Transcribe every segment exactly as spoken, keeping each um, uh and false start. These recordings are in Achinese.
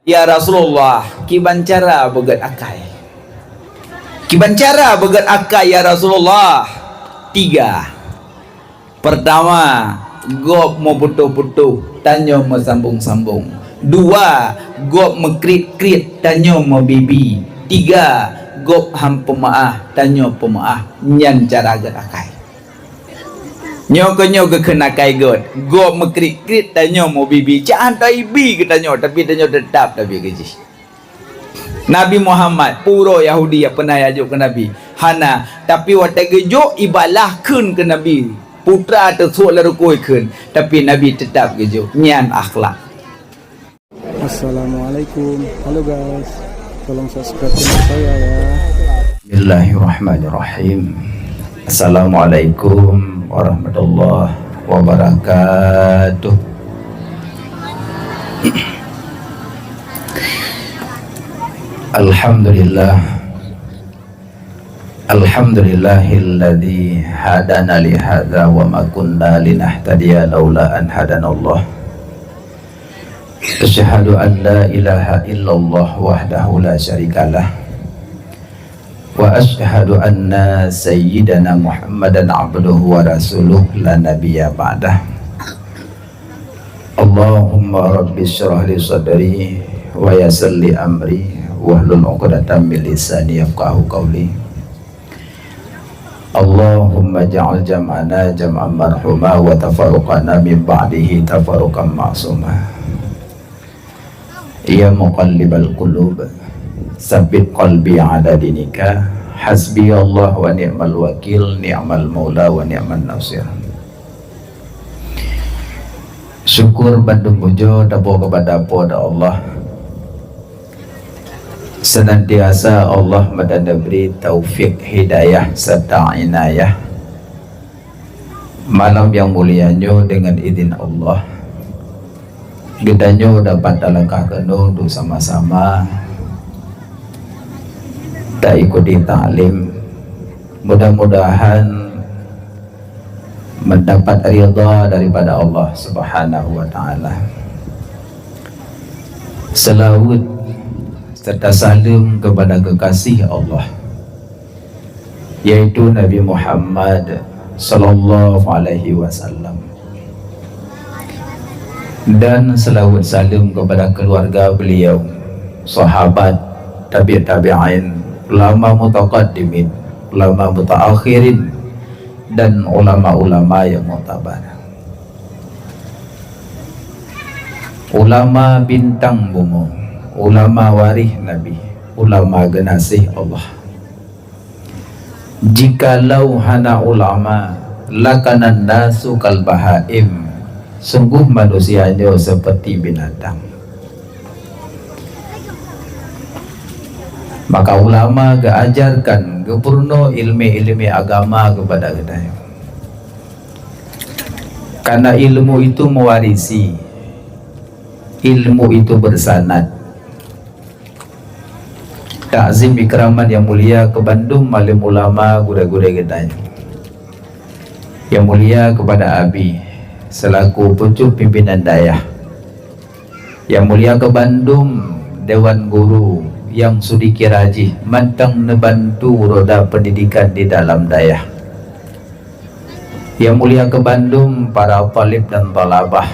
"Ya Rasulullah, kiban cara beugét akai?" "Kiban cara beugét akai, ya Rasulullah?" "Tiga. Peurtama, gob meuputôh-putôh, tanyoe meusambong-sambong. Dua, gob meukriet-kriet, tanyoe meubibi. Tiga, gob han peumeu'ah, tanyoe peumeu'ah. Nyan cara gét akai." Nyoe keuh nyoe geukheun akai gét, gob meukriet-kriet, tanyoe meubibi. Cit han taibi keu tanyoe, tapi tanyoe teutab tabi keu jih. Nabi Muhammad, peue uroe Yahudi nyang peunah jijok keu Nabi? Hana, tapi watée geujok, ibalah kheun keu Nabi. Putra teusuek lé rukui kheun, tapi Nabi teutab geujok. Nyan akhlak. Assalamualaikum. Halo guys, tolong subscribe channel saya ya. Bismillahirrahmanirrahim. Assalamualaikum warahmatullahi wabarakatuh. Alhamdulillah. Alhamdulillahilladzi hadana li hadza wa ma kunna linahtadiya laula an hadanallah. Asyhadu an la ilaha illallah wahdahu la syarikalah. Wa asyhadu anna sayyidana Muhammadan abduhu wa rasuluh la nabiyya ba'dah. Allahumma rabbi syrah li sadri wa yassir li amri wahlul 'uqdatam min lisani yafqahu qawli. Allahumma ja'al jam'ana jam'an marhuma wa tafarruqana min ba'dihi tafarruqan ma'suma. Ya muqallibal qulub, tsabbit qalbi 'ala dinika. Hasbiyallah wa ni'mal wakil, ni'mal maula wa ni'man nasir. Syukur bandum pujoe taboh keupada Po teu Allah. Seunantiasa Allah meudan neubri taufik, hidayah, serta inayah. Malam nyang mulia nyoe, deungon idhin Allah, geutanyoe dapat talangkah keunoe untuk sama-sama taikuti taklim. Mudah-mudahan mendapat ridha daripada Allah Subhanahu wa Ta'ala. Seulaweuet serta saleuem keupada keukaséh Allah, yaitu Nabi Muhammad sallallahu alaihi wasallam. Dan seulaweuet saleuem keupada keuluwarga beliau, sahabat, tabi' tabi'in, ulama mutaqaddimin, ulama mutaakhirin, dan ulama-ulama nyang muktabar. Ulama bintang bumoe, ulama waréh Nabi, ulama geunaséh Allah. Jikalau hana ulama, lakanan nasu kal bahaim, sungguh manusia nyoe seperti binatang. Maka ulama geuajarkan, geupeurunoe ilmi-ilmi agama keupada geutanyoe. Karena ilmu itu mewarisi, ilmu itu bersanad. Takzim ikraman nyang mulia keu bandum alim ulama, gurée-gurée geutanyoe. Nyang mulia keupada Abi selaku pucuk pimpinan dayah. Nyang mulia keu bandum dewan guru nyang seudeukira jih mantong neubantu roda pendidikan di dalam dayah. Nyang mulia keu bandum para talib dan talabah.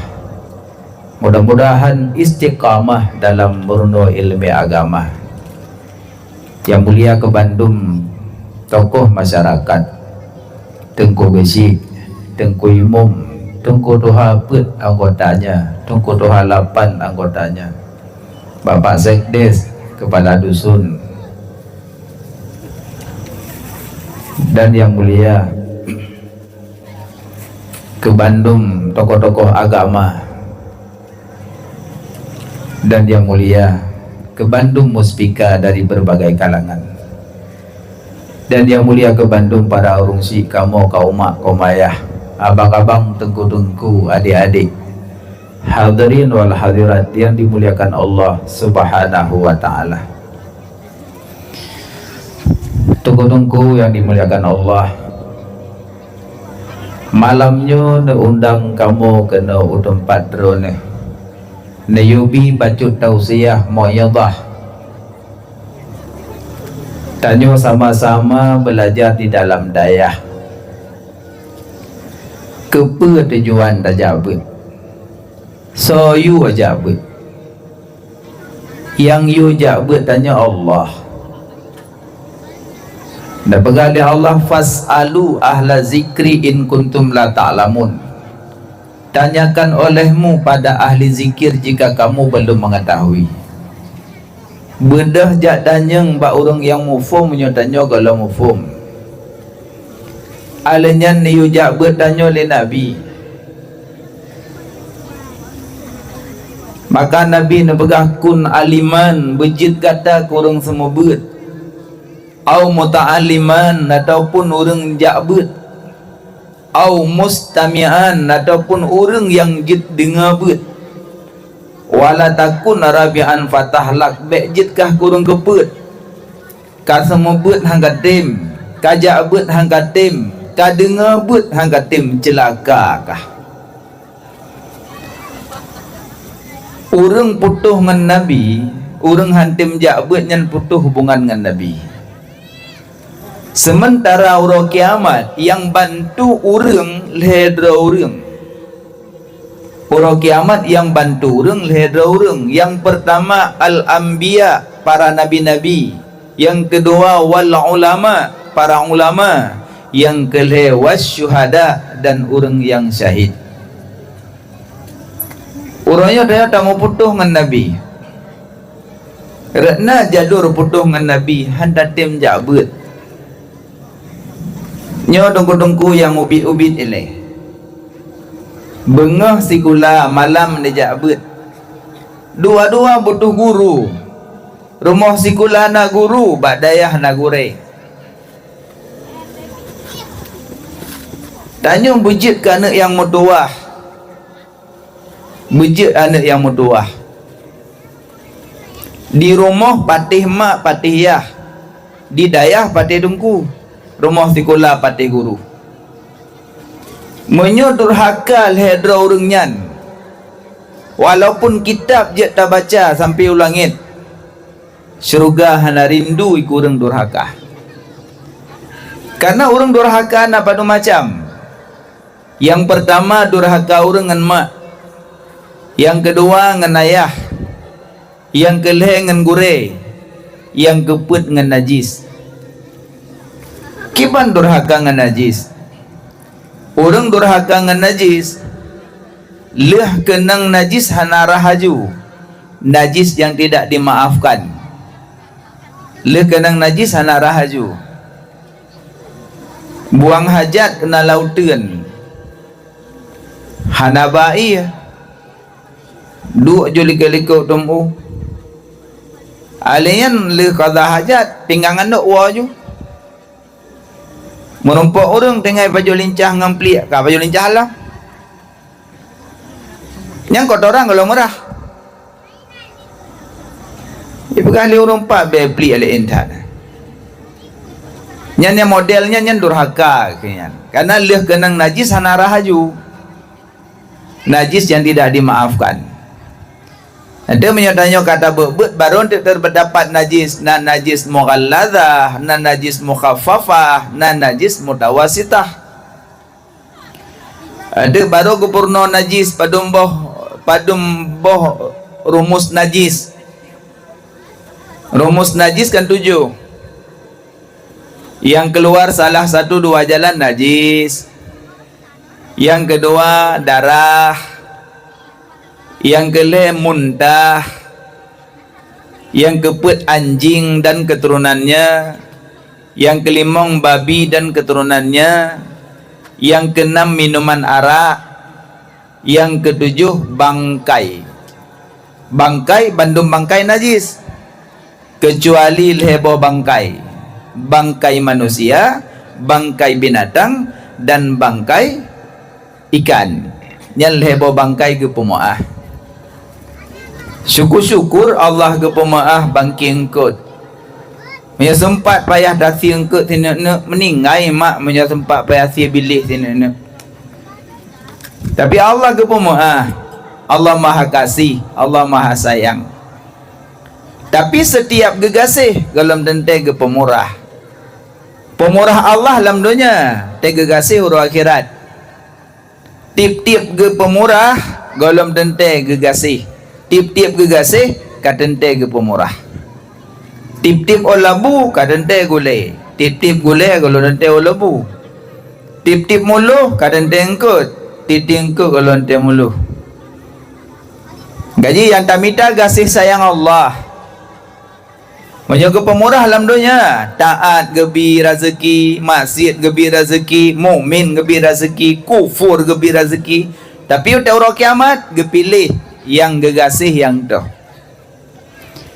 Mudah-mudahan istiqamah dalam meurunoe ilmi agama. Nyang mulia keu bandum tokoh masyarakat, Teungku Geuchik, Teungku Imum, Teungku Tuha peuet anggotanya, Teungku Tuha lapan anggotanya, Bapak Sekdes, Kepala Dusun, dan nyang mulia keu bandum tokoh-tokoh agama, dan nyang mulia keu bandum muspika dari berbagai kalangan, dan nyang mulia keu bandum para ureuëng syik kamoe, kaum mak, kaum ayah, abang-abang, teungku-teungku, adik-adik, hadirin wal hadirat yang dimuliakan Allah Subhanahu wa Ta'ala. Teungku-teungku yang dimuliakan Allah, malam nyoe neuundang kamoe keunoe u teumpat droeneuh Neuyue bi bacut tausiah mau'izah. Tanyoe sama-sama beulajar di dalam dayah. Keupeue tujuan tajak beuet? Soe yue jak beuet? Nyang yue jak beuet tanyoe Allah. Neupeugah lé Allah, "Fas'alu ahla zikri in kuntum la ta'lamun." Tanyakan olehmu pada ahli zikir jika kamu belum mengetahui. Beudôh jak tanyong bak ureuëng nyang muphom meunyoe tanyoe gohlom muphom. Alèh nyan neuyue jak beuet tanyoe lé Nabi. Maka Nabi neupeugah, "Kun aliman, beujeuet gata keu ureuëng seumeubeuet, au muta'alliman, ataupun ureuëng jak beuet, au mustami'an, ataupun ureuëng nyang jeuet deungoe beuet, wala takun rabi'an fatahlak, bék jeuet kah keu ureuëng keupeuet." Ka seumeubeuet han katem, ka jak beuet han katem, ka deungoe beuet han katem, ceulaka kah. Ureuëng putôh ngon Nabi, ureuëng han tem jak beuet nyan putôh hubungan ngon Nabi. Seumeuntara uroe kiamat nyang bantu ureuëng lhée droe ureuëng. Uroe kiamat nyang bantu ureuëng lhée droe ureuëng. Nyang peurtama al-anbiya, para nabi-nabi. Nyang keudua wal ulama, para ulama. Nyang keulhée wasyuhada, dan ureuëng nyang syahid. Uroe nyoe tanyoe tameuputôh ngon Nabi. Rot na jalur putôh ngon Nabi, han tatem jak beuet. Nyoe teungku-teungku nyang ubit-ubit ilée. Beungoh sikula, malam neujak beuet. Dua-dua butuh guru. Rumoh sikula na guru, bak dayah na gurée. Tanyoe beujeuet keu aneuëk nyang meutuwah. Beujeuet aneuëk nyang meutuwah. Di rumoh patéh mak, patéh yah. Di dayah patéh teungku. Rumoh sikula patéh guru. Meunyoe durhaka lhée droe ureuëng nyan, walaupun kitab jeuet tabaca sampoe u langét, syeuruga hana rindu keu ureuëng durhaka. Kareuna ureuëng durhaka na padub macam. Nyang peurtama durhaka ureuëng ngon mak, nyang keudua ngon ayah, nyang keulhée ngon gurée, nyang keupeuet ngon najis. Kiban durhaka ngon najis? Ureuëng durhaka ngon najis, lheueh keunong najis hana rhah aju, najis nyang tidak dimaafkan. Lheueh keunong najis hana rhah aju. Buang hajat na lauteuen. Hana ba ié. Duek ju likot-likot teumeu. Alèh nyan lheueh qadha hajat, pinggang anok woe ju. Meurumpok ureuëng tinggai pajoh lincah ngon pliek, ka pajoh lincah lom. Nyang kotoran gohlom meurah. Ipeugah lé ureuëng pat bèe pliek lé intat. Nyan nyang model nyan, nyan durhaka keu nyan. Kareuna lheueh keunong najis hana rhah aju. Najis yang tidak dimaafkan. Nanti meunyoe tanyoe ka tabeuet-beuet, baru teuk teudapat najis, na najis mughalladzah, na najis mukhaffafah, na najis mutawasitah. Adak baru geupeurunoe najis padum boh, padum boh rumus najis. Rumus najis kan tujoh. Yang keluar salah satu dua jalan najis. Yang kedua darah. Yang kelhèe muntah. Yang keupeuet anjing dan keturunannya, yang kelimong babi dan keturunannya, yang keenam minuman arak, yang ketujuh bangkai. Bangkai, bandum bangkai najis, kecuali lhèe boh bangkai, bangkai manusia, bangkai binatang, dan bangkai ikan. Nyan lhèe boh bangkai geupeumeu'ah. Syukur-syukur Allah geupeumeu'ah bangké eungkôt. Meunyoe seumpat payah tasie eungkôt sineuk-neuk, meuninggai mak meunyoe seumpat payah sie biléh sineuk-neuk. Tapi Allah geupeumeu'ah. Allah Maha Kasih, Allah Maha Sayang. Tapi setiap geugaséh gohlom teuntée geupeumurah. Peumurah Allah lam donya, teuh geugaséh uroe akhirat. Tieb-tieb geupeumurah gohlom teuntée geugaséh. Tieb-tieb geugaséh ka teuntée geupeumurah. Tieb-tieb ôn labu ka teuntée gulée. Tieb-tieb gulée gohlom teuntée ôn labu. Tieb-tieb muloh ka teuntée eungkot. Tieb-tieb eungkot gohlom teuntée muloh. Gaji nyang tamita gaséh sayang Allah. Meunyoe geupeumurah lam donya, taát geubi raseuki, maksiet geubi raseuki, mukmin geubi raseuki, kufur geubi raseuki. Tapi watée uroe kiamat, geupiléh nyang geugaséh nyang toh.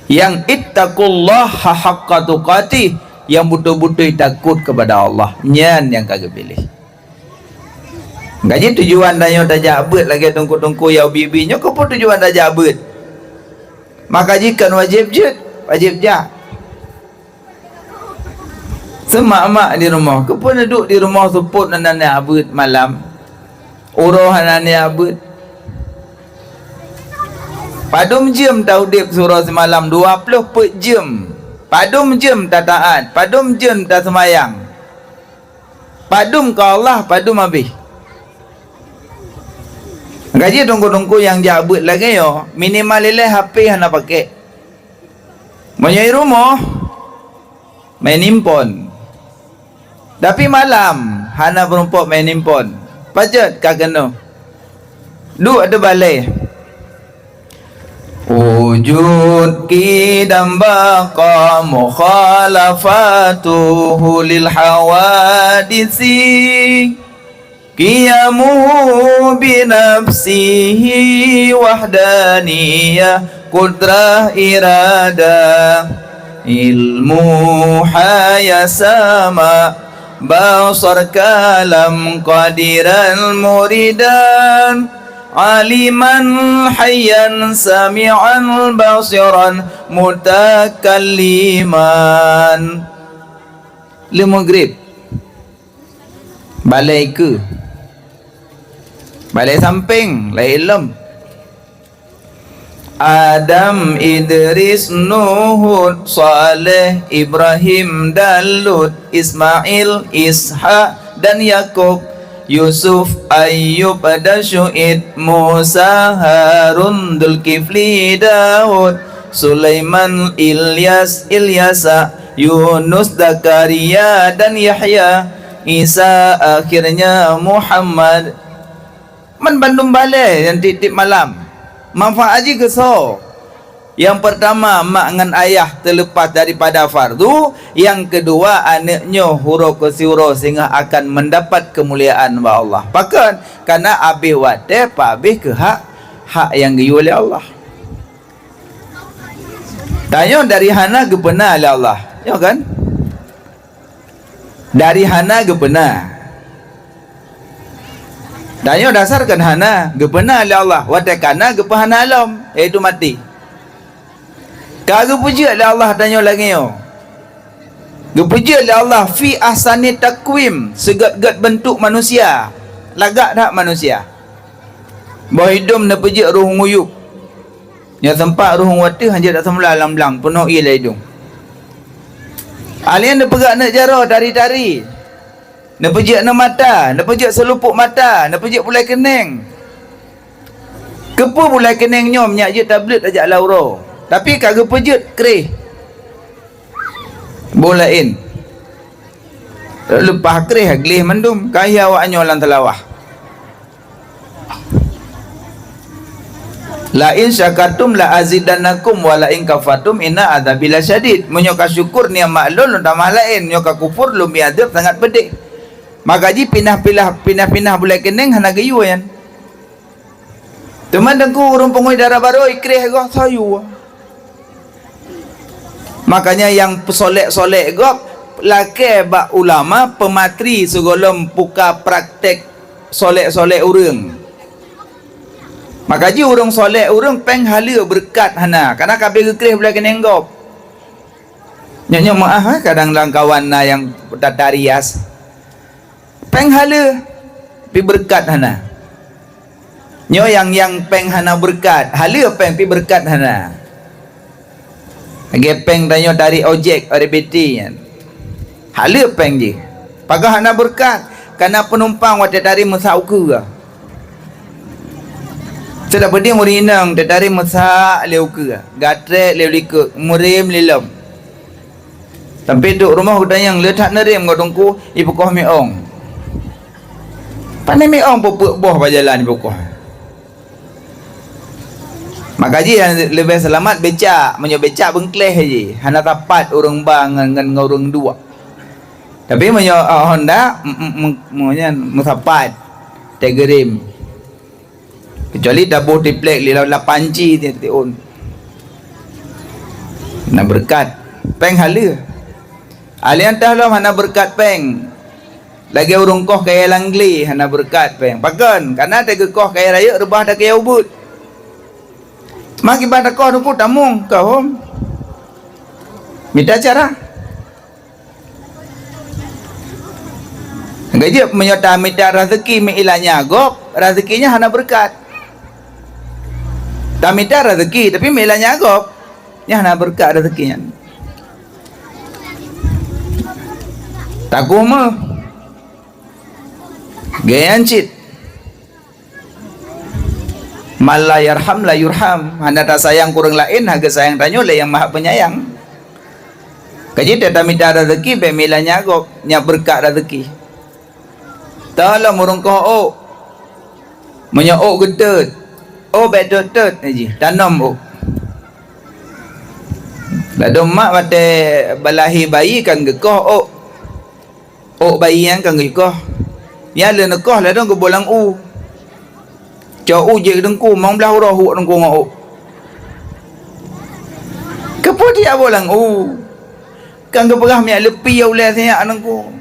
Nyang ittaqullaha haqqa tuqatih, nyang beutôi-beutôi takot keupada Allah, nyan nyang ka geupiléh. Gaji tujuan tanyoe tajak beuet lagée teungku-teungku nyang ubi-ubi nyoe, keupeue tujuan tajak beuet? Maka jih kon wajéb jeuet, wajéb jak. Seumak-mak di rumoh, keupeue neuduek di rumoh seupôt hana neujak beuet malam? Uroe hana neujak beuet? Padum jeuem taudeb siuroe simalam, dua ploh peuet jeuem. Padum jeuem tataát, padum jeuem taseumayang. Padum keu Allah, padum habéh. Gaji teungku-teungku nyang jak beuet lagée nyoe, minimal ilée H P hana pakék. Meunyoe i rumoh, main handphone. Tapi malam hana meurumpok main handphone. Pajoh ka keunoe. Duek ateueh balée. Wujud qidam baqa mukhalafatuhu lil hawadisi. Qiyamuhu bi nafsihi wahdaniyah, qudrah iradah, ilmu haya sama, basar kalam qadiran muridan, aliman hayyan sami'an basiran mutakalliman. Leuem Maghrib. Balée keue. Balée sampéng, laén lom. Adam, Idris, Nuh, Hud, Saleh, Ibrahim, dan Lut, Ismail, Ishak, dan Yakub, Yusuf, Ayub, dan Syu'aib, Musa, Harun, Dzulkifli, Daud, Sulaiman, Ilyas, Ilyasa, Yunus, Zakaria, dan Yahya, Isa, akhirnya Muhammad. Man bandum balée nyang tieb-tieb malam. Manfaat jih keu soe? Nyang peurtama, mak ngon ayah teuleupah daripada fardu. Nyang keudua, aneuëk nyoe uroe keu siuroe singoh akan meudapat keumuliaan bak Allah. Pakon? Kareuna abéh watée peuabéh keu hak, hak nyang geuyue lé Allah. Tanyoe dari hana geupeuna lé Allah. Nyoe kan? Dari hana geupeuna. Tanyoe dasar kan hana geupeuna lé Allah. Watée kana geupeuhana lom, yaitu maté. Ka geupeujeuet lé Allah tanyoe lagée nyoe. Geupeujeuet lé Allah fi ahsani takwim, seugét-gét beuntuk manusia. Lagak that manusia. Boh idong neupeujeuet roh nguyub. Nyoe teumpat ruhueng wateuh hanjeuet taseumula lam blang, peunoh ié lé idong. Alien neupeugah aneuk jaroe tari-tari. Neupeujeuet aneuk mata, neupeujeuet seulupok mata, neupeujeuet bulai keuneng. Keupeue bulai keuneng nyoe meunyak jeuet tablet tajak lam uroe? Tapi ka geupeujeuet kreh. Boh laén. Leupah kreh gleh mandum, ka hiya awaknyoe lam teulawah. "La in syakartum la azidannakum wa la in kafartum inna adzabi lasyadid." Meunyoe ka syukur nikmat lôn, lôn tamah laén, nyoe ka kufur, lôn bri azeueb sangat peudeh. Maka jih pinah-pinah, pinah-pinah bulai keuneng hana geuyue nyan. Teuma teungku ureuëng pungoh dara barô ikreh goh sayue. Makanya nyang peusolek-solek gob lakée bak ulama peumatri sigohlom puka praktek solek-solek ureuëng. Maka jih ureuëng solek ureuëng péng haleue beureukat hana, karena ka abéh geukreh bulai keuneng gob. Nyoe-nyoe meuáh, eh, kadang lam kawan na nyang tata rias. Péng haleue, tapi beureukat hana. Nyoe nyang, nyang péng hana beureukat, haleue péng pih beureukat hana. Lagèe péng tanyoe tarek ojek, O R B T nyan. Haleue péng jih. Pakon hana beureukat, kana peunumpang watèe tarek meusak ukeue. Seudang peuding ureueng inong teutarek meusak lé ukeue, gatrek lé likot, meurem lé lom. Sampoe trok rumoh geutanyong, le that neurem ngon teungku, ipeukoh miong. Pane miong peue-peue boh bak jalan ipeukoh. Maka jih nyang leubeh seulamat becak, meunyoe becak beungkléh jih, hana sapat ureueng ba ngon, ngon, ngon ureueng duek. Tapi meunyoe, ah, Honda, m-, m-, m-, meunyoe nyan meusapat, teugeurem. Kecuali taboh triplek lé lapan ci ti-, tiun. Na beureukat. Péng haleue. Alèh nyan teuh lom hana beureukat péng. Lagèe ureueng koh kayèe lam glé hana beureukat péng. Pakon? Kareuna teugeue koh kayèe rayeuk reubah takayèe ubeut. Teuma kiban takoh teungku tamong ka hom. Mita cara. Gajeueb meunyoe tamita raseuki meuilat nyan gob, raseuki nyan hana beureukat. Tamita raseuki, tapi meuilat nyan gob, nyan hana beureukat raseuki nyan. Takoh meuh. Gaya nyan cit. Man la yarham la yurham. Hana tasayang keu ureueng laén, hana geusayang tanyoe lé Nyang Maha Penyayang. Ka jeuet tamita raseuki, bèk meuilat nyan gob, nyan beureukat raseuki. Teuh lom ureueng koh ôk. Meunyoe ôk geutot, ôk bèk tot-tot jih, tanom ôk. Ladôm mak watèe balahé bayi kan geukoh ôk. Ôk bayi nyan ka geukoh. Nyan lheueh neukoh ladôm geuboh lam u. Cok u jép teungku, limong blaih uroe huok teungku ngon ôk. Keupeue tiep boh lam u? Kan geupeugah miet leupie ulèe sinyak teungku.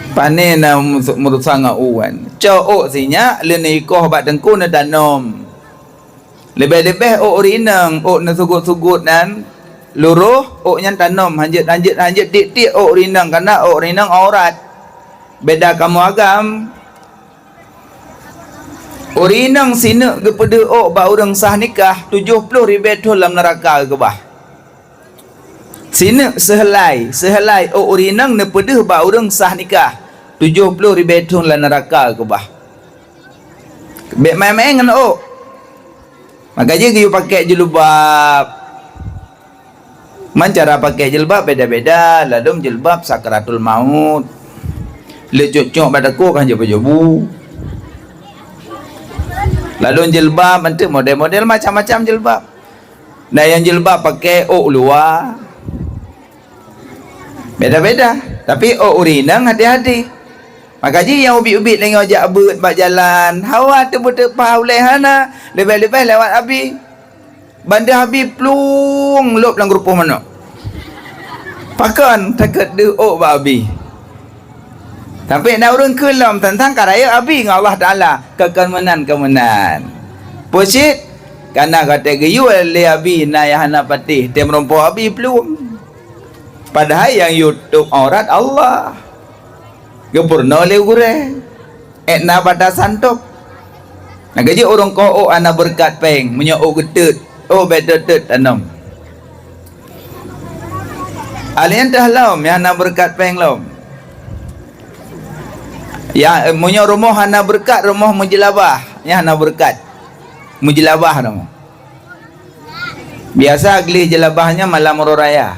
Pane na meusu-, meurusan ngon u kan. Cok ôk sinyak, lheueh neukoh bak teungku neutanom. Leubeh-leubeh ôk ureueng inong, ôk neusugot-sugot nyan, luroh, ôk nyan tanom, hanjeuet, hanjeuet, hanjeuet tiek-tiek ôk ureueng inong, kareuna ôk ureueng inong aurat. Beda kamoe agam. Ureueng inong sineuk geupeudeuh ôk bak ureueng sah nikah, tujoh ploh ribèe thôn lam neuraka geukeubah. Sineuk seuheulai, seuheulai ôk ureueng inong neupeudeuh bak ureueng sah nikah, tujoh ploh ribèe thôn lam neuraka geukeubah. Bèk maén-maén ngon ôk. Maka jih geuyue pakèk jilbab. Man cara pakèk jilbab beda-beda, ladôm jilbab sakratul maut. Lé cok-cok bak takue kan jeuet bak bu. Ladôm jilbab, mantong model-model macam-macam jilbab. Na nyang jilbab pakèk ôk luwa. Beda-beda. Tapi ôk ureueng inong hati-hati. Maka jih nyang ubit-ubit deungoe jak beuet bak jalan, hawa teubeuteupat ulèe hana, leubeh-leubeh lewat abi. Ban deuh abi plueng lôb lam keurupoh manok. Pakon? Takot deuh ôk bak abi. Sampoe na ureueng kheun lom teuntang ka rayeuk abi ngon Allah Taala, ka kon meunan, ka meunan. Peue cit? Kareuna ka teugeuyue lé abi na nyang hana patéh, teumeureumpok abi plueng. Padahai nyang yue tutup aurat Allah. Geupeurunoe lé gurèe. Ék na batasan tôb. Nyang keujeuet ureueng koh ôk hana beureukat péng, meunyoe ôk geutot, ôk bèk tot-tot tanom. Alèh nyan teuh lom, nyang hana beureukat péng lom. Ya, meunyoe rumoh hana beureukat, rumoh meujeulabah, nyang hana beureukat. Meujeulabah rumoh. Biasa gleh jeulabah nyan malam uroe raya.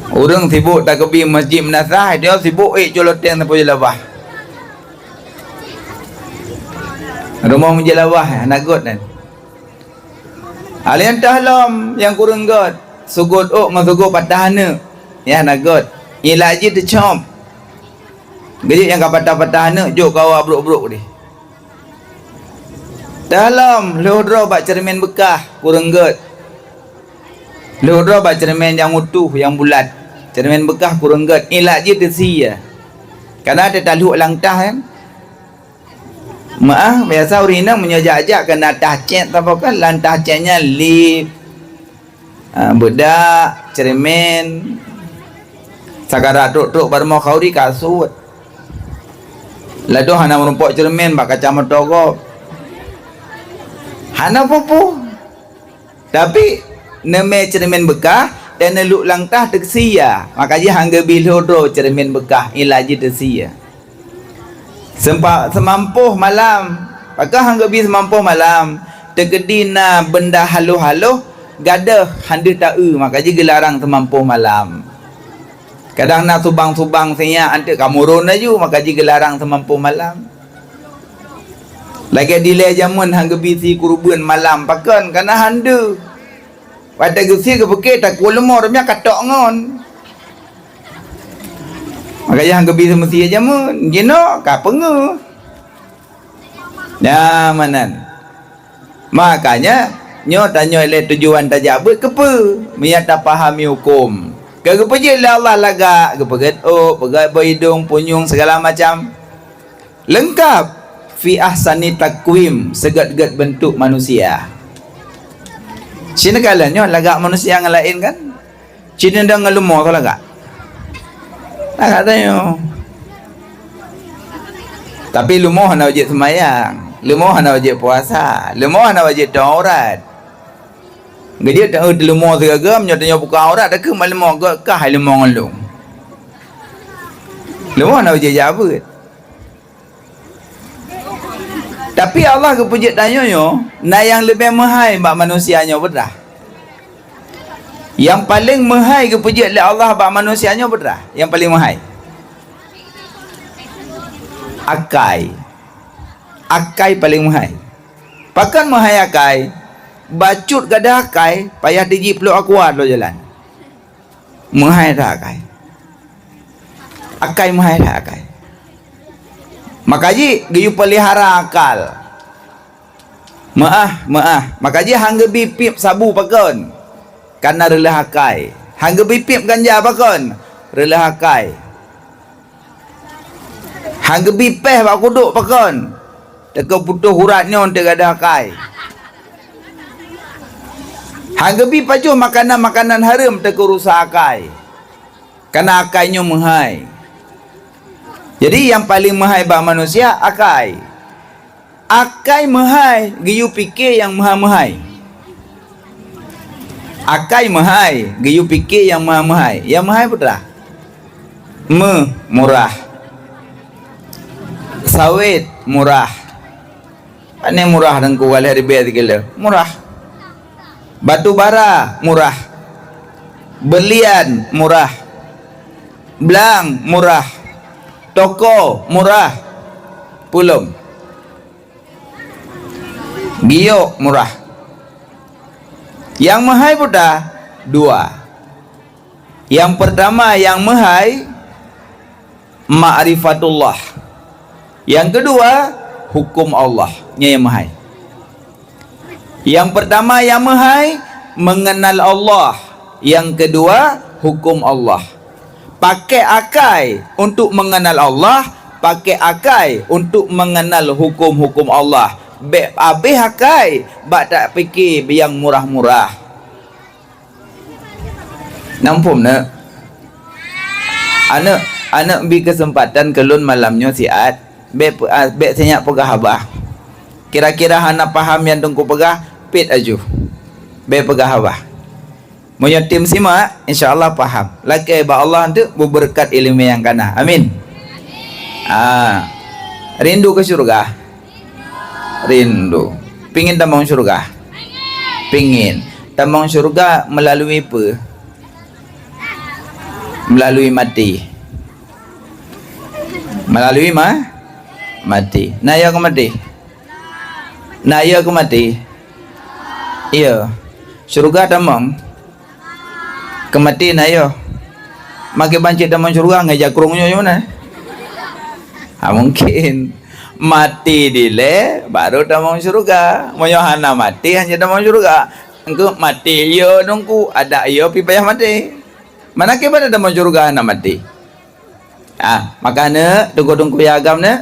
Ureueng sibok takeubi Masjid Meunasah, dia sibok ék culoteng sapeue jeulabah. Rumoh meujeulabah, hana göt nyan. Alèh nyan teuh lom nyang kureueng göt, sugot ôk ngon sugot patah aneuk, nyan hana göt. Ilat jih teucom. Geujeuet nyang ka patah-patah aneuk jok kawa brok-brok deh. Teuh lom lheueh droe bak ceureumen beukah kureueng göt. Lheueh droe bak ceureumen nyang utoh, nyang bulat. Ceureumen beukah kureueng göt, ilat jih teusie. Kana teutalhok lam tah nyan. Meu'ah, biasa ureueng inong meunyoe jak-jak keu na tah cét saboh kan, lam tah cét nyan lip. Ah, beudak, ceureumen, sakarat trok-trok bak rumoh khauri ka seuôt. Ladôm hana meurumpok ceureumen bak kaca moto gob. Hana peue-peue. Tapi neumè ceureumen beukah dan neuluk langkah teukeusia. Maka jih han geubi lhôh droe ceureumen beukah, ila jih teusia. Sempa-, seumampôh malam. Pakon han geubi seumampôh malam? Teukeudi na beunda haloh-haloh, gadôh han deuh taeu, maka jih geularang seumampôh malam. Kadang na subang-subang sinyak anteuk ka murôn laju, maka jih geularang seumampôh malam. Lagèe dilèe jameun han geubi sie keureubeuen malam, pakon? Kana han deuh. Watèe geusie geupike takue leumo, rôh nyan ka tok ngon. Maka jih han geubi seumeusie jameun, jinoe ka peungeuh. Nyan meunan. Makanya, nyoe tanyoe lé tujuan tajak beuet keupeue? Meunyo tapahami huköm. Ka geupeujeuet lé Allah lagak, geupeugèt ôk, peugèt boh idông, punyueng, segala macam. Leungkap fi ahsani takwim, seugèt-gèt beuntuk manusia. Sineukala nyoe lagak manusia ngon laén kan? Cit nidong ngon leumo tu lagak. Lagak tanyoe. Tapi leumo hana wajéb seumayang, leumo hana wajéb puasa, leumo hana wajéb tueng aurat. Geujeuet taeu leumo sigaga, meunyoe tanyoe buka aurat, takheun bak leumo, "Gèt kah hai leumo ngon lôn." Leumo hana wajéb jak beuet. Tapi Allah geupeujeuet tanyoe nyoe, na nyang leubeh meuhai bak manusia nyoe, beutôi? Nyang paleng meuhai geupeujeuet lé Allah bak manusia nyoe, beutôi? Nyang paleng meuhai. Akai. Akai paleng meuhai. Pakon meuhai akai? Bacut gadôh akai, payah teuji plôk aqua lom jalan. Meuhai that akai. Akai meuhai that akai. Maka jih geuyue peulihara akal. Meu'ah, meu'ah. Maka jih han geubi piep sabu pakon? Kana reuleuh akai. Han geubi piep ganja pakon? Reuleuh akai. Han geubi péh bak kudok pakon? Teuka putôh urat nyoe teuh gadôh akai. Han geubi pajoh makanan-makanan hareuem teuka rusa akai. Kana akai nyoe meuhai. Jadi nyang paleng meuhai bak manusia akai. Akai meuhai geuyue pike nyang meuhai-meuhai. Akai meuhai geuyue pike nyang meuhai-meuhai. Nyang meuhai peue teuma? Méuh murah. Sawét murah. Pane murah Teungku, ka lhèe ribèe sikilo. Murah. Batu bara murah. Beulian murah. Blang murah. Toko murah. Peue lom. Giok murah. Nyang meuhai peue teuma? Dua. Nyang peurtama nyang meuhai, ma'rifatullah. Nyang keudua, huköm Allah. Nyan nyang meuhai. Nyang peurtama nyang meuhai, meungeunal Allah. Nyang keudua, huköm Allah. Pakè akai untuk meungeunal Allah, pakè akai untuk meungeunal huköm-huköm Allah. Bèk abéh akai bak tapike nyang murah-murah. Na muphom, neuk? Aneuk, aneuk bi keuseumpatan keu lôn malam nyoe siat, bèk peu-, ah, bèk sinyak peugah haba. Kira-kira hana paham nyang Teungku peugah, pét aju. Bèk peugah haba. Meunyoe tem simak, insya Allah paham. Lakèe bak Allah untuk beubeureukat ileumèe nyang kana. Amin. Ah, rindu keu syeuruga? Rindu. Pingin tamong syeuruga? Pingin. Tamong syeuruga meulalui peue? Meulalui maté. Meulalui ma-, maté. Na yo keu maté? Na yo keu maté? Iya. Syeuruga tamong? Keu maté na yo. Makai bancit tamong syeuruga ngon jakrong nyoe, nyoe na? Ha, mungkin. Maté dilèe, baru tamong syeuruga. Meunyoe hana maté, hana tamong syeuruga. Engkau maté yo Teungku, adak yo pih payah maté. Mana ke pada tamong syeuruga hana maté? Ah, maka neuk, teungku-teungku nyang agam neuk.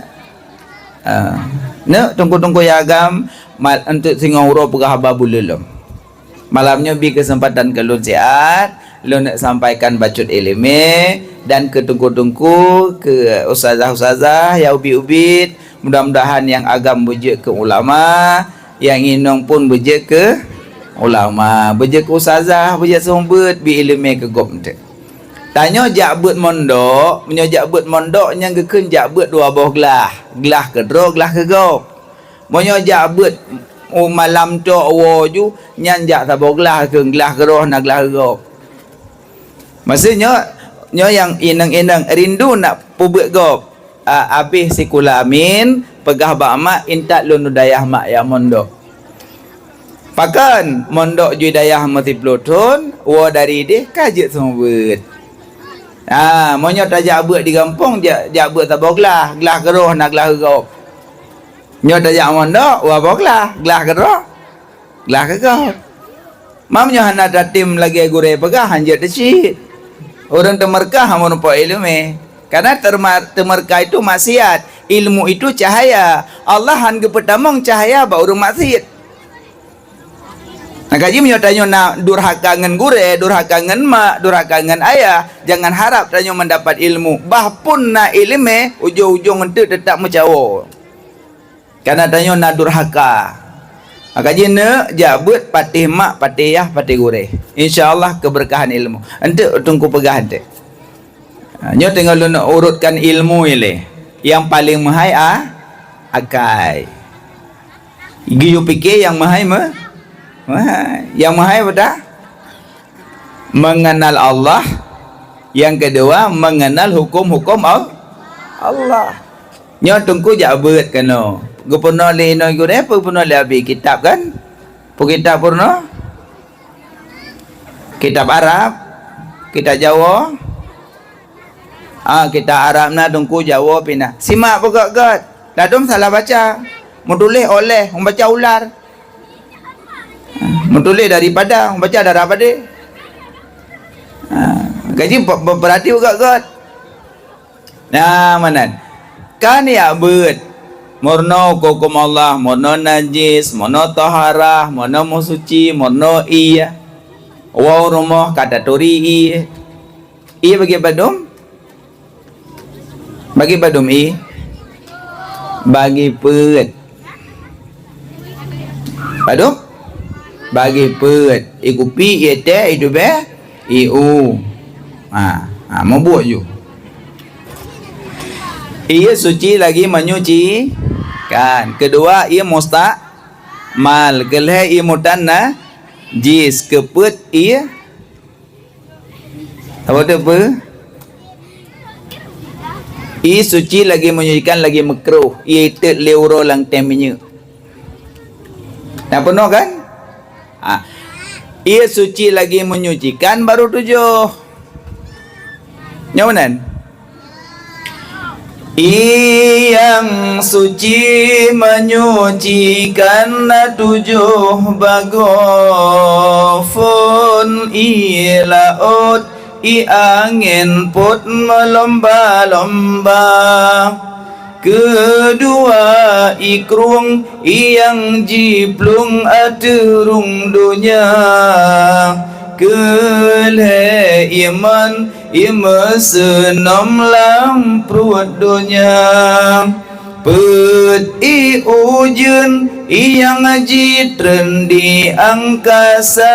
Ah, neuk, teungku-teungku nyang agam, ma-, untuk singoh uroe peugah haba buleuen lom. Malam nyoe bi keuseumpatan keu lôn siat, lôn neuk sampaikan bacut ileumèe, Dan keu teungku-teungku, keu ustazah-ustazah nyang ubit-ubit, mudah-mudahan nyang agam beujeuet keu ulama, nyang inong pun beujeuet keu ulama, beujeuet keu ustazah, beujeuet seumeubeuet, bi ileumèe keu gob eunteuk. Tanyoe jak beuet mondok, meunyoe jak beuet mondok nyan geukheun jak beuet dua boh glah, glah keudroe, glah keugob. Meunyoe jak beuet u malam tok woe ju, nyan jak saboh glah keu glah keudroe na glah keugob. Maksud nyoe, nyoe nyang inong-inong rindu nak peubeuet gob. A, abéh sikula amin, peugah bak mak, intat lôn u dayah mak nyang mondok. Pakon mondok ju dayah meusiplôh thon, woe dari déh ka jeuet seumeubeuet. Ha, meunyoe tajak beuet di gampông, jak, jak beuet saboh glah, glah keudroe na glah keugob. Nyoe tajak mondok, dua boh glah, glah keudroe, glah keugob. Meunyoe hana tatem lagèe gurèe peugah, hanjeuet teucit. Ureueng teumeureuka hana meurumpok ileumèe. Karena terma-, teumeureuka itu maksiat. Ilmu itu cahaya. Allah han geupeutamong cahaya bak ureueng maksiat. Maka jih meunyoe tanyoe na durhaka ngon gurèe, durhaka ngon mak, durhaka ngon ayah, jangan harap tanyoe meudapat ilmu. Bah phon na ileumèe, ujong-ujong eunteuk teutap meucawo. Karena tanyoe na durhaka. Maka jih neuk jak beuet patéh mak, patéh yah, patéh gurèe. Insya Allah keberkahan ilmu. Eunteuk teungku peugah eunteuk. Ha, nyoe teungoh lôn urutkan ilmu ilèe. Nyang paleng meuhai a-, akai. Geuyue pike nyang meuhai me-, meuhai. Nyang meuhai peue dah? Mengenal Allah. Nyang keudua, mengenal hukum-hukum Al-, Allah. Nyoe teungku jak beuet keunoe. Geupeurunoe lé inong gurèe, peue geupeurunoe lé abi kitab kan? Peue kitab peurunoe? Kitab Arab, kitab Jawoe. Ah, kitab Arab na teungku, Jawoe pih na. Simak beugöt-göt. Ladôm salah baca. Meutuléh oleh, meubaca ular. Meutuléh daripada, meubaca dara padé. Ha, kaji pe-, pe-, peurati beugöt-göt. Nah, meunan. Kan jak beuet. Meurunoe huköm Allah, meurunoe najis, meurunoe taharah, meurunoe meusuci, meurunoe ié. Woe rumoh ka taturi ié. Ié bagi padum? Bagi padum ié? Bagi peuet. Padum? Bagi peuet. Ié kupi, ié teh, ié tubèe, ié u. Ha, ha, meubuet ju. Ié suci lagi menyucikan. Keudua, ié mustakmal. Keulhèe, ié mutanajis. Keupeuet, ié Apa tu apa? Ié suci lagi menyucikan lagi meukruh, ié itet lé uroe lam teh minyeuk. Dah peunoh kan? Ha. Ié suci lagi menyucikan baru tujoh. Nyoe meunan. Ié nyang suci menyucikan na tujoh bagoe phon, ié laôt, ié angén pôt meulomba-lomba. Keudua ié krueng, ié nyang jiplueng ateueh rhueng donya. Keulhèe ié man, ié meuseunom lam pruet donya. Peuet ié ujeuen, ié nyang jitreun di angkasa.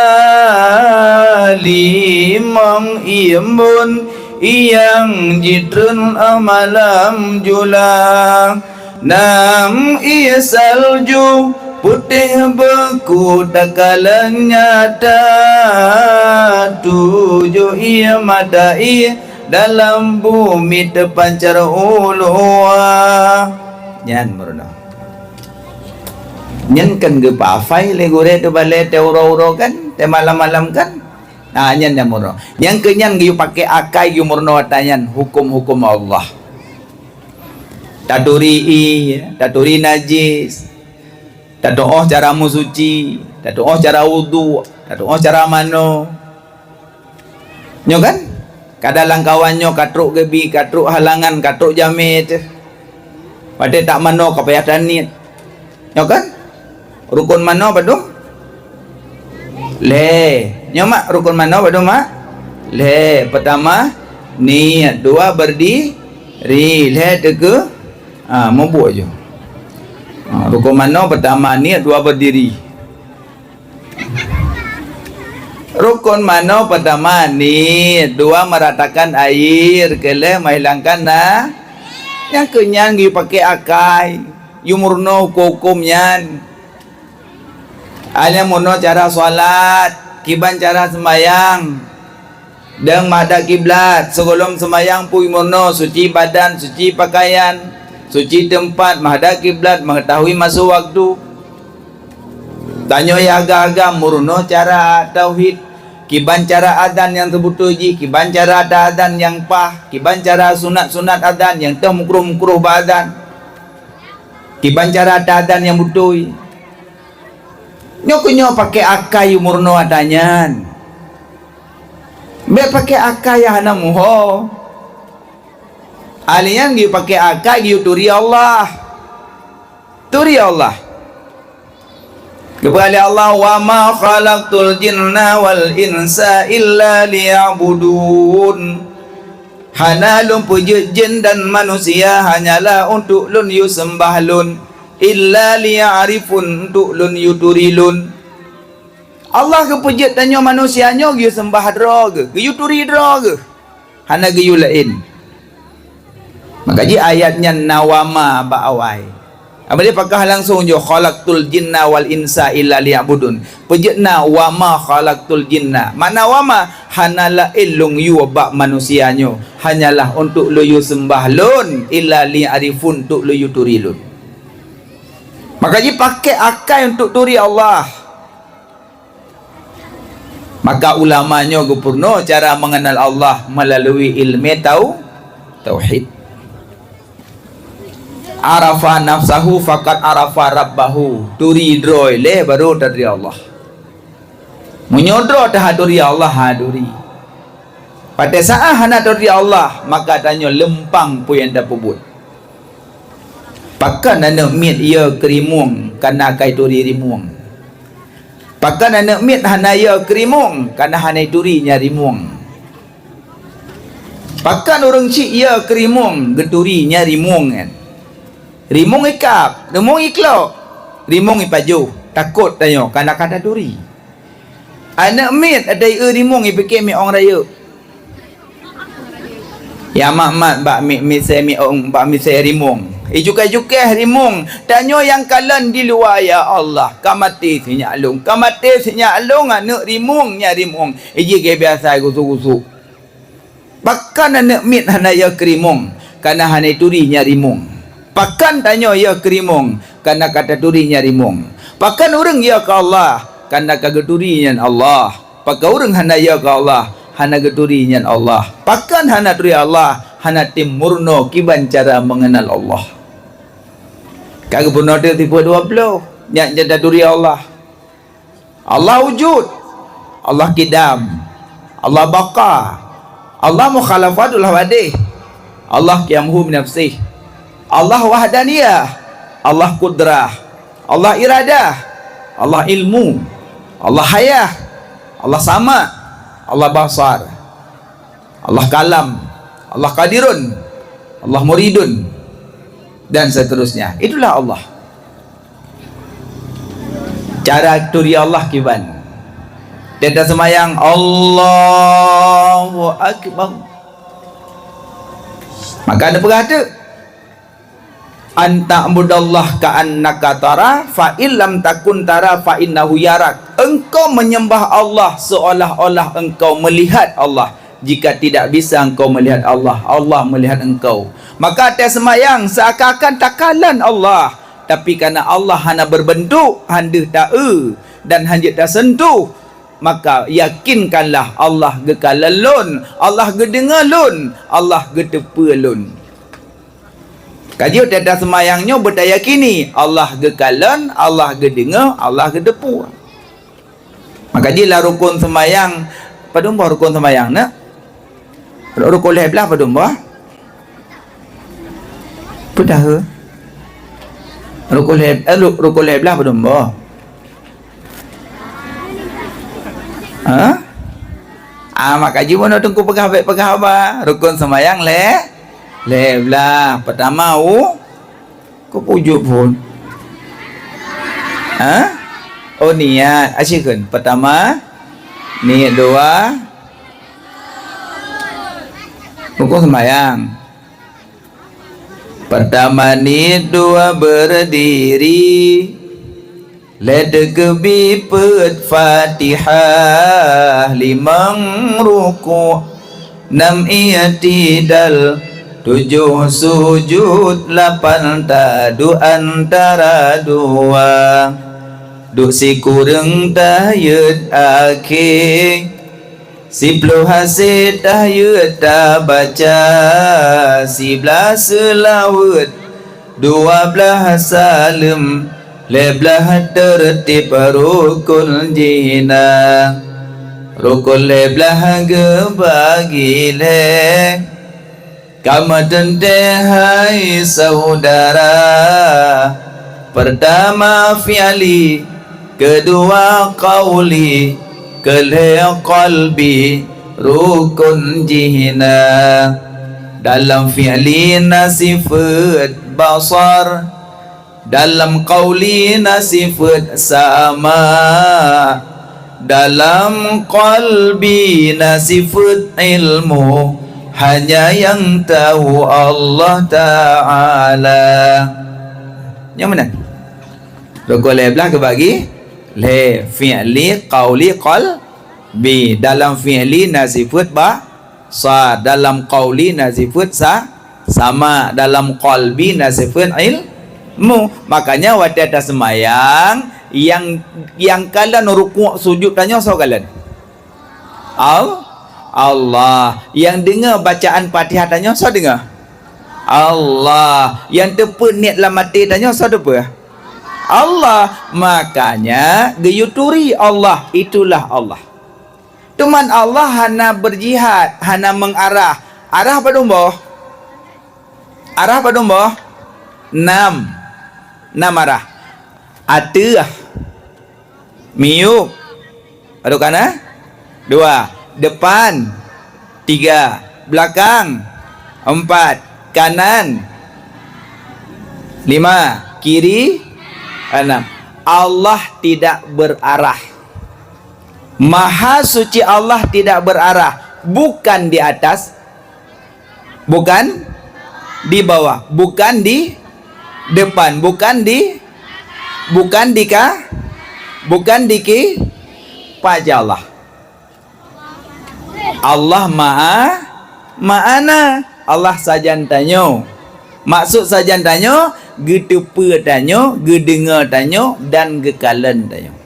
Limong ié embôn, ié nyang jitreun malam jula. Nam ié salju putéh beuku takalon nyata. Tujoh ié mata ié dalam bumi teupancar u luwa. Nyan meurunoe. Nyan kan geupeuhafai lé gurèe teubalèe teuh uroe-uroe kan, teuh malam-malam kan? Nah, nyan nyang meurunoe. Nyang keu nyan geuyue paké akai geuyue meurunoe ata nyan huköm-huköm Allah. Taturi ié, taturi najis, tatu'oh cara meusuci, tatu'oh cara udhu, tatu'oh cara manoe. Nyoe kan? Kadang lam kawan nyoe ka trok geubi, ka trok halangan, ka trok jamé teuh. Watèe tak manoe ka payah taniet. Nyoe kan? Rukon manoe padum? Lhèe. Nyoe mak rukon manoe padum mak? Lhèe. Peutama, Niet, dua berdiri, lhèe teukeue, ha, mubuet ju. Ha, rukon manoe peutama niet, dua berdiri. Rukon manoe peutama niet, dua meratakan air, keulhèe menghilangkan na-, nyang keu nyan geuyue pakai akai, yue meurunoe huköm-huköm nyan. Alèh meurunoe cara salat, kiban cara seumayang, deungon menghadap kiblat, sigohlom seumayang pih meurunoe suci badan, suci pakaian, suci teumpat, menghadap kiblat, mengetahui maso waktu. Tanyoe agam-agam meurunoe cara tauhid, kiban cara azan nyang seubeutôi jih, kiban cara ata azan nyang paih, kiban cara sunat-sunat azan nyang teuh mukruh-mukruh bak azan, kiban cara ata azan nyang beutôi. Nyoe keuh nyoe pakai akai yue meurunoe ata nyan. Bèk pakai akai nyang hana meuho. Alèh nyan geuyue pakai akai geuyue turi Allah. Turi Allah. Geupeugah lé Allah, "Wa ma khalaqtul jinna wal insa illa liya'budun." Hana Lôn peujeuet jén dan manusia hanyalah untuk Lôn yue seumbah Lôn, illa liya'rifun, untuk Lôn yue turi Lôn. Allah geupeujeuet tanyoe manusia nyoe geuyue seumbah droe Geuh, geuyue turi droe Geuh. Hana geuyue laén. Maka jih ayat nyan na wa ma bak awai. Abadi pakah langsung jih, "Khalaqtul jinna wal insa illa liya'budun." Peujeuet na, "Wa ma khalaqtul jinna." Makna wa ma, hana laén Lôn yue bak manusia nyoe, hanyalah untuk Lôn yue seumbah Lôn, illa liya'rifun, untuk Lôn yue turi Lôn. Maka jih pakai akai untuk turi Allah. Maka ulama nyoe geupeurunoe cara mengenal Allah melalui ilmu tau-, tauhid. "Arafa nafsahu faqad arafa rabbahu." Turi droe lé baru taturi Allah. Meunyoe droe taha turi Allah, ha turi. Watèe saát hana turi Allah, maka tanyoe leumpang peue nyang tapeubuet. Pakon aneuk miet yö keu rimueng, kana ka ituri rimueng? Pakon aneuk miet hana yö keu rimueng, kana hana ituri nyan rimueng? Pakon ureueng chik yö keu rimueng, geuturi nyan rimueng nyan? Rimueng ikab, rimueng iklok, rimueng ipajoh, takot tanyoe, kana ka taturi. Aneuk miet ata ieu rimueng, ipike miong rayeuk. Ya mat-mat bak mi-, misée miong, bak misée rimueng. Icukéh-cukéh rimueng, tanyoe nyang kalon di luwa, ya Allah, ka maté sinyak lôn, ka maté sinyak lôn aneuk rimueng nyan rimueng. Ijih geubiasa gusuk-gusuk. Pakon aneuk miet hana yö keu rimueng, kana hana ituri nyan rimueng? Pakon tanyoe yö keu rimueng, kana ka taturi nyan rimueng? Pakon ureueng yö keu Allah, kana ka geuturi nyan Allah? Pakon ureueng hana yö keu Allah, hana geuturi nyan Allah? Pakon hana turi Allah, hana tem meurunoe kiban cara mengenal Allah? Ka geupeurunoe teuk sifeuet dua ploh, nyan, nyan taturi Allah. Allah wujud, Allah qidam, Allah baqa, Allah mukhalafatul hawadith, Allah qiyamuhu binafsih, Allah wahdaniyah, Allah qudrah, Allah iradah, Allah ilmu, Allah hayah, Allah sama', Allah basar, Allah kalam, Allah qadirun, Allah muridun, dan seterusnya. Itulah Allah. Cara turi Allah kiban? Teuka seumayang, Allahu Akbar. Maka neupeugah teuk, "An ta'budallaha ka'annaka tara, fa in lam takun tara, fa innahu yarak." Engkau menyembah Allah seolah-olah engkau melihat Allah. Jika tidak bisa engkau melihat Allah, Allah melihat engkau. Maka teuka seumayang seakan-akan takalon Allah. Tapi karena Allah hana berbentuk, han deuh taeu, dan han jeuet tasentuh, maka yakinkanlah Allah geukalon lôn, Allah geudeungoe lôn, Allah geuteupeue lôn. Ka jeuet teuka seumayang nyoe beutayakini, Allah geukalon, Allah geudeungoe, Allah geuteupeue. Maka jih lam rukon seumayang, padum boh rukon seumayang na? Rukon lhèe blah padum boh? Peue dah, he? Rukon lhèe, eh, ru-, rukon lhèe blah padum boh? Ha? Ah, mak kaji bunoe teungku peugah, bèk peugah haba. Rukon seumayang lhèe, lhèe blah. Peutama u, keu pujok phôn. Ha? Oh, niat. Asyik kheun. Peutama, niet, dua, rukon seumayang. Peutama niet, dua beurdiri, lhèe teukeubi peuet Fatihah, limong ruku', nam i'tidal, tujoh sujud, lapan taduek antara dua. Duek sikureueng tahiyat akhé, siploh hasé tahiyat tabaca, siblaih seulaweuet, dua blaih saleuem, lhèe blaih teurtib rukon jih na. Rukon lhèe blaih geubagi lhèe. Ka meuteuntèe hai syedara, peurtama fi'li, keudua qauli, keulhèe qalbi, rukon jih na. Dalam fi'li na sifeuet basar, dalam qauli na sifeuet sama', dalam qalbi na sifeuet ilmu, hanya nyang tau Allah Ta'ala. Nyang meunan. Rukon lhèe blaih geubagi lhèe, fi'li, qauli, qalbi. Dalam fi'li na sifeuet ba-, sa, dalam qauli na sifeuet sa-, sama, dalam qalbi na sifeuet ilmu. Makanya watèe taseumayang, nyang, nyang kalon rukuk sujud tanyoe soe kalon? Al-, Allah. Nyang deungö bacaan Fatihah tanyoe soe deungö? Allah. Nyang teupeue niet lam até tanyoe soe teupeue? Allah. Makanya geuyue turi Allah, itulah Allah. Teuma Allah hana beurjihad, hana meuarah. Arah padum boh? Arah padum boh? Nam. Nam arah. Ateueh. Miyueb. Padum kana? Dua. Depan. Tiga. Belakang. Empat. Kanan. Lima. Kiri. Enam. Allah tidak berarah. Maha suci Allah tidak berarah, bukan di atas, bukan di bawah, bukan di depan, bukan di, bukan di ka, bukan di ki, paja Allah. Allah Maha, Ma'ana. Allah sajan tanyoe. Maksud sajan tanyoe, geuteupeue tanyoe, geudeungö tanyoe, dan geukalon tanyoe.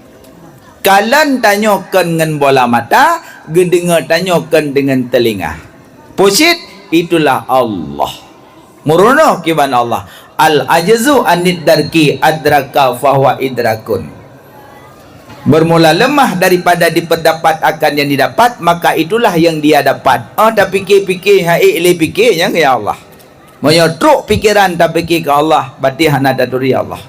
Kalon tanyoe kon ngon bola mata, geudeungö tanyoe kon deungon teulinga. Peue cit, itulah Allah. Meurunoe kiban Allah. Al-ajzu anid darki adraka fahuwa idrakun. Bermula lemah daripada diperdapat akan yang didapat, maka itulah yang dia dapat. Oh, tapike-pike, hai lé pike nyang ya Allah. Meunyoe trok pikeran tapike keu Allah, berarti hana taturi Allah.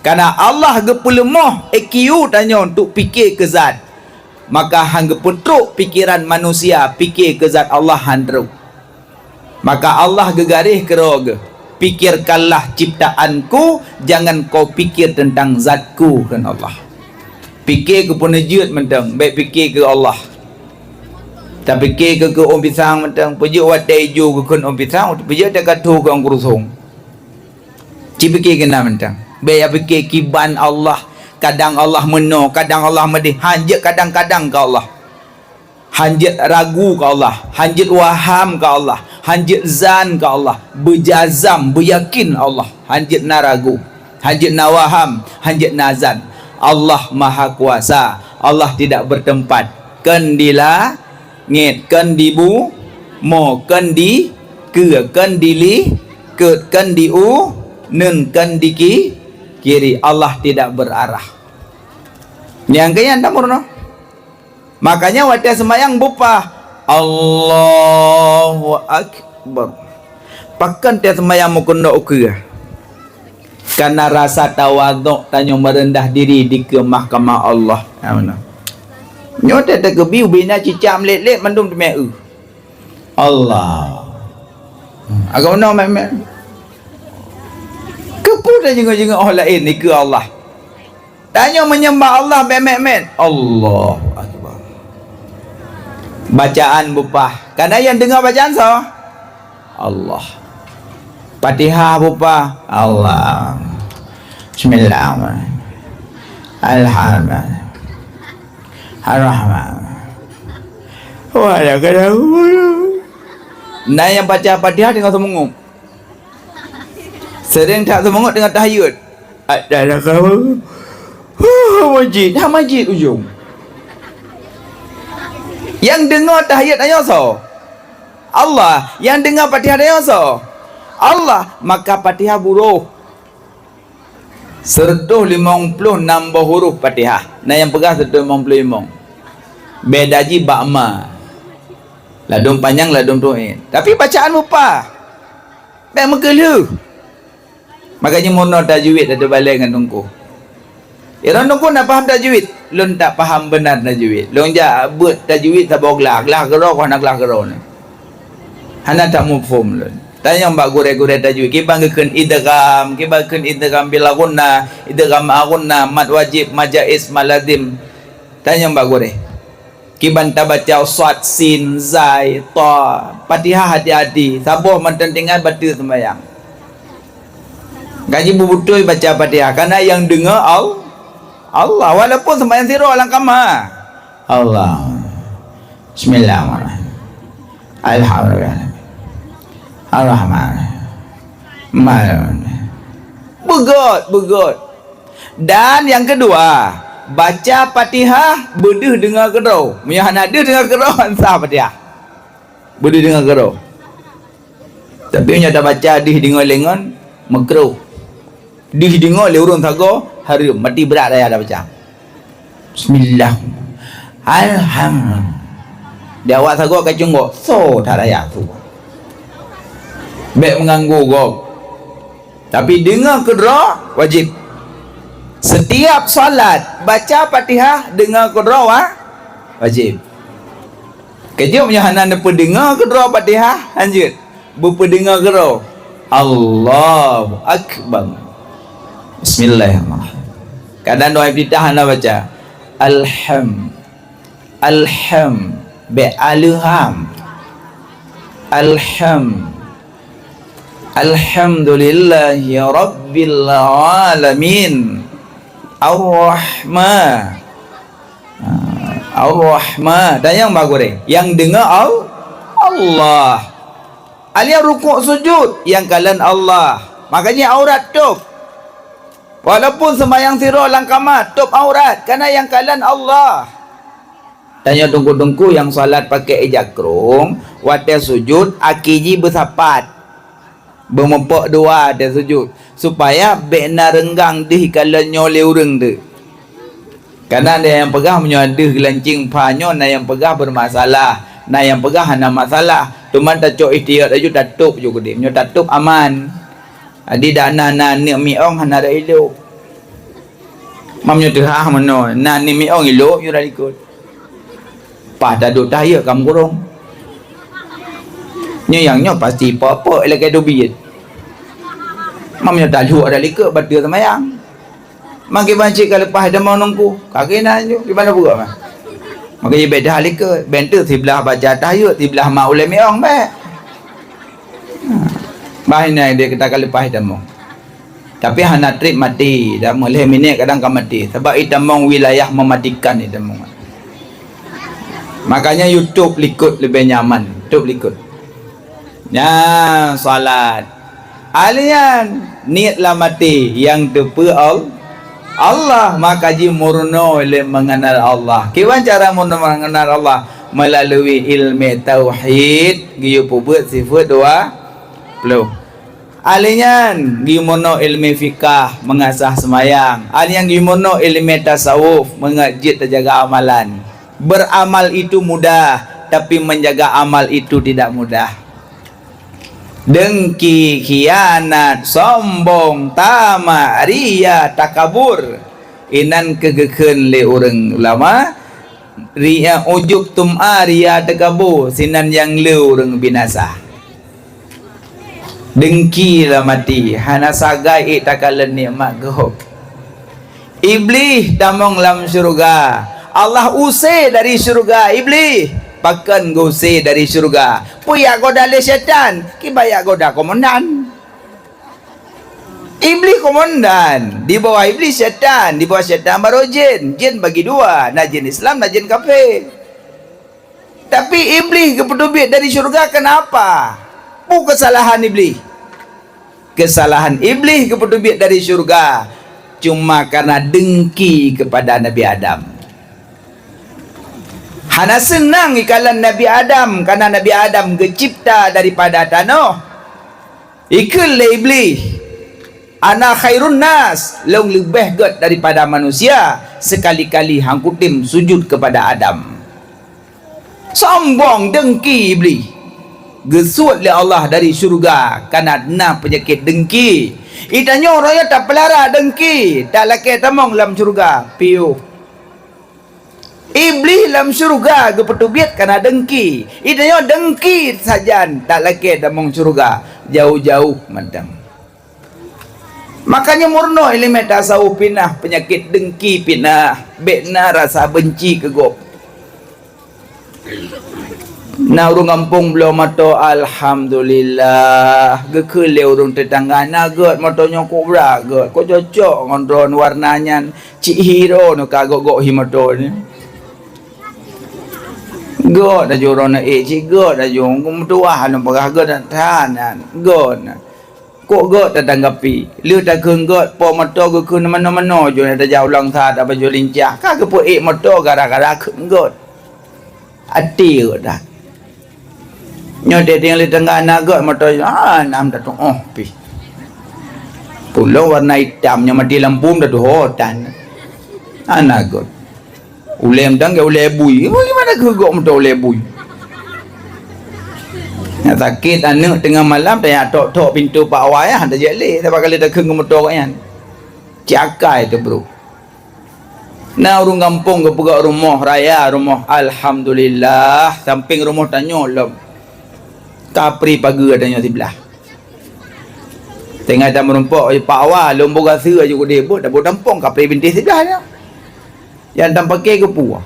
Karena Allah geupeuleumah I Q tanyoe untuk pike keu zat, maka han geupeutrok pikeran manusia pike keu zat Allah han trok. Maka Allah geugaréh keudroe geuh, "Pikirkanlah ciptaan-Ku, jangan kau pikir tentang zat-Ku," kheun Allah. Pike keu peuneujeuet mantong, bèk pike keu Allah. Tapike keu, keu ôn pisang mantong, peujeuet watèe ijô geukheun ôn pisang, peujeuet watèe ka tho keu ôn keurusong. Ci pike keu na mantong. Bèk ya pike kiban Allah, kadang Allah meunoe, kadang Allah meudéh, hanjeuet kadang-kadang keu Allah. Hanjeuet ragu keu Allah, hanjeuet waham keu Allah, hanjeuet zan keu Allah, beujazam, beuyakin Allah, hanjeuet na ragu, hanjeuet na waham, hanjeuet na zan. Allah Mahakuasa, Allah tidak bertempat, kon di langét, kon di bumoe, kon di keue, kon di likot, kon di uneuen, kon di ki-, kiri. Allah tidak berarah. Nyang keu nyan tameurunoe. Makanya watèe seumayang beupah, "Allahu Akbar." Pakon teuh seumayang meukeunok ukeue? Karena rasa tawadhu tanyoe meureundah diri dikeue mahkamah Allah. Ha, meunan. Nyoe teuh takeubi ubena cicak lét-lét mandum teumé eu. Allah. Agak meunoe mé-mé. Keupeue tajeungeuk-jeungeuk oh laén dikeue Allah? Tanyoe meunyeumah Allah bèk mét-mét. Allahu Akbar. Bacaan beupah. Kana nyang deungoe bacaan soe? Allah. Fatihah beupah. Allah. Bismillahirrahmanirrahim. Alhamdulillah. Ar-Rahman. Wa laka alhamdu. Na nyang baca Fatihah teungoh seumeungop. Seuring that seumeungop teungoh tahiyat. Ada laka. Huh, majid, ha majid ujong. Nyang deungoe tahiyat nyoe soe? Allah. Nyang deungoe Fatihah nyoe soe? Allah. Maka Fatihah buroh. Seureutôh limong ploh nam boh huruf Fatihah. Na nyang peugah seureutôh limong ploh limong. Beda jih bak ma. Ladôm panyang, ladôm tuét. Tapi bacaan beupah. Bèk meukeulheueh. Makajih meurunoe tajwid ateueh balèe ngon teungku. Droeneuh teungku na paham tajwid? Lôn tak paham beuna tajwid. Lôn jak beuet tajwid saboh glah, glah keudroe, hana glah keudroe nyoe. Hana tamuphom lôn. Tanyong bak gurèe-gurèe tajwid, kiban geukheun idgham, kiban geukheun idgham bil ghunnah, idgham ma ghunnah, mad wajib, mad jaiz, mad lazim. Tanyong bak gurèe. Kiban tabaca shad, sin, zai, ta. Fatihah hati-hati, saboh mantong tinggai bateue seumbahyang. Gaji beubeutôi baca Fatihah, kana nyang deungoe Al-, Allah, walaupun seumbahyang sidroe lam kama. Allah. Bismillahirrahmanirrahim. Alhamdulillah. Ar-Rahman. Mal. Beugöt, beugöt. Dan nyang keudua, baca Fatihah beudeuh deungoe keudroe. Meunyoe hana deuh deungoe keudroe, han sah Fatihah. Beudeuh deungoe keudroe. Tapi meunyoe tabaca deuh deungoe lé ngon, meukruh. Deuh deungoe lé ureueng sagoe, hareuem, mati brat raya tabaca. Bismillah. Alhamdulillah. Di awak sagoe ka cunggok, so that raya tu. Bèk meuganggu gob. Tapi deungoe keudroe wajéb. Setiap salat baca Fatihah deungoe keudroe wa-, wajéb. Keujeuet meunyoe hana neupeudeungoe keudroe Fatihah, hanjeuet beupeudeungoe keudroe. Allahu Akbar. Bismillahirrahmanirrahim. Kadang doa iftitah hana baca. Alham. Alham. Bèk alham. Alham. Alhamdulillahi rabbil alamin. Ar-Rahman. Ah, Ar-Rahman. Dan nyang bagus deh. Nyang deungoe Al-, Allah. Alham rukuk sujud. Nyang kalon Allah. Makajih aurat tôb. Walaupun seumayang sidroe lam kama, tôb aurat. Kana nyang kalon Allah. Tanyoe teungku-teungku nyang salat pakèk ija krông, watèe sujud, aki jih beusapat. Beumupok dua watèe sujud, supaya bèk na reunggang deuh ikalon nyoe lé ureueng teuk. Kana ada nyang peugah meunyoe deuh geulanjing pha nyoe na nyang peugah beureumasalah, na nyang peugah hana masalah. Teuma tacok ihtiyat laju tatôb ju keudéh. Meunyoe tatôb aman. Jadi dak na, na aneuk miong hana rot ilôk. Meunyoe teuhah meunoe, na aneuk miong ilôk yue dak likot. Paih taduek tahiyat ka meukurong. Nyoe nyang nyoe pasti pok-pok ilakèe teubiet. Meunyoe taluek dak likot bateue seumayang. Mangke bancit ka leupah tamong nungku. Ka keunan ju, gimana buka mah? Maka jih beda likot. Bentuk siblah baca tahiyat, siblah mak ulèe miong bèk. Bah ini dia kita ka leupah tamong. Tapi hana trép mati, dah mulai minit kadang ka mati. Sebab itamong wilayah mematikan itamong. Makanya YouTube likot lebih nyaman, YouTube likot. Nyan salat. Ahli nyan niet lam até nyang teupeu Al-, Allah, maka jih meurunoe lé mengenal Allah. Kiban cara meurunoe mengenal Allah? Melalui ilmu tauhid, geuyue peubuet sifeut dua ploh. Ahli nyan geuyue meurunoe ilmu fikah, mengasah seumayang. Ahli nyan geuyue meurunoe ilmu tasawuf, meungeut jeuet teujaga amalan. Beramal itu mudah, tapi menjaga amal itu tidak mudah. Dengki, khianat, sombong, tamak, ria, takabur. Inan keuh geukheun lé ureueng ulama, Ria, ujub, tum'a, ria, teukabo, sinan nyang le ureuëng binasa. Deungki lam até, hana sagai ék takalon nikmat gob. Iblih tamong lam syeuruga. Allah use dari syeuruga Iblih. Pakon geuuse dari syeuruga? Peue jak goda lé syaitan? Kiban jak goda komandan. Iblih komandan, di bawah Iblih syaitan, di bawah syaitan baru jin. Jin bagi dua, na jin Islam, na jin kafé. Tapi Iblih geupeuteubiet dari syeuruga keunapa? Peue keusalahan Iblih? Keusalahan Iblih geupeuteubiet dari syeuruga cuma karena dengki kepada Nabi Adam. Hana seunang ikalon Nabi Adam, karena Nabi Adam geucipta daripada tanoh. Ikheun lé Iblih, "Ana khairun nas, lôn leubeh gét daripada manusia, seukali-kali han kutem sujud keupada Adam." Sombong, deungki Iblih. Geusuet lé Allah dari syeuruga, kana na peunyakét deungki. Itanyoe roh nyoe tapeulara deungki, talakée tamong lam syeuruga, piôh. Iblih lam syeuruga geupeuteubiet kana deungki. Itanyoe deungki sajan talakée tamong syeuruga, jauh-jauh mantong. Makanya meurunoe iéleumé tasawuf pih na peunyakét deungki pih na, bék na rasa beunci keu gob. Na ureuëng gampông bloe moto, alhamdulillah. Geukheun lé ureuëng teutangga, "Na gét moto nyoe, kok brat gét, kok cocok ngon droeneuh warna nyan, cit hi droeneuh ka gok-gok hi moto nyoe." Gét laju droeneuh ék, cit gét laju, meutuwah lom peugah gét that nyan, gét. Kok gét tatanggapi? Lheueh takheun gét, po moto geukheun manoe-manoe jeuet tajak u Langsa, tapajoh lincah. Ka geupeuék moto gara-gara kheun gét. Até gét that. Nyoe teuh tinggai lé tangga na gét moto, ah, nam tatuoh pih. Pulo warna itam, nyoe mati lampu tatuoh tan. Hana gét. Ulée mantong gét ulée bui. Bagaimana keu gok meuto ulée bui? Nyang sakét aneuëk teungoh malam tajak tok-tok pintoe pak wayah tajak lé, sabab ka lheueh takheun keu meuto gobnyan. Cit akai teuh, bro. Na ureuëng gampông geupeugah rumoh raya, rumoh alhamdulillah, sampéng rumoh tanyoe lom. Kapri pageue tanyoe siblah. Teungoh tameurumpok, "Pak Wa, lôn boh gaseue aju keudeh beuet, dak beuet tampông kapri bintéh siblah nyoe." Nyang tampake keupeue?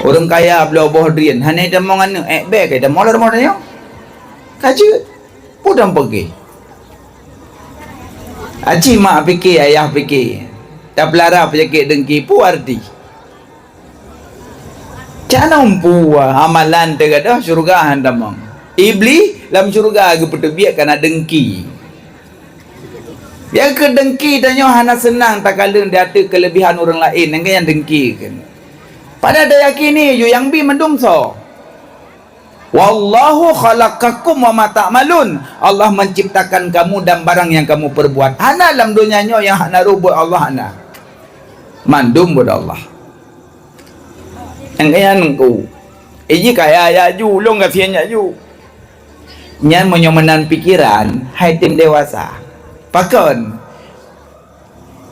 Ureuëng kaya bloe boh drien, hana tamong aneuëk, ék bék ka tamong lam rumoh tanyoe. Ka jeuet, peue tampake? Aci mak pike, ayah pike, tapeulara peunyakét deungki, peue arti? Cak na umpu amalan teuh gadôh syeuruga han tamong. Iblih lam syeuruga geupeuteubiet kana deungki. Nyang keu deungki tanyoe hana seunang takalon di ateueh keuleubihan ureuëng laén, nyang keu nyan deungki kheun. Padahai tayakini yue nyang bi mandum soe. "Wallahu khalaqakum wa ma ta'malun." Allah menciptakan kamu dan barang yang kamu perbuat. Hana lam donya nyoe nyang hana rôh buet Allah, hana. Mandum buet Allah. Nyang kaya nengku. Iji kaya jak ju, lôn gasien jak ju. Nyan meunyoe meunan pikeran, hai tem dewasa. Pakon?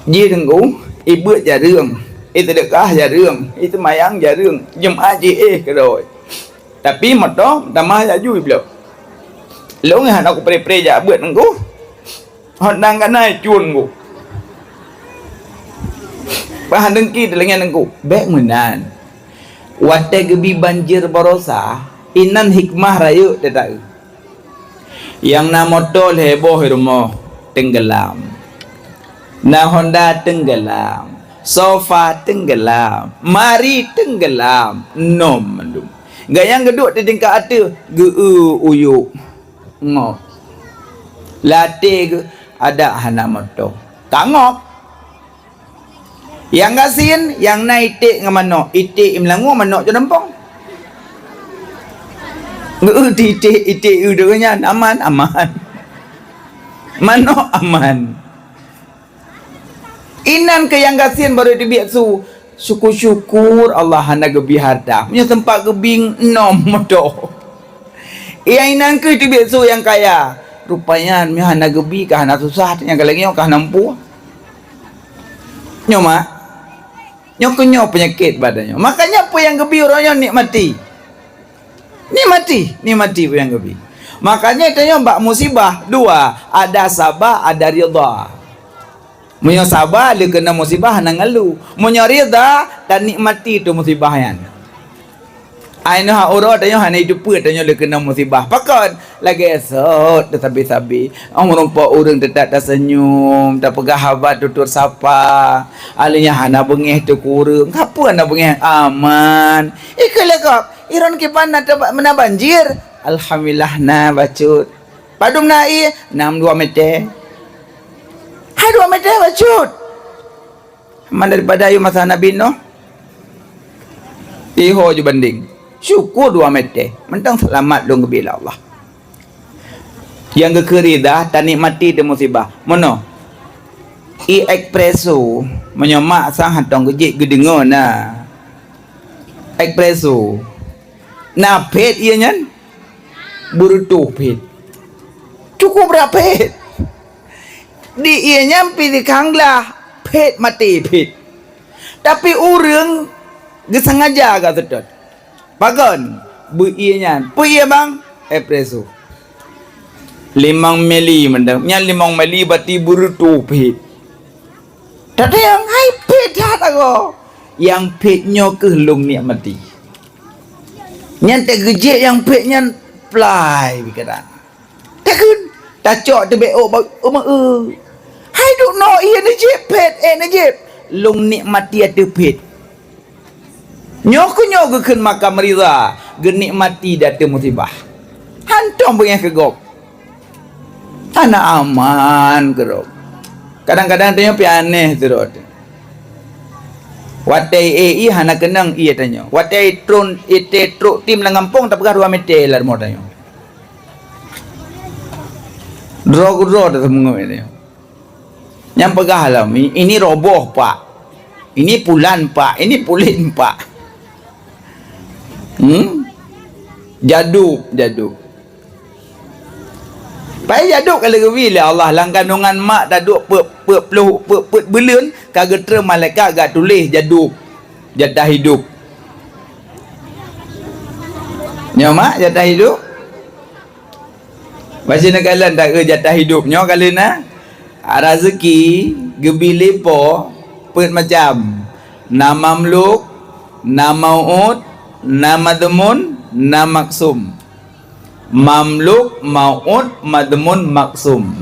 Jih teungku, ibeuet jareueng, iseudeukah jareueng, iseumayang jareueng, Jumat jiéh keudroe. Tapi moto tamah jak ju ibloe. Lôn hana kupré-pré jak beuet teungku. Hot dang kana cun ku. Bah deungki teulingan teungku. Bék meunan. Watée geubi banjir barosa, inan hikmah rayeuk teuta-eu. Nyang na moto lhée boh i rumoh, teunggelam. Na honda, teunggelam. Sofa, teunggelam. Mari, teunggelam. Nom mandum. Gayang geuduek di tingkat ateueh, geu-eu uyuek. Ngop. Lam até geuh, adak hana moto. Ka ngop. Nyang gasien, nyang na iték ngon manok. Iték i meulangue, manok cot dampong. Geu-eu di iték, iték eu deungon nyan. Aman, aman. Manok aman. Inan keu nyang gasien barô teubiet su. Syukur-syukur Allah hana geubi harta. Meunyoe teumpat geubi, nom moto. Nyang inan kheueh teubiet su nyang kaya. Rupanya meunyoe hana geubi ka hana susah, nyang ka lagée nyoe ka hana muphom. Nyoe mak. Nyoe keuh nyoe peunyakét bak tanyoe. Makanya peue nyang geubi uroe nyoe nikmati. Nikmati, nikmati peue nyang geubi. Makanya tanyoe bak musibah dua, ada saba, ada ridha. Meunyoe saba, lé keunong musibah hana ngeulu. Meunyoe ridha, tanikmati teuh musibah nyan. Ai neuh uroe tanyoe hana jiteupeue tanyoe lé keunong musibah. Pakon? Lagèe sot teusabe-sabe. Oh, meurumpok ureueng teutap taseunyum, tapeugah haba tutur sapa. Alèh nyan hana beungèh teuh keu ureueng. Kapeue hana beungèh? Aman. Ikeu lé gob, i droen kiban na teuba-, na banjir? Alhamdulillah na bacut. Padum na ie? Nam dua mètè. Hai dua mètè bacut. Man daripada ayue masa Nabi Nuh, iho jibandeng. Syukur dua mètè. Mantong seulamat lôn geubri lé Allah. Nyang geukheun ridha, tanikmati teuh musibah. Meunoe, i espresso, meunyoe mak sang hantong geujek geudeungoe na. Espresso. Na phèt ie nyan? Beureutôh phèt. Cukup brat phèt. Di ie nyan pih sikhang glah, phèt maté phèt. Tapi ureueng geusengaja geuseutôt. Pakon? Beu ie nyan. Peue ie bang? Espresso. Limong mili mantong. Nyan limong mili berarti beureutôh phèt. Tatanyong, hai phèt that agoe. Nyang phèt nyoe keuh lôn nikmati. Nyan teugeujek nyang phèt nyan plai pikeran. Takheun, tacok teubèe ôk bak eu meu-eu. Hai duek noe ie neujép phèt, eh neujép. Lôn nikmati ateueh phèt. Nyoe keuh nyoe geukheun makam ridha, geunikmati di ateueh musibah. Hántom beungèh keu gob. Hana aman keudroe. Kadang-kadang tanyoe pih aneh keudroe. Watèe ie hana keunong ie tanyoe. Watèe trôn ie trok tim lam gampông tapeugah dua mètè lam rumoh tanyoe. Droe keudroe tateumeuet tanyoe. Nyang peugah lom, "Ini roboh, Pak. Ini pulan, Pak. Ini pulen, Pak." Hmm? Jadub, jadub. Pai jadub ka lheueh geubri lé Allah lam kandungan mak taduek peuet, peuet ploh, peuet, peuet buleuen ka geutreun malaikat geutuléh jadub, jatah hidup. Nyoe mak jatah hidup. Basi neukalon taeu jatah hidup nyoe ka lheueh na. Raseuki geubri lé Po peuet macam. Na mamluk, na mau'ud, na madhmun, na maksum. Mamluk, mau'ud, madhmun, maksum.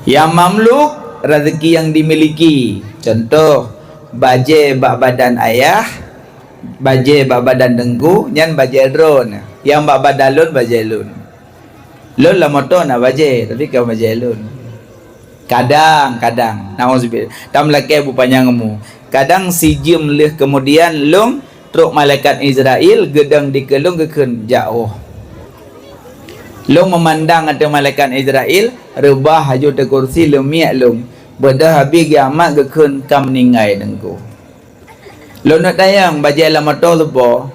Nyang mamluk, raseuki nyang dimiliki. Contoh, bajèe bak badan ayah, bajèe bak badan teungku, nyan bajèe droeneuh. Nyang bak badan lôn, bajèe lôn. Lôn lam moto na bajèe, tapi kon bajèe lôn. Kadang, kadang, nauzubillah, tameulakèe beupanyang umu. Kadang sijeuem lheueh keumudian lôn trok malaikat Israel geudong dikeue lôn geukheun, "Jak woh." Lôn meumandang ateueh malaikat Israel, reubah laju ateueh kursi leumiek lôn. Beudôh habéh kiamat geukheun ka meuninggai teungku. Lôn neuk tanyong, bajèe lam moto soe po?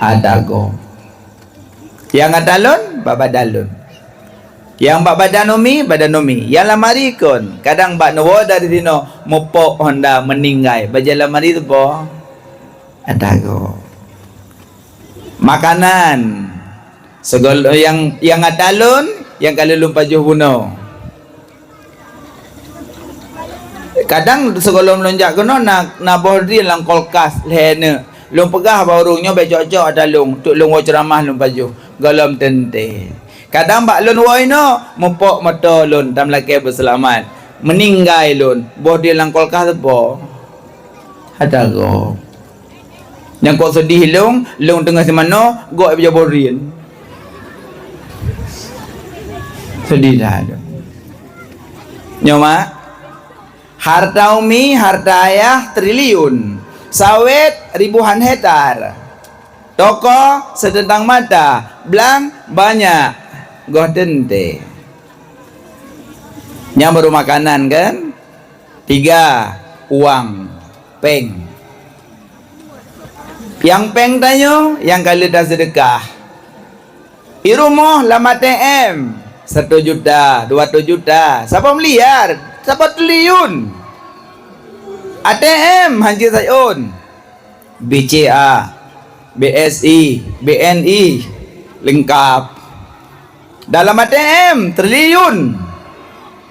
Ata gob. Nyang ata lôn, bak badan lôn. Nyang bak badan umi, badan umi. Nyang lamari kon, kadang bak neuwoe dari sinoe, meupok honda, meuninggai. Bajèe lamari soe po? Ata gob. Makanan. Segol-, nyang, nyang ata lôn, nyang ka lheueh lôn pajoh bunoe. Kadang sigohlom lôn jak keunoe na, na boh drien lam kulkas lhèe neuk. Lôn peugah bak ureueng nyoe bèk cok-cok ata lôn, teuk lôn woe ceuramah lôn pajoh. Gohlom teuntèe. Kadang bak lôn woe inoe, meupok moto lôn, tameulakèe beuseulamat. Meuninggai lôn, boh drien lam kulkas soe po? Ata gob. Nyang kok seudeh lôn, lôn teungoh simanoe, gok bak boh drien. Seudeh that. Nyoe mak, harta umi, harta ayah triliun, sawét ribuhan hektar, toko seuteuntang mata, blang banyak, goh teuntèe. Nyan baru makanan kan? Tiga, uang, péng. Nyang péng tanyoe, nyang ka lheueh taseudeukah. I rumoh lam A T M, satu juta, dua ratus juta, saboh miliar, saboh triliun. A T M hanjeuet sayôn. B C A, B S I, B N I, leungkab. Dalam A T M, triliun.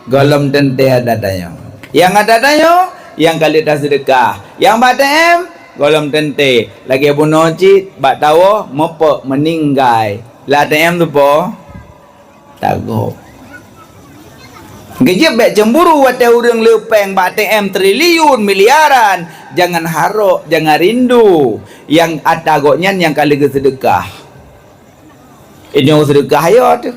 Gohlom teuntée adat tanyoe. Nyang adat tanyoe, nyang ka lheueh taseudeukah. Nyang bak A T M, gohlom teuntée. Lagée bunoe cit, bak tawoe, meupok, meuninggai. Lam A T M teupo, tagob. Geujeuet bék cemburu watée ureuëng le péng bak A T M triliun, miliaran. Jangan harok, jangan rindu. Nyang ata gobnyan nyang ka lheueh geuseudeukah. Inong seudeukah yo teuh.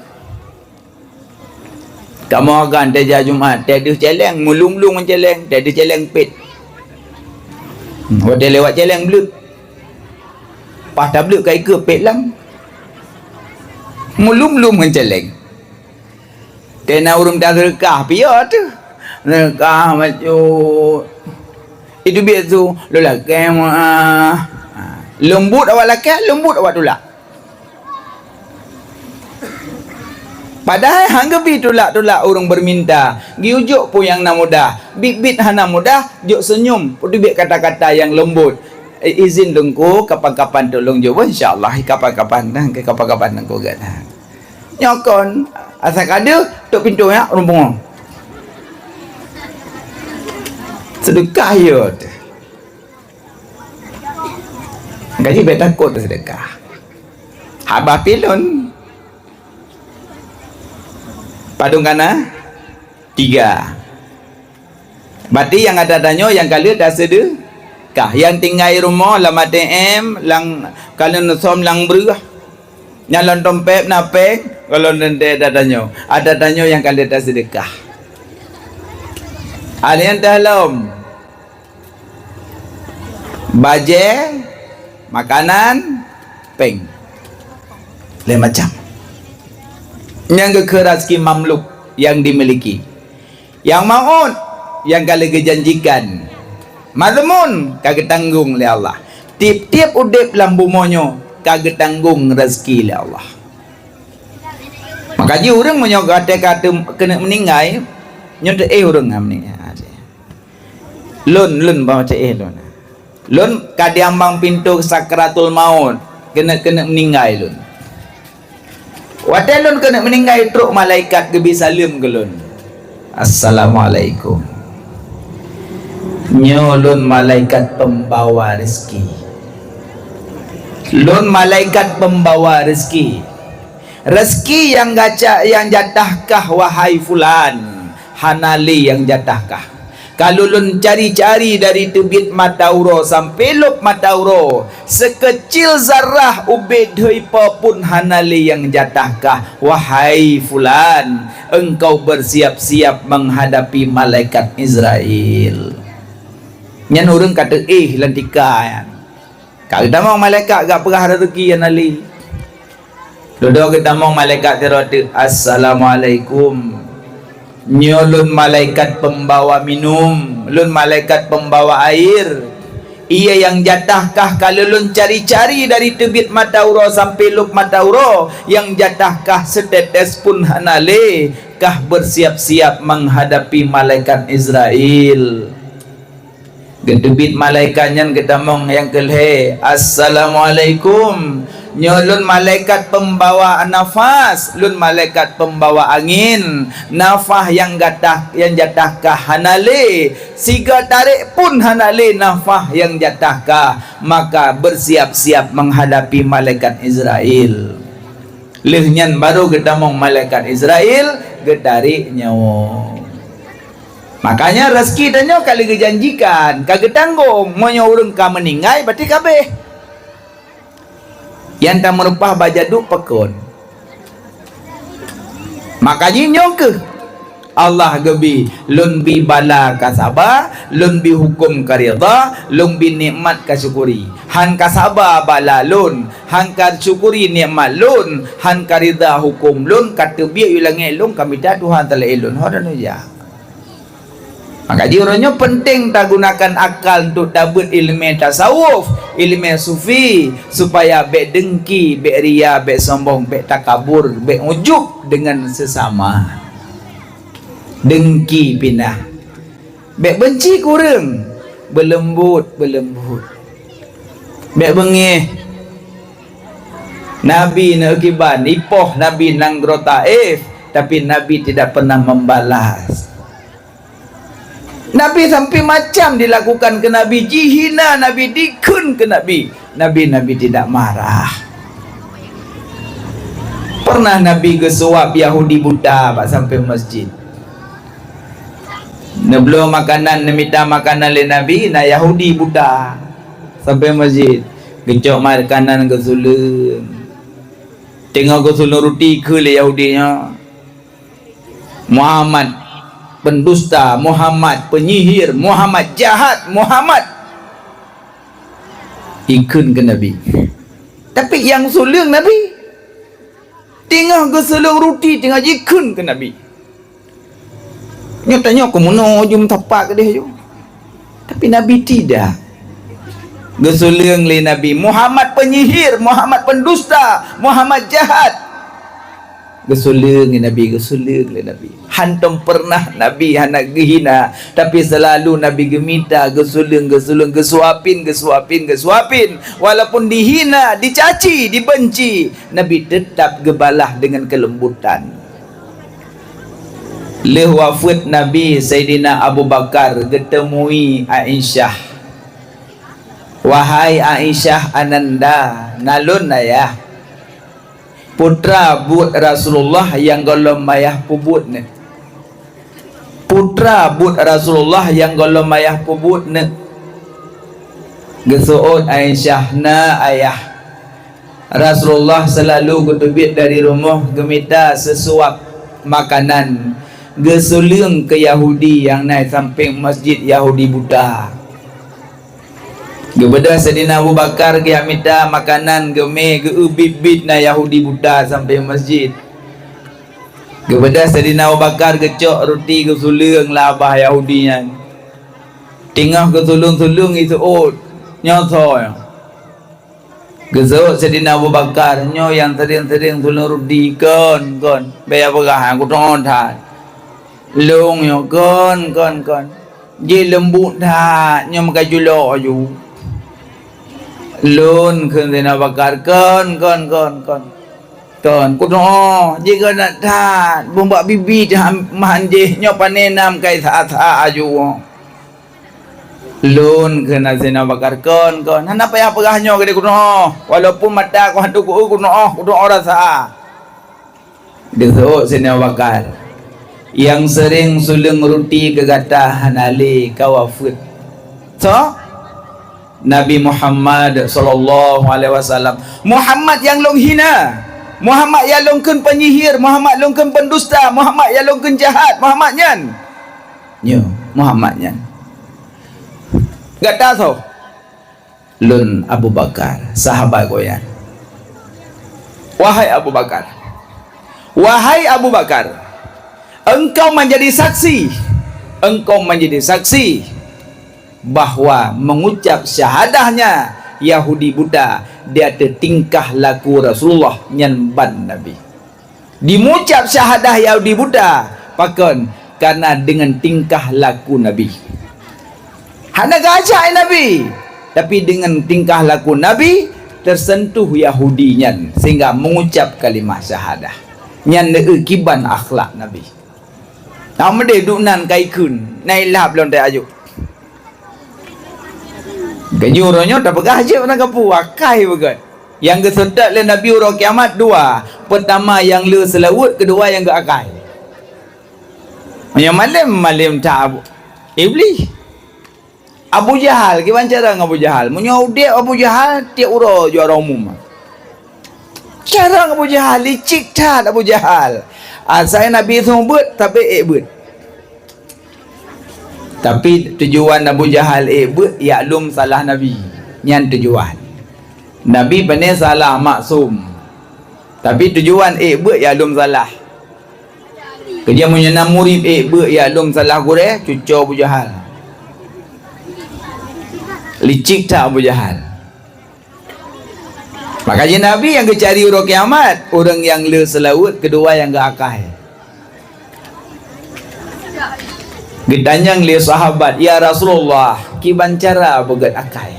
Kamoe kan teuja Jumat, teuh deuh céléng, meulum-lum ngon céléng, teuh deuh céléng pet. Hmm, watée lewat céléng bleuet. Paih tableuet ka ikeue pet lam. Meulum-lum ngon céléng. Teuh na ureuëng taseudeukah, piye teuh. Seudeukah bacut. Itu biet su, lôn lakée meuah. Leumbut awak lakée, leumbut awak tulak. Padahai han geubi tulak-tulak ureuëng beuminta, geujok peue nyang na mudah, biet-biet hana mudah, jok seunyum, peuteubiet kata-kata nyang leumbot. "Eh, izin Teungku, kapan-kapan tulông jok, insya Allah, kapan-kapan, nah, kapan-kapan Teungku gata." Nyoe kon, asai ka deuh, tok pintoe nyan, ureuëng pungo. Seudeukah yo teuh. Gaji bék takot seudeukah. Haba pilon. Padum kana? Tiga. Berarti nyang ada tanyoe nyang ka lheueh taseudeukah. Nyang tinggai rumoh lam A T M, lam ka lheueh neusom lam breueh. Nyang lam dompet na péng, gohlom teuntée ada tanyoe. Ada tanyoe nyang ka lheueh taseudeukah. Alien teuh lom. Bajée, makanan, péng. Lhée macam. Nyang geukheun raseuki mamluk nyang dimiliki. Nyang mauôt nyang ka lheueh geujanjikan. Mazmun ka geutanggong lé Allah. Tieb-tieb udeb lam bumoe nyoe ka geutanggong raseuki lé Allah. Maka jih ureuëng meunyoe watée ka teum-, keuneuk meuninggai, nyoe teuéh ureuëng nyang meuninggai. Lôn, lôn bah watée éh lôn. Lôn ka diambang pintoe sakratul maut, keuneuk, keuneuk meuninggai lôn. Watée lôn keuneuk meuninggai, trok malaikat geubi saleuem keu lôn. "Assalamualaikum. Nyoe lôn malaikat peumbawa rezeki. Lôn malaikat peumbawa rezeki. Rezeki nyang gaca-, nyang jatah kah, wahai fulan, hana lé nyang jatah kah. Ka lôn cari-cari dari teubiet mata uroe sampoe lôb mata uroe, seukeucil zarah ubé dhui po pun hana lé nyang jatah kah, wahai fulan, engkau bersiap-siap menghadapi malaikat Israel." Nyan ureuëng ka teuéh lam tika nyan. Ka geutamong malaikat geupeugah rezeki hana lé. Dudoe geutamong malaikat sidroe teuk, "Assalamualaikum. Nyoe lôn malaikat peumbawa minum, lôn malaikat peumbawa air. Ié nyang jatah kah ka lôn cari-cari dari teubiet mata uroe sampoe lôb mata uroe, nyang jatah kah seuteutes pun hana lé, kah bersiap-siap menghadapi malaikat Israel." Geuteubiet malaikat nyan geutamong nyang keu lhée, "Assalamualaikum. Nyoe lôn malaikat peumbawa nafas, lôn malaikat peumbawa angén. Nafah nyang gatah, nyang jatah kah hana lé, sigoe tarek pun hana lé nafah nyang jatah kah, maka bersiap-siap menghadapi malaikat Israel." Lheueh nyan barô geutamong malaikat Israel geutarek nyoe. Makanya rezeki tanyoe ka lheueh geujanjikan, ka geutanggong. Meunyoe ureuëng ka meuninggai, berarti ka abéh. Nyang tameureupah bak jaduk pakon. Maka jih nyoe keuh Allah geubi, lôn bi bala ka saba, lôn bi huköm ka ridha, lôn bi nikmat ka syukuri. Han ka saba bala lôn, han ka syukuri nikmat lôn, han ka ridha huköm lôn, ka teubiet u langét lôn, ka mita Tuhan talaén lôn. Ho dan uja. Maka jih uroe nyoe penting tagunakan akal untuk tabeuet iéleumé tasawuf, iéleumé sufi, supaya bék dengki, bék ria, bék sombong, bék takabur, bék ujub dengan sesama. Dengki pinah. Bék benci keu ureuëng. Beuleumbot, beuleumbot. Bék beungéh. Nabi neukiban, ipoh Nabi nanggroe Taif, tapi Nabi tidak pernah membalas. Nabi sampai macam dilakukan ke Nabi, jihina Nabi, dikheun ke Nabi. Nabi, Nabi tidak marah. Pernah Nabi geusuap Yahudi buta bak sampai masjid. Neubloe makanan, neumita makanan lé Nabi, na Yahudi buta sampai masjid. Geucok makanan geusuleueng. Teungoh geusuleueng ruti, kheun lé Yahudi nyoe, "Muhammad pendusta, Muhammad penyihir, Muhammad jahat, Muhammad." Ikheun keu Nabi. Tapi nyang suleueng Nabi. Teungoh geusuleueng ruti, teungoh jikheun keu Nabi. Nyoe tanyoe keu meunoe ju meusapat keudeh ju. Tapi Nabi tidak. Geusuleueng lé Nabi, "Muhammad penyihir, Muhammad pendusta, Muhammad jahat." Geusuleueng lé Nabi, geusuleueng lé Nabi. Hantom pernah Nabi hana geuhina, tapi selalu Nabi geumita, geusuleueng, geusuleueng, geusuapin, geusuapin, geusuapin. Walaupun dihina, dicaci, dibenci, Nabi tetap geubalah dengan kelembutan. Lheueh wafeuet Nabi, Saidina Abu Bakar geuteumui Aisyah. "Wahai Aisyah Ananda, na lôn ayah. Putra buet Rasulullah nyang gohlom ayah peubuet nyoe. Putra buet Rasulullah nyang gohlom ayah peubuet nyoe." Geuseuôt Aisyah, "Na ayah. Rasulullah seulalu geuteubiet dari rumoh geumita seusuap makanan geusuleueng keu Yahudi nyang na sampéng masjid Yahudi buta." Geubeudôh Saidina Abu Bakar geujak mita makanan geumé geu-eu biet-biet na Yahudi buta sampéng masjid. Geubeudôh Saidina Abu Bakar geucok ruti geusuleueng lam babah Yahudi nyan. Teungoh geusuleueng-suleueng iseuôt, "Nyoe soe?" Geuseuôt Saidina Abu Bakar, "Nyoe nyang seuring-seuring suleueng ruti, kon, kon. Bék peugah, kutu'oh that. Lôn nyoe, kon, kon, kon. Jih leumbot that, nyoe meukaculok aju." "Lôn," kheun Saidina Abu Bakar, "kon, kon, kon, kon. Kon, kutu'oh, jih geunak that, beumbak bibi that meuhan jih, nyoe pané nam kai sa-sa aju." "Lôn," kheun Saidina Abu Bakar, "kon, kon. Hana payah peugah nyoe keudeh kutu'oh. Walaupun mata ku hantu ku-, kutu'oh, kutu'oh rasa." Geuseuôt Saidina Abu Bakar, "Nyang seuring suleueng ruti keu gata hana lé, ka wafeuet." Soe? Nabi Muhammad sallallahu alaihi wasallam. Muhammad nyang lôn hina. Muhammad nyang lôn kheun penyihir, Muhammad lôn kheun pendusta, Muhammad nyang lôn kheun jahat, Muhammad nyan. Nyoe, Muhammad nyan. Gata soe? Lôn Abu Bakar, sahabat gobnyan. Wahai Abu Bakar, wahai Abu Bakar, engkau menjadi saksi, engkau menjadi saksi bahwa mengucap syahadahnya Yahudi buta di ateueh tingkah laku Rasulullah nyan ban Nabi. Dimucab syahadah Yahudi buta, pakon? Karena dengan tingkah laku Nabi. Hana geuajak Nabi, tapi dengan tingkah laku Nabi, tersentuh Yahudi nyan sehingga mengucap kalimah syahadah. Nyan neueu kiban akhlak Nabi. Nah, meudeh duek nan kai kheun, na ilap lôn teuajuk. Geunyoe uroe nyoe tapeugah jeuet meunan kapeue, akai beugét. Nyang geuseutôt lé Nabi uroe kiamat dua. Peutama nyang le seulaweuet, keudua nyang geuakai. Meunyoe malém, malém that Iblih. Abu Jahal, kiban cara ngon Abu Jahal. Meunyoe udeb Abu Jahal, tieb uroe juara umum. Cara ngon Abu Jahal, licik that Abu Jahal. Asai Nabi seumeubeuet, tapi ék beuet. Tapi tujuan Abu Jahal ék beuet yak lom salah Nabi. Nyan tujuan. Nabi pane salah, maksum. Tapi tujuan ék beuet yak lom salah. Keujeuet meunyoe na murit ék beuet yak lom salah gurée, cuco Abu Jahal. Licik that Abu Jahal. Maka jih Nabi nyang geucari uroe kiamat, ureuëng nyang le seulaweuet, keudua nyang geuakai. Geutanyong lé sahabat, "Ya Rasulullah, Kiban cara beugét akai.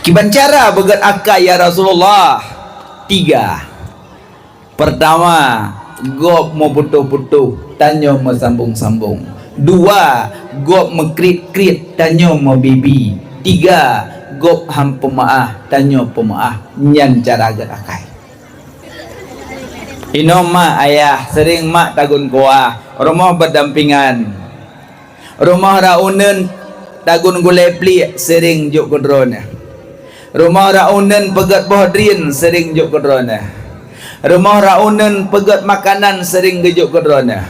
Kiban cara beugét akai, ya Rasulullah? Tiga. Pertama, gob meuputôh-putôh, tanyoe meusambong-sambong. Dua, gob meukriet-kriet, tanyoe meubibi. Tiga, gob han peumeu'ah, tanyoe peumeu'ah. Nyan cara gét akai. Inoe mak ayah, sering mak tagun kuah, rumoh beudampingan. Rumoh ra uneuen tagun gulée pliek, sering jok keu droeneuh. Rumoh ra uneuen peugét boh drien, sering jok keu droeneuh. Rumoh ra uneuen peugét makanan, sering geujok keu droeneuh.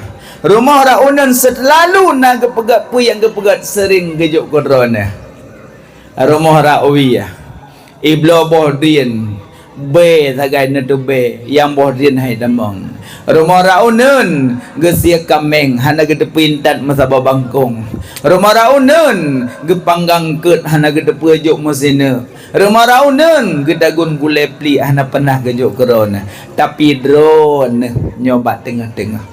Rumoh ra uneuen seulalu na geupeugét peue nyang geupeugét, sering geujok keu droeneuh. Rumoh ra wie, ibloe boh drien, bée sagai neuteubée, nyang boh drien hai tamong. Rumoh ra uneuen geusie kaméng, hana geuteupeue intat meusaboh bangkong. Rumoh ra uneuen geupanggang keuet, hana geuteupeue jok meusineuk. Rumoh ra uneuen geutagun gulée pliek, hana peunah geujok keu droeneuh. Tapi droeneuh nyoe bak teungoh-teungoh.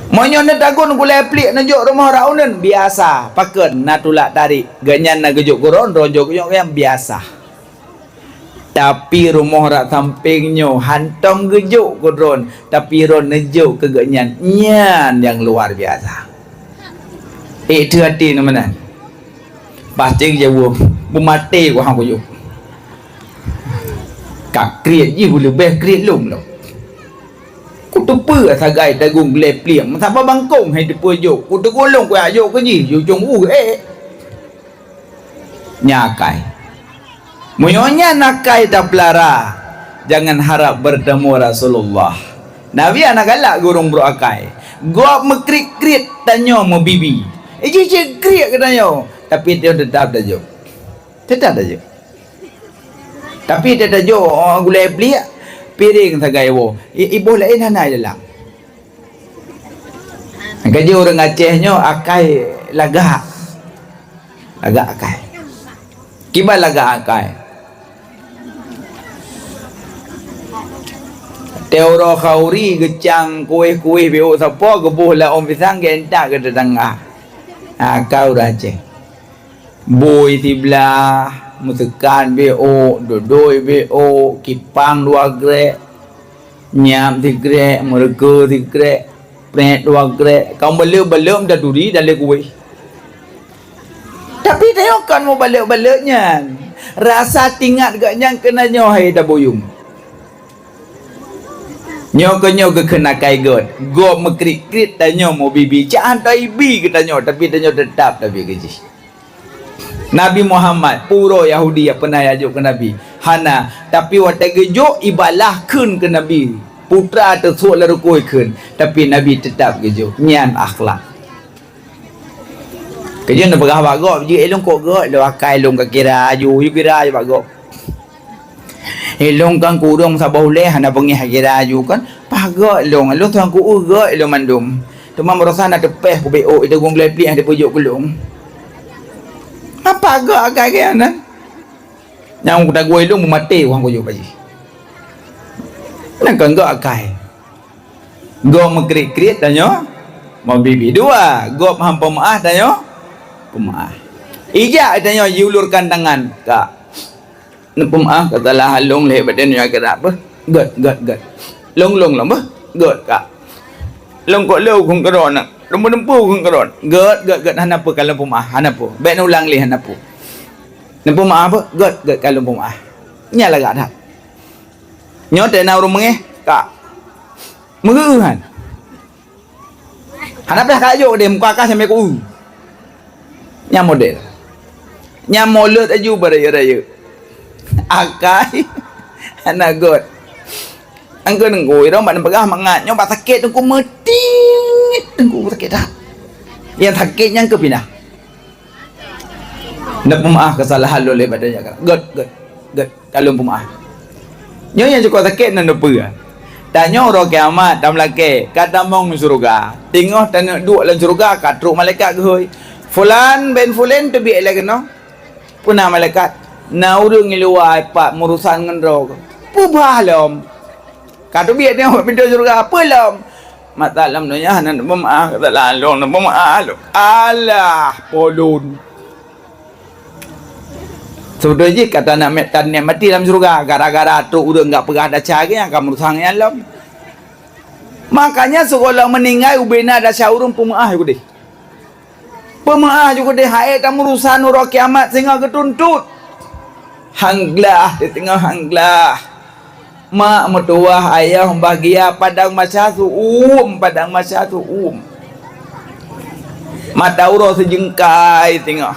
Meunyoe neutagun gulée pliek neujok rumoh ra uneuen, biasa. Pakon? Na tulak tarék. Gobnyan na geujok keu droen, droen jok keu nyan, biasa. Tapi rumoh ra sampéng nyoe hántom geujok keu droen, tapi droen neujok keu gobnyan. Nyan nyang luar biasa. Ék teu até na meunan. Pasti jaweueb, "Beumaté ku han kujok." Ka kriet jih, beuleubeh kriet lôn lom. Kuteupeue sagai tagun gulée pliek, meusaboh bangkong hai teupeue jok. Kuteupeue lôn kujak jok keu jih, ujong ueh ék. Nyan akai. Meunyoe nyan akai tapeulara, jangan harap bertemu Rasulullah. Nabi hana galak gurong brok akai. Gob meukriet-kriet, tanyoe meubibi. Iji cit kriet keu tanyoe, tapi tanyoe teutap tajok. Teutap tajok. Tapi teutap tajok, oh, gulée pliek, piréng sagai woe. I-, iboh laén hana i dalam. Keujeuet ureuëng Aceh nyoe akai lagak. Lagak akai. Kiban lagak akai. Teuro khauri geucang kuéh-kuéh biôk sapo geuboh lam ôn pisang geuintat keu teutangga. Ha, akai ureuëng Aceh. Bui siblah, meuseukan biôk, dodoi biôk, kipang dua grek, nyiap sigrek, meureuke sigrek, prek dua grek, ka baleuem-baleuem taturi dalam kuéh. Tapi tanyoe kon meubaleuem-baleuem nyan. Rasa tingat gobnyan keunan nyoe hai tabuyueng. Nyoe keuh nyoe geukheun akai göt. Gob meukriet-kriet, tanyoe meubibi. Cak han taibi keu tanyoe, tapi tanyoe teutap tabi keu jih. Nabi Muhammad, peue uroe Yahudi nyang peunah jijok keu Nabi? Hana. Tapi watée geujok, ibalah kheun keu Nabi. Putra teusuek lam rukui kheun. Tapi Nabi teutap geujok. Nyan akhlak. Keujeuet neupeugah bak gob, jeuet ilôn kok göt lôn, akai lôn ka kira aju, yue kira aju bak gob. Ilôn kan kureueng saboh ulée hana beungéh kira aju kan, paih göt ilôn, ilôn tuan ku göt ilôn mandum. Teuma baroesa na teupeh kubeuôk, iteugong gleh pliek hana teupeujuk keu lôn. Apa göt akai keu nyan? Nyang kutagoe ilôn meumaté wang kujok bak jih. Nyan kan göt akai. Gob meukriet-kriet tanyoe meubibi. Dua, gob han peumeu'ah tanyoe peumeu'ah. Ijak tanyoe jiulurkan tangan, "Kak, neupeumeu'ah kesalahan lôn lé badan nyoe keu dak beuh." "Göt, göt, göt." "Lôn, lôn, lôn beuh." "Göt, Kak." "Lôn kok lôn kheun keudroe na. Lôn meudumpu kheun keudroe." "Göt, göt, göt, hana peue ka lôn peumeu'ah, hana peue. Bék neulang lé, hana peue." "Neupeumeu'ah beuh." "Göt, göt, ka lôn peumeu'ah." Nyan lagak that. Nyoe teuh na ureuëng meungéh, "Kak, meuheuh han. Hana payah kajok deh muka kah sampai ku." Nyan model. Nyan mulod aju beurayeuk-rayeuk. Akai hana göt. Angkeu teungku, irong bak neupeugah mangat nyoe bak sakét teungku meutit. Teungku sakét that. Nyang sakét nyan keu pinah. Neupeumeu'ah kesalahan lôn lé badan nyoe. Göt, göt, göt, ka lôn peumeu'ah. Nyoe nyang cukôp sakét na neupeue. Tanyoe uroe kiamat tameulakée, ka tamong syeuruga. Teungoh taneuk duek lam syeuruga ka trok malaikat geuhôi. "Fulan bin Fulan teubiet lé keunoe." "Peue na malaikat?" "Na ureuëng i luwa ipat meurusan ngon droe." "Peue bah lom?" "Ka teubiet teungoh bak pintoe syeuruga." "Peue lom?" Mata lam donya hana neupeumaah, kata lalong neupeumaah lom. Alah, polon. Seudeuh jih kata nak mé-, tan nikmati lam syeuruga, gara-gara trok ureuëng gak peugah dasya geuh nyang ka meurusang nyan lom. Makanya sigohlom meuninggai ubena dasya ureuëng peumeuáh ju keudeh. Peumeuáh ju keudeh, hai tameurusan uroe kiamat singoh geutuntot. Hán glah, di teungoh hán glah. Mak meutuwah, ayah bahgia, padang masa su'um, padang masa su'um. Mata uroe sijeungkai singoh.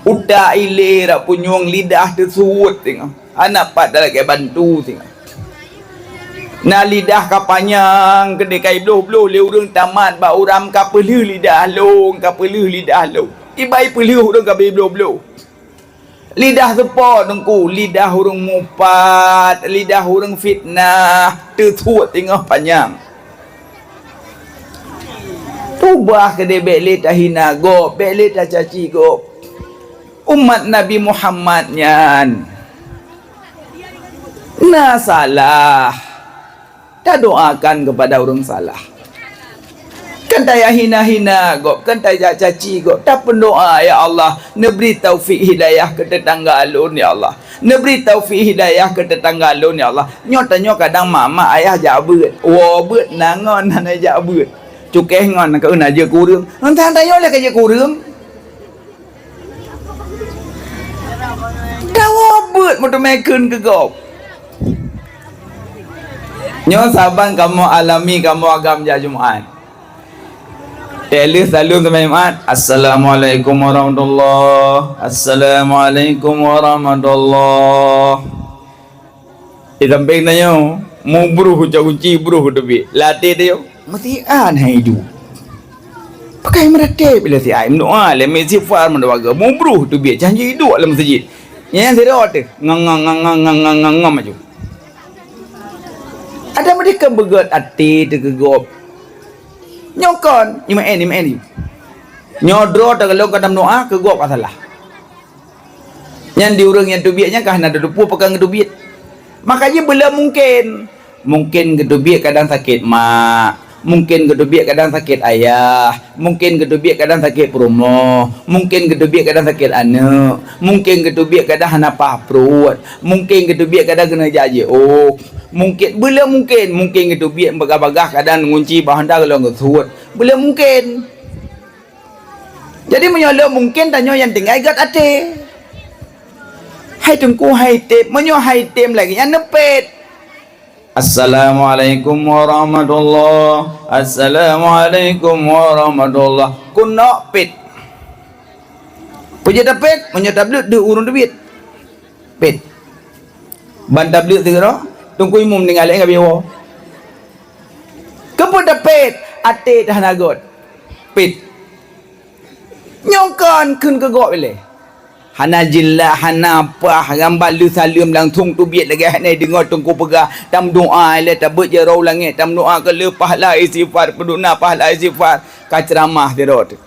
Utak ilée rak punyueng, lidah teusuet singoh. Hana pat lagée bantu singoh. Na lidah ka panyang, keudeh ka ibloh-bloh lé ureuëng tamat bak uram, ka peulheueh lidah lôn, ka peulheueh lidah lôn. Ibai peulheueh ureuëng ka ibloh-bloh. Lidah seupôt Teungku, lidah ureuëng mupat, lidah ureuëng fitnah, teusuet singoh panyang. Tubah keudeh, bék lé tahina gob, bék lé tacaci gob. Umat Nabi Muhammad nyan na salah, tadoakan keupada ureuëng salah. Kan tayah hina-hina gob, kan tayah caci gob, tapeudoa, "Ya Allah, neubri taufik hidayah keu teutangga lôn, ya Allah. Neubri taufik hidayah keu teutangga lôn, ya Allah." Nyoe tanyoe kadang mak-mak ayah jak beuet, woe beuet na ngon hana jak beuet. Cukéh ngon ka na jeuet keu ureuëng. Entah tanyoe lé ka jeuet keu ureuëng. Dawa beuet meuteumé kheun keu gob. Nyoe saban kamoe alami, kamoe agam jak Jumat. Teuh lheueh saleuem teuma Jumat, "Assalamualaikum warahmatullah. Assalamualaikum warahmatullah." Di sampéng tanyoe, mubroh ucok gunci, broh teubiet. Lam até tanyoe, meusian hai iduek. Pakai meuratéb lé siat, meudoa lé, meuistighfar, meudoa geuh, mubroh teubiet, janji iduek lam meuseujid. Nyan sidroe teuh, ngang, ngang, ngang maju. Ada meudeh keu beugét até teuh keu gob. Nyoe kon, nyoe meu'en, nyoe meu'en. Nyoe droe teuh lôn ka tameudoa, keu gob ka salah. Nyan di ureuëng nyang teubiet nyan ka hana tateupeue pakon geuteubiet. Makajih beu le mungken. Mungken geuteubiet kadang sakét mak, mungken geuteubiet kadang sakét ayah, mungken geuteubiet kadang sakét peurumoh, mungken geuteubiet kadang sakét aneuëk, mungken geuteubiet kadang hana paih pruet, mungken geuteubiet kadang keuneuk jak jiôh, mungken, beu le mungken, mungken geuteubiet bagah-bagah kadang ngunci bak honda gohlom geusuet. Beu le mungken. Jadi meunyoe le mungken tanyoe nyang tinggai gét até. Hai Teungku, hai tém, meunyoe hai tém lagée nyan neupét. Assalamualaikum warahmatullah. Assalamualaikum warahmatullah. Keunoe pét. Peue jeuet tapét? Meunyoe tableuet deuh ureuëng teubiet. Pét. Ban tableuet sigoe, Teungku Imum ninggai lé ngabi woe. Keupeue tapét? Até teuh hana gét. Pét. Nyoe kon kheun keu gob ilée. Hana jeulaih, hana paih, ngon ban lheueh saleuem langsong teubiet lagée hana deungoe Teungku peugah, tameudoa ilée, tabeuet jaroe u langét, tameudoa keu le pahala istighfar, peuduna pahala istighfar, ka ceuramah sidroe teuh.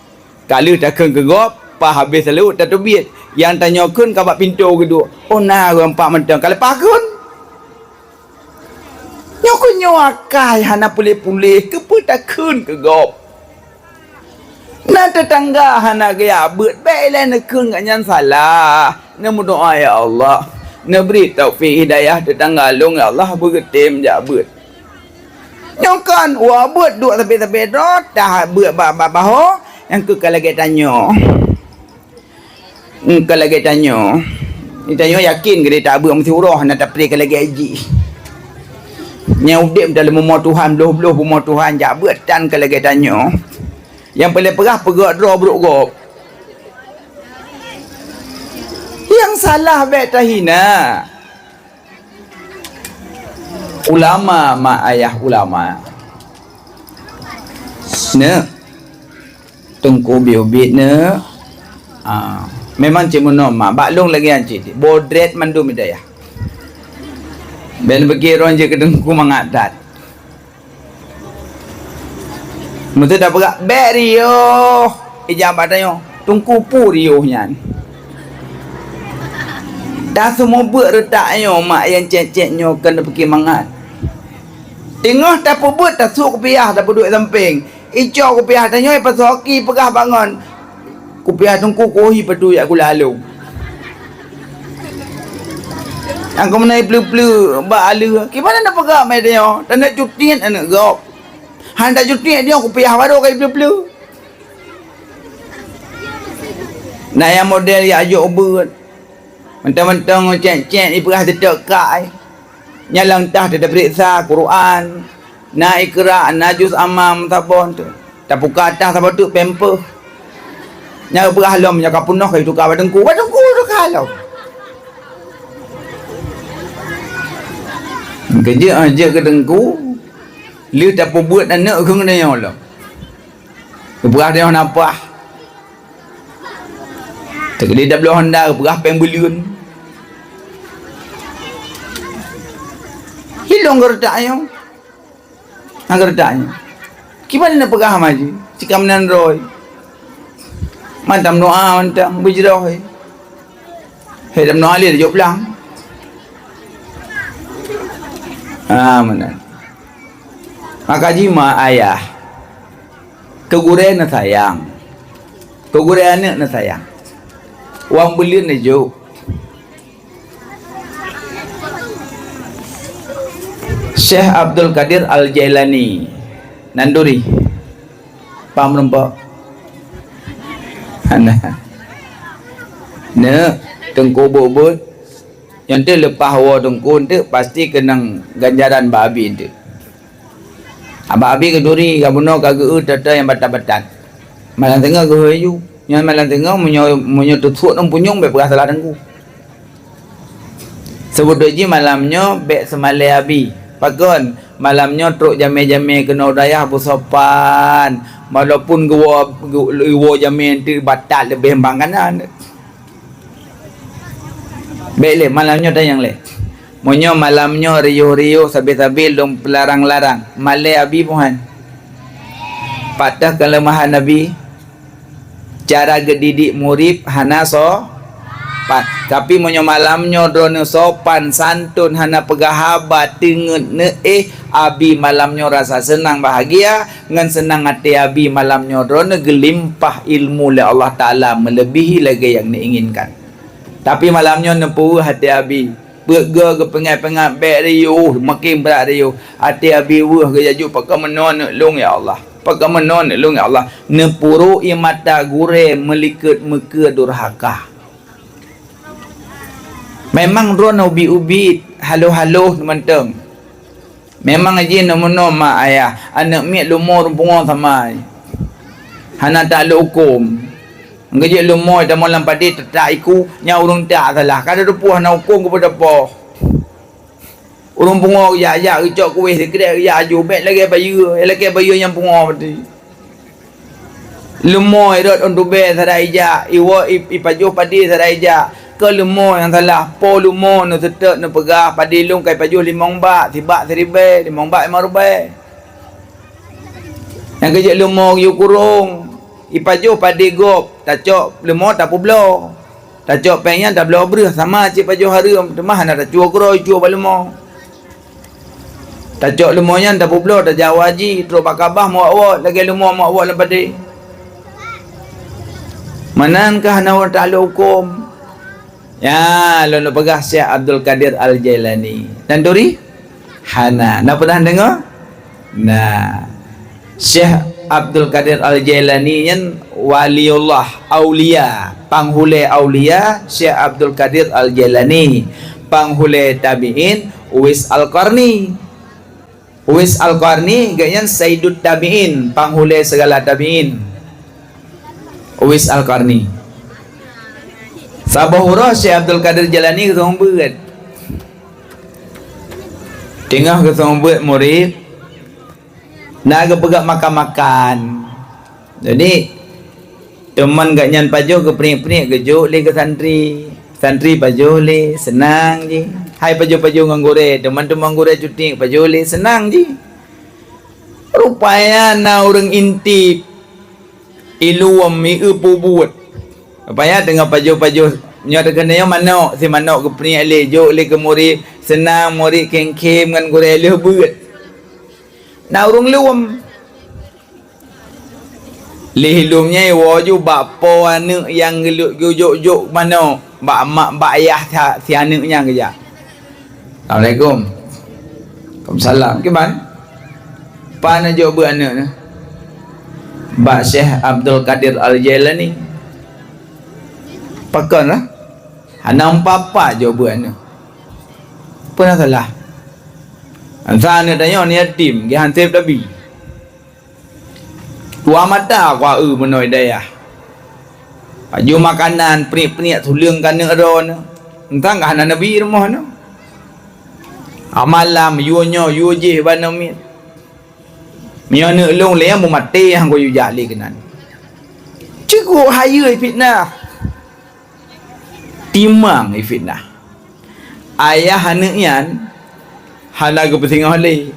Ka lheueh takheun keu gob, paih habéh saleuem tateubiet. Nyang tanyoe kheun ka bak pintoe geuduek. Oh na ureuëng pat mantong ka leupah kheun. Nyoe keuh nyoe akai hana puléh-puléh, keupeue takheun keu gob? Na teutangga hana geujak beuet, bék ilée neukheun gobnyan salah. Neumeudoa, "Ya Allah, neubri taufik hidayah teutangga lôn, ya Allah, beugeutem jak beuet." Nyoe kon, woe beuet duek sabe-sabe droe, tabeuet bak, bak bahô, nyang keuh ka lagée tanyoe. Ka lagée tanyoe. Tanyoe yakin keudeh tabeuet meusiuroe hana tapreh ka lagée jih. Nyang udeb dalam rumoh Tuhan, bloh-bloh bumoe Tuhan jak beuet tan ka lagée tanyoe. Nyang paleng peugah peugét droe brok gob. Nyang salah bék tahina. Ulama mak ayah ulama. Neuk. Teungku ubit-ubit neuk. Ah, memang cit meunoe mak. Bak lôn lagée nyan cit. Bodret mandum hidayah. Ben beuki roh jeuet keu teungku mangat that. Meuseuti tapeugah, "Bék riôh!" Ija bak tanyoe, "Teungku peue riôh nyan?" Taseumeubeuet reutak nyoe mak nyang cét-cét nyoe keu neupeuki mangat. Teungoh tapeubuet, tasôk kupiah, tapeuduek sampéng. Icok kupiah tanyoe, ipasoe aki, peugah bangon. Kupiah teungku, kohi padub jak gula lôn. Nyang keumeunai pleu-pleu bak aleuh. Kiban na peugah mé tanyoe, taneuk cutiet aneuk gob. Han tacutiet nyoe kupiah baroe ka ipleu-pleu. Na nyang model jak jok ubeut. Mantong-mantong cék-cék ipeugah teutok kai. Nyan lam tah teupeuriksa Quran. Na Iqra, na juz amma meusaboh tu. Tapuka tah saboh teuk pampers. Nyan peugah lom nyoe ka peunoh ka ituka bak teungku. Bak teungku tuka lom. Keujeuet, ah, jeuet keu teungku. Lheueh tapeubuet aneuk keu nyoe lom. Geupeugah tanyoe na paih. Teukeudi tabloe honda geupeugah péng buleuen. Ilong geureutak nyoe. Nyang geureutak nyoe. Kiban na peugah maji, sikam nan roi. Mantong doa mantong beujroh. Hai lam noe lé jok blang. Ah, meunan. Maka jih ma ayah. Keu gurée neusayang. Keu gurée aneuk neusayang. Wang buleuen neujok. Syekh Abdul Qadir Al-Jailani. Nanduri. Paham lom, Pak? Hana. Neuk, teungku buet-buet. Nyan teuk leupah woe teungku teuk pasti keunong ganjaran bak abi teuk. Bak abi keuduri ka bunoe ka geu-eu tata nyang batat-batat. Malam teungoh geuhôi aju. Nyan malam teungoh meunyoe, meunyoe teusuet ngon punyueng bék peugah salah teungku. Seubeutôi jih malam nyoe bék seumalée abi. Pakon? Malam nyoe trok jamé-jamé keunoe dayah beusopan, walaupun geuwoe, geuwoe jamé teuk batat leubeh bang kanan. Bék lé malam nyoe tanyong lé. Meunyoe malam nyoe riôh-riôh sabe-sabe lôn peularang-larang, malée abi buhan. Pat teuh keuleumahan abi. Cara geudidik murit hana sopan. Tapi meunyoe malam nyoe droeneuh sopan santun, hana peugah haba, teungeut neuéh, abi malam nyoe rasa seunang bahgia, ngon seunang até abi malam nyoe droeneuh geulimpah ilmu lé Allah Taala meuleubihi lagée nyang neuinginkan. Tapi malam nyoe neupeuweuh até abi. Peuet goe geupeungat-peungat bék riôh, makin brat riôh. Até abi weueh geujak jok, "Pakon meunoe aneuk lôn, ya Allah? Pakon meunoe aneuk lôn, ya Allah?" Neupurok ie mata gurée meulikot meukeue durhaka. Memang droeneuh ubit-ubit, haloh-haloh mantong. Memang jih neumeunoe mak ayah, aneuk miet leumo ureuëng pungo sama. Hana taklok huköm. Geujeuet leumo tamong lam padé teutak iku, nyan ureuëng tak salah. Ka teupeue hana huköm keupeue tapoh. Ureuëng pungo geujak-jak geucok kuéh sikrek geujak aju, bék lagée bayeue, lakée bayeue nyang pungo berarti. Leumo rot ôn tubée sarai jak, iwoe i-, ipajoh padé sarai jak. Keu leumo nyang salah, po leumo neuseutôt neupeugah padé lôn ka ipajoh limong bak, sibak siribée, limong bak limong ribée. Nyang keujeuet leumo geuyue kurong, ipajoh padé gob, tacok leumo tapeubloe. Tacok péng nyan tabloe breueh sama cit pajoh hareuem, teuma hana tacue keudroe icue bak leumo. Tacok leumo nyan tapeubloe, tajak u haji, trok bak Ka'bah meuwot-wot lagée leumo meuwot-wot lam padé. Meunan keuh hana ureuëng taklok huköm. Ya, lôn peugah Syekh Abdul Qadir Al-Jailani. Nanduri? Hana. Na pernah deungoe? Na. Syekh Abdul Qadir Al-Jailani nyan waliullah, aulia, panghulée aulia, Syekh Abdul Qadir Al-Jailani, panghulée tabi'in, Uwais Al-Qarni. Uwais Al-Qarni, gobnyan Sayyidut Tabi'in, panghulée segala tabi'in. Uwais Al-Qarni. Saboh uroe Syekh Abdul Qadir Jailani geuseumeubeuet. Teungoh geuseumeubeuet murit, na geupeugah makan-makan. Jadi, teuma gobnyan pajoh geupriek-priek geujok lé keu santri. Santri pajoh lé, seunang jih. Hai pajoh-pajoh ngon gurée, teuma-teuma gurée cuti pajoh lé, seunang jih. Rupanya na ureuëng intip, ilom mieu peubuet. Rupanya teungoh pajoh-pajoh nyoe teukeunyoe manok, si manok geupriek lé, jok lé keu murit, seunang murit khém-khém ngon gurée lheueh beuet. Na ureuëng lom. Lheuh lom nyan iwoe ju bak po aneuëk nyang geuleuek geujok-jok manoe bak mak, bak ayah si, si aneuëk nyan geujak. "Assalamualaikum." "Waalaikumsalam." "Kiban?" "Pane jok beuet aneuëk nyoe?" "Bak Syekh Abdul Qadir Al-Jailani." "Pakon lah?" "Hana meupat-pat jok beuet aneuëk." "Peue na salah?" "Asai aneuëk tanyoe ni yatim, geuhanséb tabi. Dua mata kueu meunoe dayah. Pajoh makanan, peunik-peunik tuleueng keu aneuëk droeneuh. Entang ka hana neubi rumoh nyoe. Amalam, yue nyoe, yue jéh bak aneuëk miet. Meunyoe aneuëk lôn lé nyang meumaté nyang kuyue jak lé keunan." Cukôp hayeue fitnah. Timang fitnah. Ayah aneuëk nyan hana geupeusingoh lé.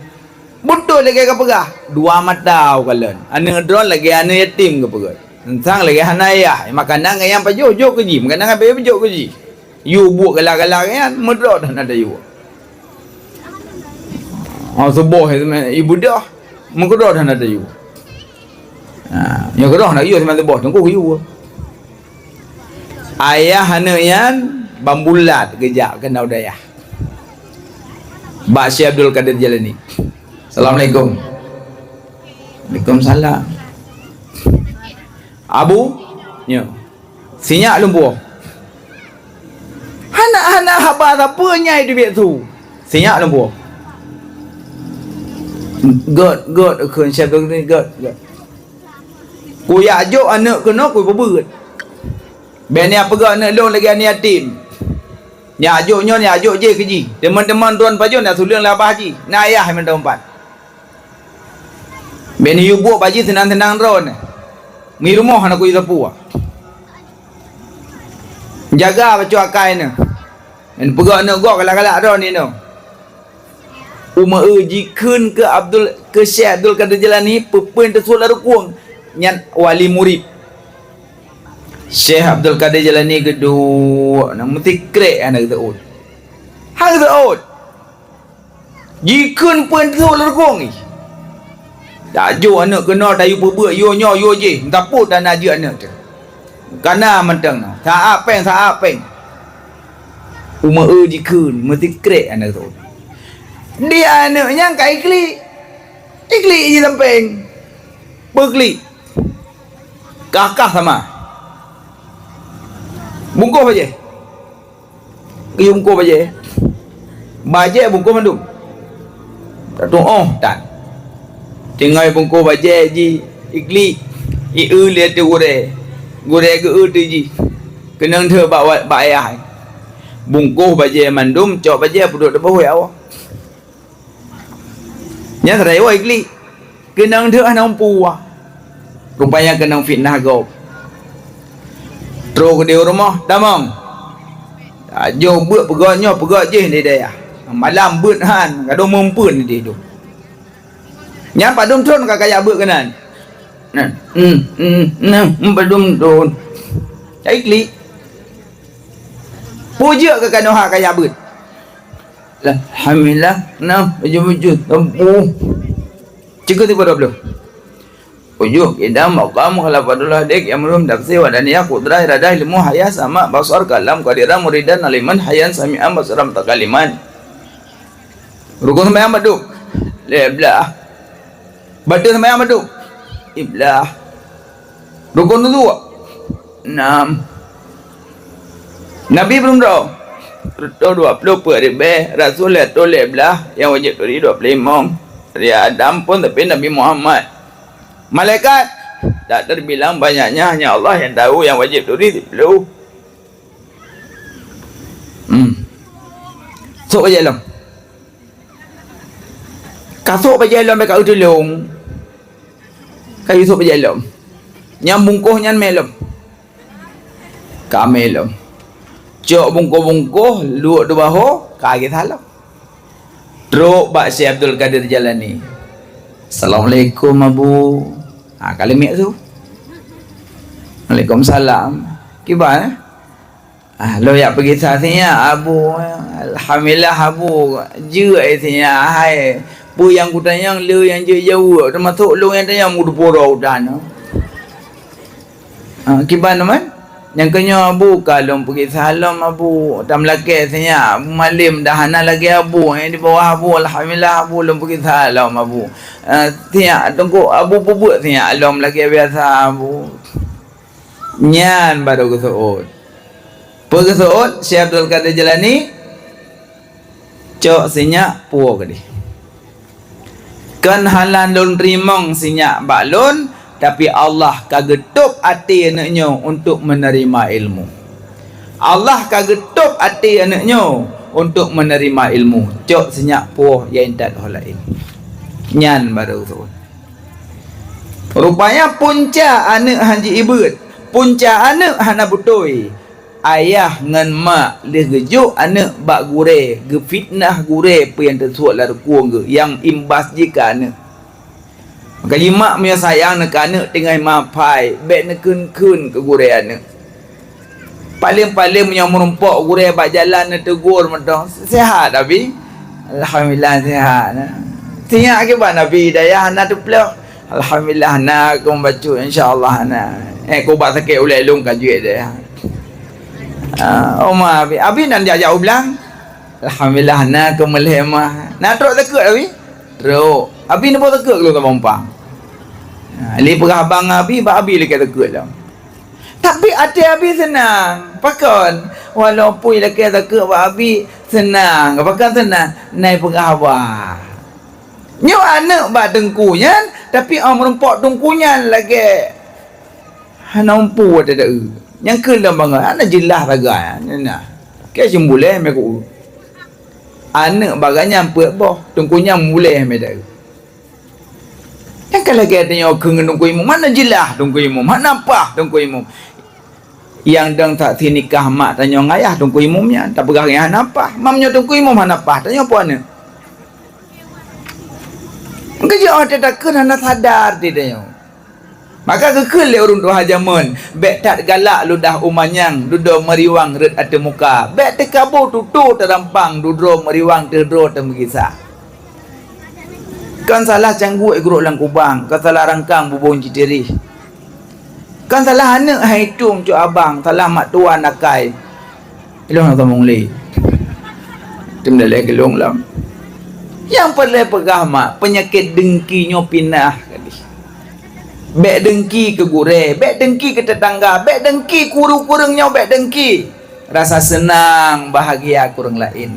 Beutôi lagée ka peugah, dua mata u kalon. Aneuëk droe lagée aneuëk yatim geupeugah. Entang lagée hana ayah, makanan nyang pajoh jok keu jih, makanan nyang pajoh jok keu jih. Yue buet galak-galak nyan, meudroe dah na dayuh. Oh, suboh ibu dah, meukeudroe dah na dayuh. Ha, nyoe keudroe na yue teuma suboh teungku yue. Ayah aneuëk nyan ban bulat geujak keunoe dayah. Bak Syekh Abdul Qadir Jailani. "Assalamualaikum." "Waalaikumsalam." "Abu?" "Nyo." "Sinyak lôn puwoe." "Hana, hana haba sapeue nyai teubiet su." "Sinyak lôn puwoe." "Gét, gét," kheun Syekh Abdul Qadir, "gét, gét." "Kujak jok aneuëk keunoe kupeubeuet. Bék neupeugah aneuëk lôn lagée aneuëk yatim. Nyak jok nyoe, nyak jok jéh keu jih. Teuma-teuma droen pajoh na tuleueng lé abah jih, na ayah mantong pat. Bék neuyue buet bak jih seunang-seunang droeneuh. Mirumoh hana kuyue sapeue. Jaga bacut akai neuh. Neupeugah aneuëk gob galak-galak droeneuh." Umu jikheun keu Abdul, keu Syekh Abdul Qadir Jailani, peue-peue nyang teuseuôt lam rukong nyan wali murit. Syekh Abdul Qadir Jailani geuduek na meusikrek hana geuseuôt. Hana geuseuôt. Jikheun peue nyang teuseuôt lam rukong jih. Tajok aneuëk keunoe tayue peubeuet yue nyoe yue jéh, tapot dan na jeuet aneuëk teuh. Kana mantong na, saát péng, saát péng. Umu jikheun meusikrek aneuëk teuh. Di aneuëk nyan ka iklik. Iklik jisampéng. Beuklik. Kah-kah sama. Bungkôh bajée. Geuyue bungkôh bajée. Bajée bungkôh mandum. Tatu'oh tan. Tinggai bungkôh bajée jih iklik, ieu lé ateueh gurée. Gurée geu-eu teuh jih. Keunong teuh bak wa-, bak ayah. Bungkôh bajée mandum, cok bajée peuduek teuboh ya Allah. Nyan sarai woe iklik. Keunong deuh hana umpu. Rupanya keunong fitnah gob. Trok di rumoh, tamong. Tajok beuet peugöt nyoe, peugöt jéh di dayah. Malam beuet han, gadôh meumpeuen di dum. Nyan padum thon ka kajak beuet keunan. Nah, hmm, hmm, nah, hmm, padum thon. Cai klik. Peue jeuet keu kanoe ha kajak beuet. Alhamdulillah, nah, baju-baju, tempuh. Cikeu tiba dua puluh. Ujuk idam maqam khalafatullah dek yang belum tafsir wa daniyah qudrah iradah ilmu hayah sama basar kalam qadiran muridan aliman hayan sami'an basiran mutakaliman. Rukun sembahyang mandum. Lé blah. Bateue sembahyang mandum. Iblah. Rukun wudhu. Enam. Nabi belum droe. Reutôh dua puluh peuet ribée, rasul lhèe reutôh lhèe blah, nyang wajéb turi dua puluh limong. Dari Adam pun tapi Nabi Muhammad. Malaikat tak terbilang banyaknya, hanya Allah yang tahu, yang wajéb turi siploh. Hmm. Sok bajée lom. Ka sok bajée lom bèk ka eu tulông. Ka yue sok bajée lom. Nyang bungkôh nyan mé lom. Ka mé lom. Cok bungkôh-bungkôh, luwok dibahô, ka geusalom. Trok bak Syekh Abdul Qadir Jailani. "Assalamualaikum, Abu." Ha, ka leumiek su. "Waalaikumsalam." "Kiban, eh?" "Ah, lôn jak peugisa sinyak, Abu. Alhamdulillah, Abu. Jeuet sinyak, hai. Peue nyang kutanyong le nyang jeuet jaweueb, teumasok lôn nyang tanyong, meuteupue droe utan nyoe. Ha, kiban teuma? Nyang keunyoe Abu ka lôn peugisa lom Abu, tameulakée sinyak Abu malem dah hana lagée Abu, nyang di bawah Abu, alhamdulillah Abu lôn peugisa lom Abu. Ha, sinyak Teungku Abu peubuet sinyak lom lagée biasa Abu. Nyan barô geuseuôt. Peue geuseuôt Syekh Abdul Qadir Jailani? Cok sinyak puwoe keudeh. Kon hana lôn teurimong sinyak bak lôn, tapi Allah ka geutôb até aneuëk nyoe untuk meuneurima ilmu. Allah ka geutôb até aneuëk nyoe untuk meuneurima ilmu. Cok sinyak puwoe, ya intat ho laén. Nyan barô geuseuôt. Rupanya punca aneuëk han jiibeuet, punca aneuëk hana beutôi. Ayah ngon mak lheueh geujok aneuëk bak gurée, geufitnah gurée peue nyang teusuet lam rukong geuh, nyang imbas jih keu aneuëk. Maka jimak meunyoe sayang neuh keu aneuëk teungoh meuhafai, bék neukheun-kheun keu gurée aneuëk. Paleng-paleng meunyoe meurumpok gurée bak jalan neuteugur mantong, "Sehat, Abi?" "Alhamdulillah, sehat." Sinyak kiban Abi, dayah hana teuplôh? "Alhamdulillah, na keu bacut, insya Allah na. Eh, keu ubat sakét ulée lôn ka jeuet dayah." Ah, oma Abi, Abi nan jak-jak u blang? "Alhamdulillah, na keu meulhé mah." "Na trok takeuet, Abi?" "Trok." "Abi neuboh takeuet keu lôn saboh umpang?" Ah, lé peugah abang Abi, bak Abi lakée takeuet lom. Tapi até Abi seunang. Pakon? Walaupun ilakée takeuet bak Abi, seunang. Pakon seunang? Na ipeugah haba. Nyoe aneuëk bak teungku nyan, tapi 'oh meurumpok teungku nyan lagée hana umpu watée deuh. Nyang keu lom bangai, hana jeulaih sagai. Nyan na. Kée cuma bulée mé ku. Aneuëk bak gobnyan peuet boh, teungku nyan bulée mé deuh. Nyang ka lagée tanyoe keu ngon Teungku Imum, hana jeulaih Teungku Imum, hana paih Teungku Imum. Nyang dong saksi nikah mak tanyoe ngon ayah Teungku Imum nyan, tapeugah nyan hana paih. Meunyoe Teungku Imum hana paih, tanyoe peue aneuëk? Geujok até takheun hana sadar di tanyoe. Maka geukheun lé ureuëng tuha jameun, "Bék that galak ludah u manyang, dudoe meuriwang rhot ateueh muka. Bék teukabu tutoe teurampang, dudoe meuriwang teuh droe teumeugisa." Kon salah cangguek gurok lam kubang, kon salah rangkang bubông jitirih. Kon salah aneuëk hai tueng cok abang, salah mak tuan akai. Ilôn hana tamong lé. Teumeudalai keu lôn lom. Nyang peureulée peugah mak, peunyakét deungki nyoe pinah. Bék deungki keu gurée, bék deungki keu teutangga, bék deungki keu ureuëng-ureuëng nyoe, bék deungki. Rasa seunang, bahagia keu ureuëng laén.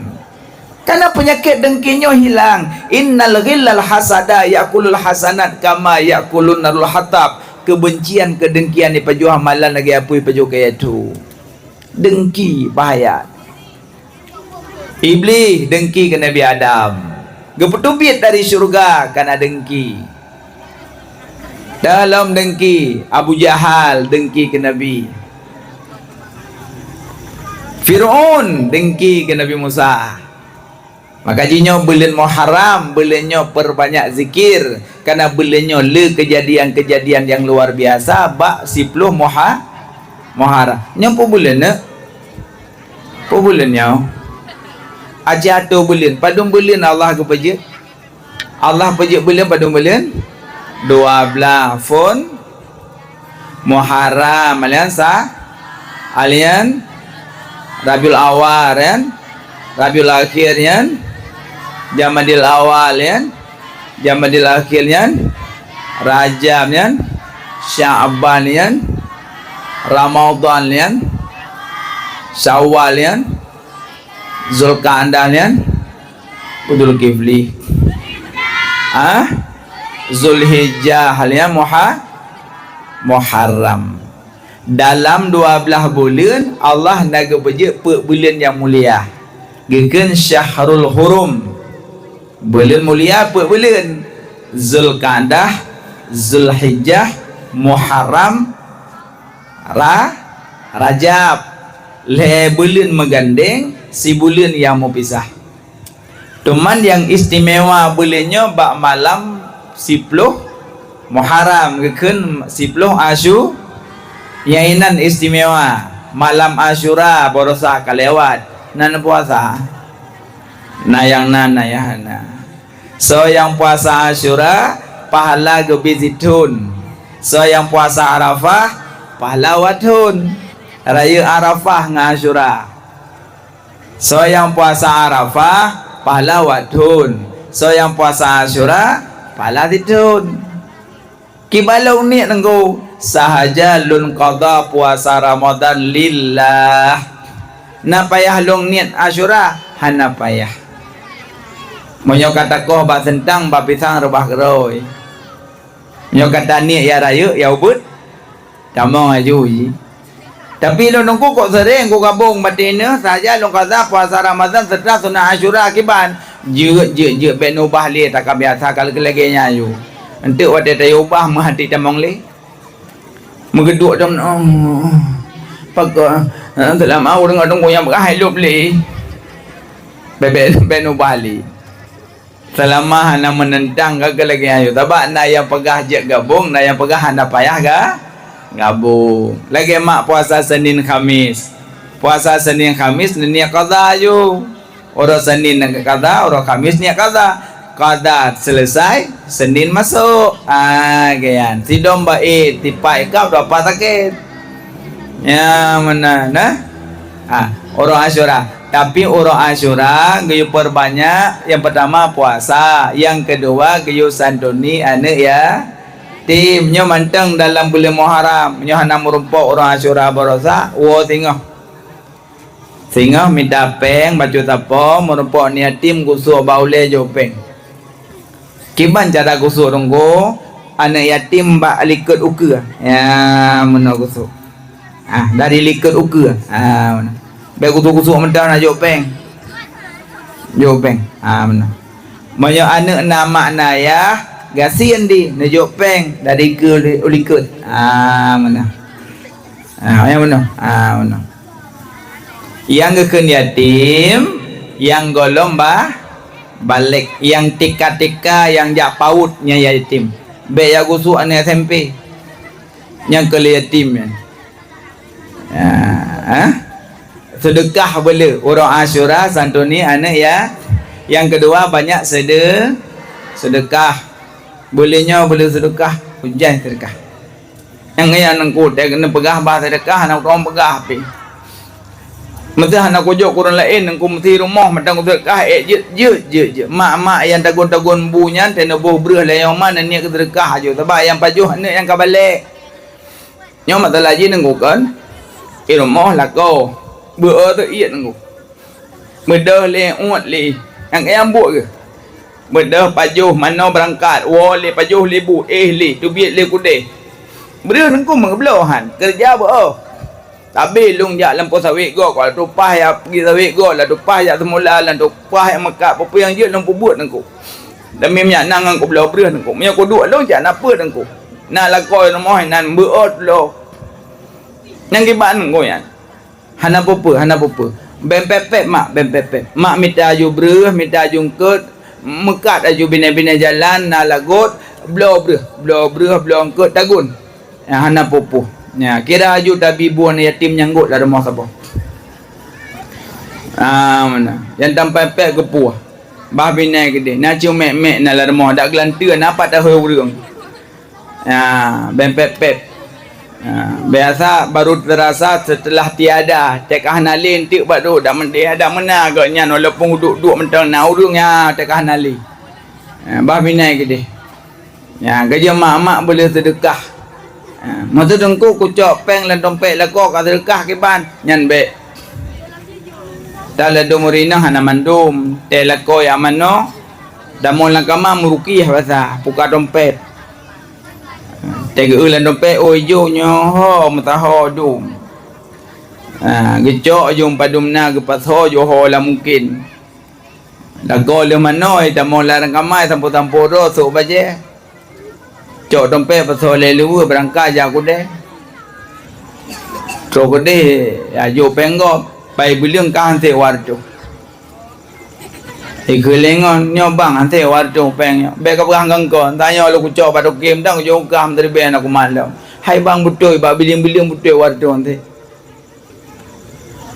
Kana peunyakét deungki nyoe hilang. "Innal ghillal hasada ya'kulul hasanat kama ya'kulun narul hatab." Keubencian, keudengkian ipajoh amalan lagée apui pajoh kayée thu. Deungki bahaya. Iblih deungki keu Nabi Adam. Geupeuteubiet dari syeuruga kana deungki. Dalam deungki, Abu Jahal deungki keu Nabi. Fir'aun deungki keu Nabi Musa. Maka jih nyoe buleuen Muharram, buleuen nyoe peurbanyak zikir, kana buleuen nyoe le keujadian-keujadian nyang luar biasa bak siploh Muha-, Muharram. Nyoe peue buleuen, neuk? Peue buleuen nyoe? Aci atô buleuen, padum buleuen Allah geupeujeuet? Allah peujeuet buleuen padum buleuen? Dua blaih phon Muharram, alian sa, alian Rabiul Awal, kan? Rabiul Akhir, kan? Jamadil Awal, kan? Jamadil Akhir, kan? Rajab, kan? Sya'ban, kan? Ramadan, kan? Syawal, kan? Zulqa'dah nyan, Zulkifli. Ah? Zulhijjah nyan, Muha-, Muharram. Dalam dua blaih buleuen, Allah na geupeujeuet peuet buleuen nyang mulia. Geukheun Syahrul Hurum. Buleuen mulia peuet buleuen. Zulqa'dah, Zulhijjah, Muharram, Ra-, Rajab. Lhée buleuen meugandeng, sibuleuen nyang meupisah. Teuma nyang istimewa buleuen nyoe bak malam siploh Muharram, geukheun siploh Asyu-, nyang inan istimewa. Malam Asyura baroesa ka lewat, nan puasa. Na nyang na, na nyang hana. Soe nyang puasa Asyura, pahala geubri sithon. Soe nyang puasa Arafah, pahala wathon. Rayeuk Arafah ngon Asyura. Soe nyang puasa Arafah, pahala wathon. Soe nyang puasa Asyura, pahala sithon. Kiban lôn niet teungku, sahaja lôn qadha puasa Ramadan lillah. Na payah lôn niet Asyura? Hana payah. Meunyoe ka takoh bak seuntang, bak pisang, reubah keudroe. Meunyoe ka taniet ya rayeuk, ya ubit, tamong laju jih. Tapi lôn teungku kok sering kugabong batin neuh, sahaja lôn qadha puasa Ramadan seureuta sunat Asyura kiban. Jeuet, jeuet, jeuet, bék neubah lé, takab biasa ka lagée-lagée nyan aju. Enteuk watée tayue ubah meuhati tamong lé. Meugeuduek tam, oh, pakon, eh, seulama ureuëng adong nyang peugah hai lôb lé. Bék, bék, bék neubah lé. Seulama hana meunentang ka lagée nyan aju. Sabab na nyang peugah jeuet gabong, na nyang peugah hana payah ga-, gabong. Lagée mak puasa Senin Khamis. Puasa Senin Khamis neuniet qadha aju. Uroe Senin qadha, uroe Khamis niet qadha. Qadha selesai, Senin masôk. Ah, geuyan. Sidom bait, tipai kab dua pa sakét. Ya, meunan, nah. Ah, uroe Asyura. Tapi uroe Asyura geuyue peurbanyak, nyang peurtama puasa, nyang keudua geuyue santuni aneuëk yatim. Nyoe mantong dalam buleuen Muharram. Nyoe hana meurumpok uroe Asyura baroesa, woe singoh. Singoh mita péng bacut sapo, meurumpok aneuëk yatim gusok bak ulée jok péng. Kiban cara gusok teungku, aneuëk yatim bak likot ukeue. Ya, meunoe gusok. Ah, dari likot ukeue. Ah, meunoe. Bék gusok-gusok meudah na jok péng. Jok péng. Ah, meunoe. Meunyoe aneuëk na mak na yah, gasien di neujok péng dari keue u likot. Ah, meunoe. Ah, nyang meunoe. Ah, meunoe. Nyang geukheun yatim, nyang gohlom ba-, balek, nyang tika-tika, nyang jak paut nyan yatim. Bék jak gusok aneuëk S M P. Nyang keu lé yatim nyan. Ya, ha? Seudeukah beuleu uroe Asyura santuni aneuëk ya. Nyang keudua banyak seude-, seudeukah. Beuleu nyoe beuleu seudeukah, hujan seudeukah. Nyang nyan teungku, teuh keuneuk peugah bah seudeukah, hana ureuëng peugah pih. Meuseuh hana kujok keu ureuëng laén, teungku meusi rumoh mantong seudeukah, ék jeuet, jeuet, jeuet, jeuet. Mak-mak nyang tagun-tagun bu nyan, teuh neuboh breueh lé nyang ma, neuniet keu seudeukah aju. Sabab nyang pajoh aneuëk nyang ka balek. Nyoe masalah jih teungku kon. Di rumoh lakoe. Beu-o teuh iet teungku. Beudôh lé, uet lé. Nyang keu nyang buet geuh. Beudôh pajoh manoe beurangkat, woe lé pajoh lé bu, éh lé, teubiet lé keudeh. Breueh teungku meugeubloe han, keureuja beu-o. Tabi lôn jak lampôh sawét gob, ka tupah ya peugi sawét gob, la tupah ya seumula, la tupah ya meukat, peue-peue nyang jeuet lôn peubuet teungku. Demi minyak nan ngon kubloe breueh teungku. Meunyoe kuduek lôn jak na peue teungku. Na lakoe rumoh nan beu-o tuloe. Nyang kiban teungku nyan. Hana peue-peue, hana peue-peue. Bèn pép-pép mak, bèn pép-pép. Mak mita aju breueh, mita aju eungkôt, meukat aju binéh-binéh jalan, na lagot, bloe breueh, bloe breueh, bloe eungkôt tagun. Nyang hana peue-peue. Nya, kira aju tabi bu aneuëk yatim nyang gôt lam rumoh saboh. Ah, meunan. Nyang tampé-pép geupuih. Bah binéh keudeh. Na ceumek-mek na lam rumoh, dak geulanteue, na pat tahe ureuëng. Ya, bèn pép-pép. Ya, biasa baru terasa setelah tiada, teuka hana lé enteuk bak duek, dak meudeh, dak meunan geuh nyan, walaupun duek-duek mantong na ureuëng, ya, teuka hana lé. Ya, bah binéh keudeh. Ya, geujeuet mak-mak beuleu seudeukah. Ya, masa teungku kucok péng lam dompet lakoe ka seudeukah kiban, nyan bék. Dak ladôm ureuëng inong hana mandum, teuh lakoe nyang manoe, damong lam kama meurukiah basa, buka dompet. Teuh geu lam dompet, oh ijo nyoe ho, meusaho dum. Ha, geucok jong padum na geupasoe jo ho lam mungken. Lagoe lheueh manoe, tamong lam rangkamai sampôh-sampôh droe sôk bajée. Cok dompet pasoe lé luweue beurangkat jak keudeh. Trok keudeh, ya, jok péng gob, pai beuleueng ka hanse wartoh. Ikeu lé ngon nyoe bang, hanse wartoh péng nyoe. Bék ka peugah ngon kon, tanyoe lôn kucok bak toke mantong, jok kah meuteureubée na kumalom. Hai bang beutôi, bak bileung-bileung beutôi wartoh hanse.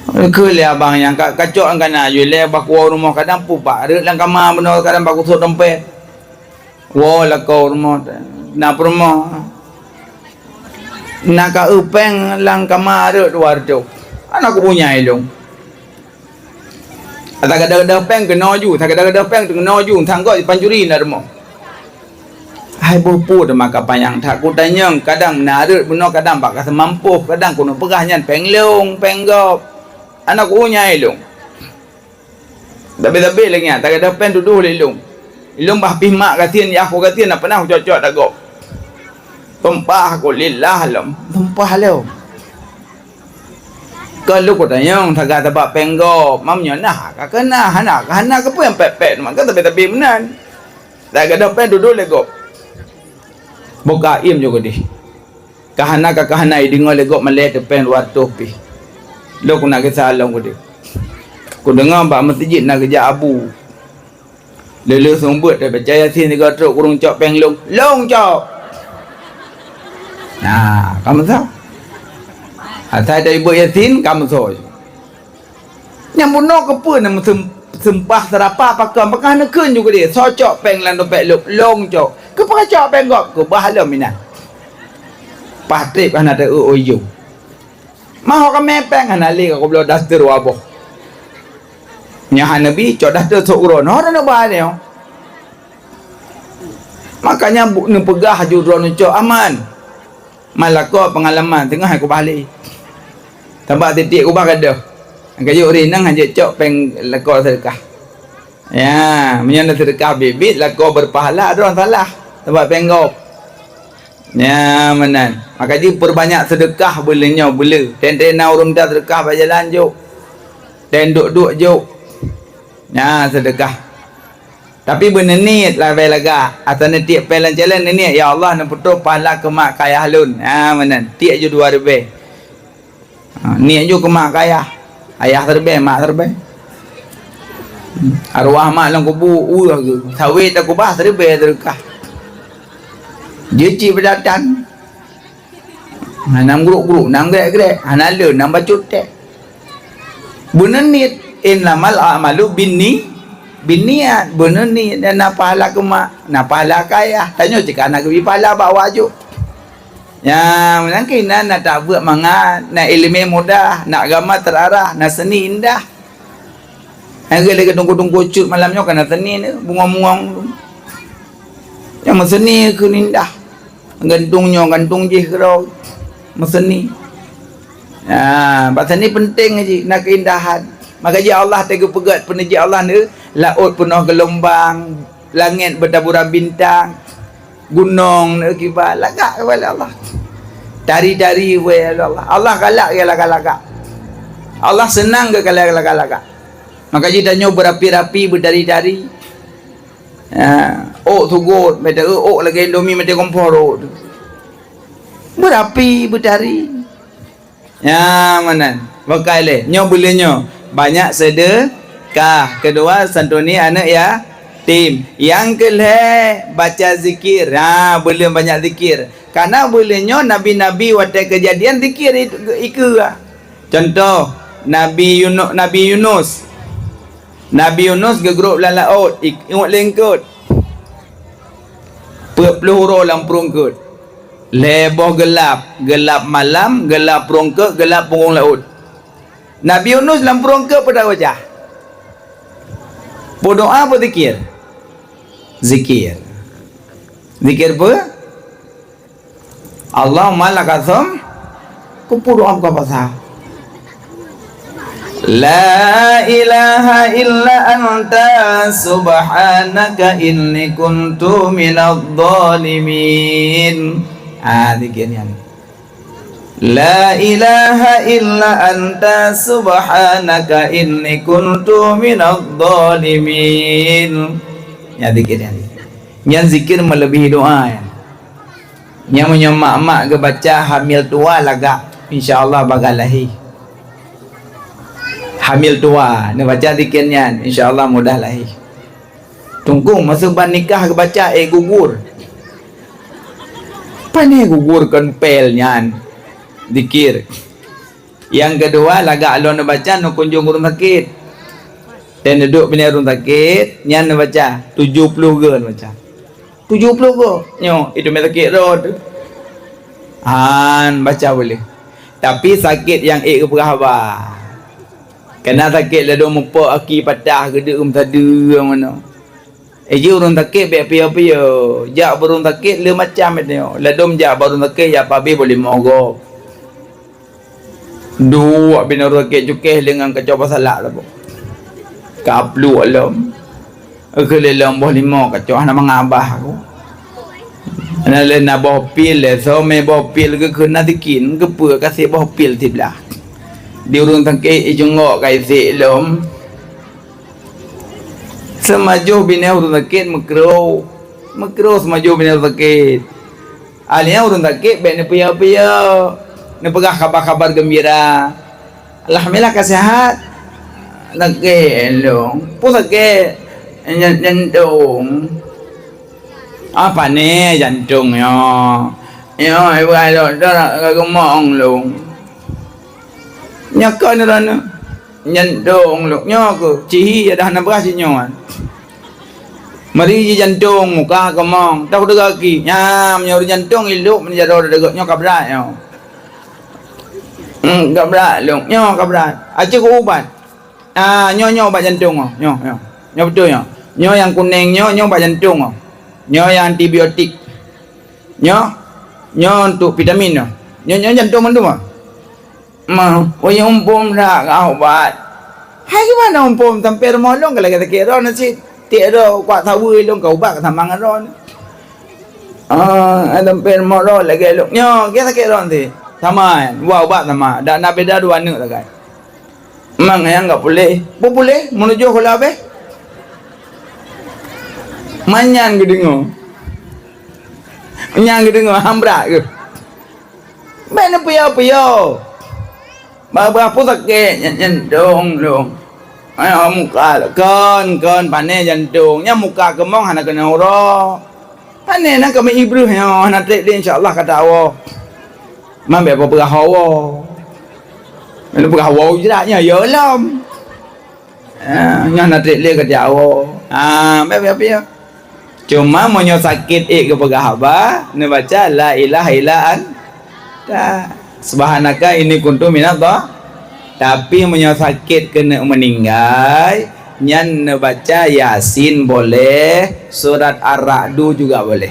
Keu lé abang nyang ka, kacok nyang kana jih lé bak kuwoe rumoh kadang pubak rhot lam kama bunoe kadang bak kusot dompet. Woe lakoe rumoh, na peurumoh. Na ka eu péng lam kama rhot dua reutôh. Hana kupunyai lôn. Ata gadoh-gadoh péng keunoe ju, ata gadoh-gadoh péng keunoe ju, sanggoe jipancuri na rumoh. Hai boh peue teuma ka panyang that kutanyong, kadang na rhot bunoe, kadang bak ka seumampôh, kadang keuneuk peugah nyan péng lôn, péng gob. Hana kupunyai lôn. Tapi-tapi lagèe nyan, tagadoh péng tudoh lé lôn. Lôn bah pih mak gasien, yah ku gasien, na pernah kucok-cok tagob. Tumpah ku lillah lom, tumpah lom. Kon lôn kutanyong sagai sabab péng gob, mam nyoe na ka keuh na, hana ka hana, keupeue nyang pèt-pèt, maka tapi-tapi meunan. Tagadoh péng tudoh lé gob. Boh ka iem ju keudeh. Ka hana, ka, ka hana ideungoe lé gob malèe teupéng dua reutôh pih. Lôn keuneuk gisa lom keudeh. Kudeungoe bak meuseujid na geujak abu. Lé-lé seumeubeuet teubaca Yasin sigoe trok, kureueng cok péng lôn. Lôn cok! Nah, ka meusoe. Asai teuibuet Yasin, ka meusoe. Nyang bunoe keupeue na meuseumpah seurapa pakon, pakon neukheun ju keudeh, soe cok péng lam dompet lôn, lôn cok. Keupeue kacok péng gob, keubah lom inan. Paih trép hana teu-eu ujong. Mahok kamé péng hana lé ka keubloe daster dua boh. Nyan hana bi, cok daster sôk uroe, noh hana ba nyoe. Makanya bu-, neupeugah ju droeneuh cok aman. Malakoe peungalaman teungoh hai kubah lé. Sabab tiep-tiep kubah gadoh. Ka jeuet rinang hana jeuet cok péng lakoe seudeukah. Ya, meunyoe na seudeukah biet-biet lakoe beupahala droe salah. Sabab péng gob. Ya, meunan. Maka jih peurbanyak seudeukah beulé nyoe beulé. Tén-tén na ureueng mita seudeukah bak jalan jok. Tén duek-duek jok. Nyan seudeukah. Tapi beuneuh niet lagèe lagak. Asai neutiek péng lam céléng neuniet, "Ya Allah, neupeutrok pahala keu mak keu ayah lôn." Ha, meunan. Tiek ju dua ribèe. Ha, niet ju keu mak keu ayah. Ayah siribèe, mak siribèe. Arwah mak lam kubu, weueh geuh. Saweue takubah siribèe seudeukah. Jeuet cit peudatan. Hana meugrok-grok, hana meugrek-grek, hana lé, hana bacut tét. Beuneuh niet, innamal a'malu binni-, binniat. Beuneuh niet, na pahala keu mak, na pahala keu ayah. Tanyoe cit ka na geubri pahala bak awak jok. Nyan, meunan keuh na, na tabeuet mangat, na ileumèe mudah, na agama teurarah, na seuni indah. Lagèe lé geutungku-tungku cut malam nyoe ka na seuni nyoe, bungong-bungong. Nyang meuseuni kheun indah. Gantung nyoe, gantung jih keudroe. Meuseuni. Ha, bak seuni peunteng jih, na keuindahan. Maka jih Allah teuka geupeugah peuneujih Allah nyoe, laôt peunoh geulombang, langét beutaburan bintang. Gunong nyoe kiban, lagak kiban lé Allah. Tari-tari kiban lé Allah. Allah galak keu lagak-lagak. Allah seunang keu lagak-lagak. Maka jih tanyoe beurapi-rapi, beutari-tari. Ha, ôk sugot, meuteuk ôk lagèe Indomie meuteuk kompor ôk. Beurapi, beutari. Nyan meunan. Bukai lé. Nyoe buleuen nyoe. Banyak seudeukah. Keudua, santuni aneuk yatim. Nyang keu lhèe, baca zikir. Ha, buleuen banyak zikir. Karena buleuen nyoe nabi-nabi watèe keujadian zikir i-, ikeue. Contoh, Nabi Yunu-, Nabi Yunus. Nabi Yunus geugrôp lam laôt, i-, ingat lé eungkôt. Peuet ploh uroe lam pruet eungkôt. Lhèe boh geulap, geulap malam, geulap pruet eungkôt, geulap punggong laôt. Nabi Yunus lam pruet eungkôt peue tabaca? Peudoa, peuzikir? Zikir. Zikir peue? Allahumma lakasum, keupeue doa buka puasa? La ilaha illa anta subhanaka inni kuntu minadh dhalimin. Ah, zikir nyan. La ilaha illa anta subhanaka inni kuntu minadh dhalimin. Nyan zikir nyan. Nyan zikir meuleubèh doa nyan. Nyan meunyoe mak-mak geubaca hamil tuwa lagak, insya Allah bagah lahé. Hamil tuwa, neubaca zikir nyan, insya Allah mudah lahé. Teungku, masa ban nikah geubaca, eh, gugur. Pane gugur kon pel nyan zikir. Nyang keudua, lagak lôn neubaca neukunjong ureueng sakét. Dan duduk binéh ureueng sakét, nyan neubaca, tujoh ploh goe neubaca. Tujoh ploh goe. Nyoe, itu mé sakét droe teuh. Han baca boleh. Tapi sakét nyang ék geupeugah haba. Kana sakét ladôm mupok aki patah geudeuk meusadeue meunoe. Eh, jih ureuëng sakét bék piyo-piyo. Jak bak ureuëng sakét le macam nyoe. Ladôm jak bak ureuëng sakét jak pabéh boh limoe gob. Duek binoe ureuëng sakét cukéh le ngon kacoe pasalak labo. Ka pluek lom. Keu lé lom boh limoe kacoe hana mangat abah aku. Na lé na boh pil lé, somé boh pil geukheun na sikin, geupeue ka sép boh pil siblah. Di ureuëng sakét ijungok ka isek lom. Seumajoh binéh ureuëng sakét meukro, meukro seumajoh binéh ureuëng sakét. Akhé nyan ureuëng sakét bék neupiyo-piyo, neupeugah khabar-khabar geumbira. Alhamdulillah ka seuhat. Sakét lôn. Peue sakét? Jan-, jantong. Ah, pané jantong nyoe. Nyoe, ibu ai dokto ka geumong lôn. Nyoe kon droeneuh. Jantong lôn nyoe keuh, cihi adak hana brat sinyoe. Mari ji jantong muka keumong, tau deuga ki. Nyan, meunyoe jantong ilok, meunyoe jaroe deuga nyoe ka brat nyoe. Hmm, ka brat lôn, nyoe ka brat. Aci keu ubat. Ah, nyoe, nyoe ubat jantong nyoe. Nyoe, nyoe. Nyoe beutôi nyoe. Nyoe nyang kunéng nyoe, nyoe ubat jantong nyoe. Nyoe nyang antibiotik. Nyoe, nyoe untuk vitamin nyoe. Nyoe, nyoe jantong mandum ah. Ma, wayang umpom dak ka ubat. Hai gimana umpom sampai rumoh lôn ka lagèe sakét droe nasi. Tiek droe kuat saweue lôn ka ubat ka sama ngon droe. Ah, sampai rumoh lôn lagèe lôn. Nyoe, lagèe sakét droe nasi. Sama, dua ubat sama. Dak na beda dua aneuk sagai. Mang nyang enggak puléh. Pu puléh meunujôh kula abéh. Manyan geudeungoe. Nyan geudeungoe hambrak geuh. Bék neupiyo-piyo. Babah pun sakét nyan, nyan dong, dong. Ayo muka kon, kon pané jantong. Nyan muka keumong hana keunong uroe. Pané na kami ibreuh nyoe hana trép deh, insya Allah kata Allah. Man bék peugah hawa. Bék peugah hawa ujrat nyan ya lom. Ah, nyan na trép lé kata Allah. Ah, bék, bék, bék. Cuma meunyoe sakét ék geupeugah haba, neubaca la ilaha illa anta. Subhanaka inni kuntu minadh dha-, tapi meunyoe sakét keuneuk meuninggai, nyan neubaca Yasin boleh, surat Ar-Ra'du juga boleh.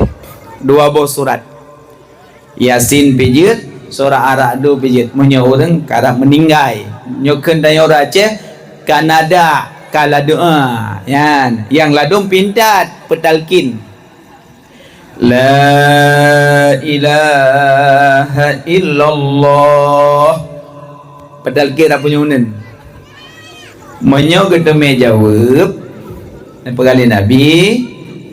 Dua boh surat. Yasin pijeuet, surah Ar-Ra'du pijeuet. Meunyoe ureuëng karab meuninggai, nyoe kheun tanyoe ureuëng Aceh, ka nada, ka ladum, ah, nyan. Nyang ladum pintat, peutalkin. La ilaha illallah. Peutalkin apa nyoe uneun? Meunyoe geuteumé jaweueb, neupeugah lé Nabi,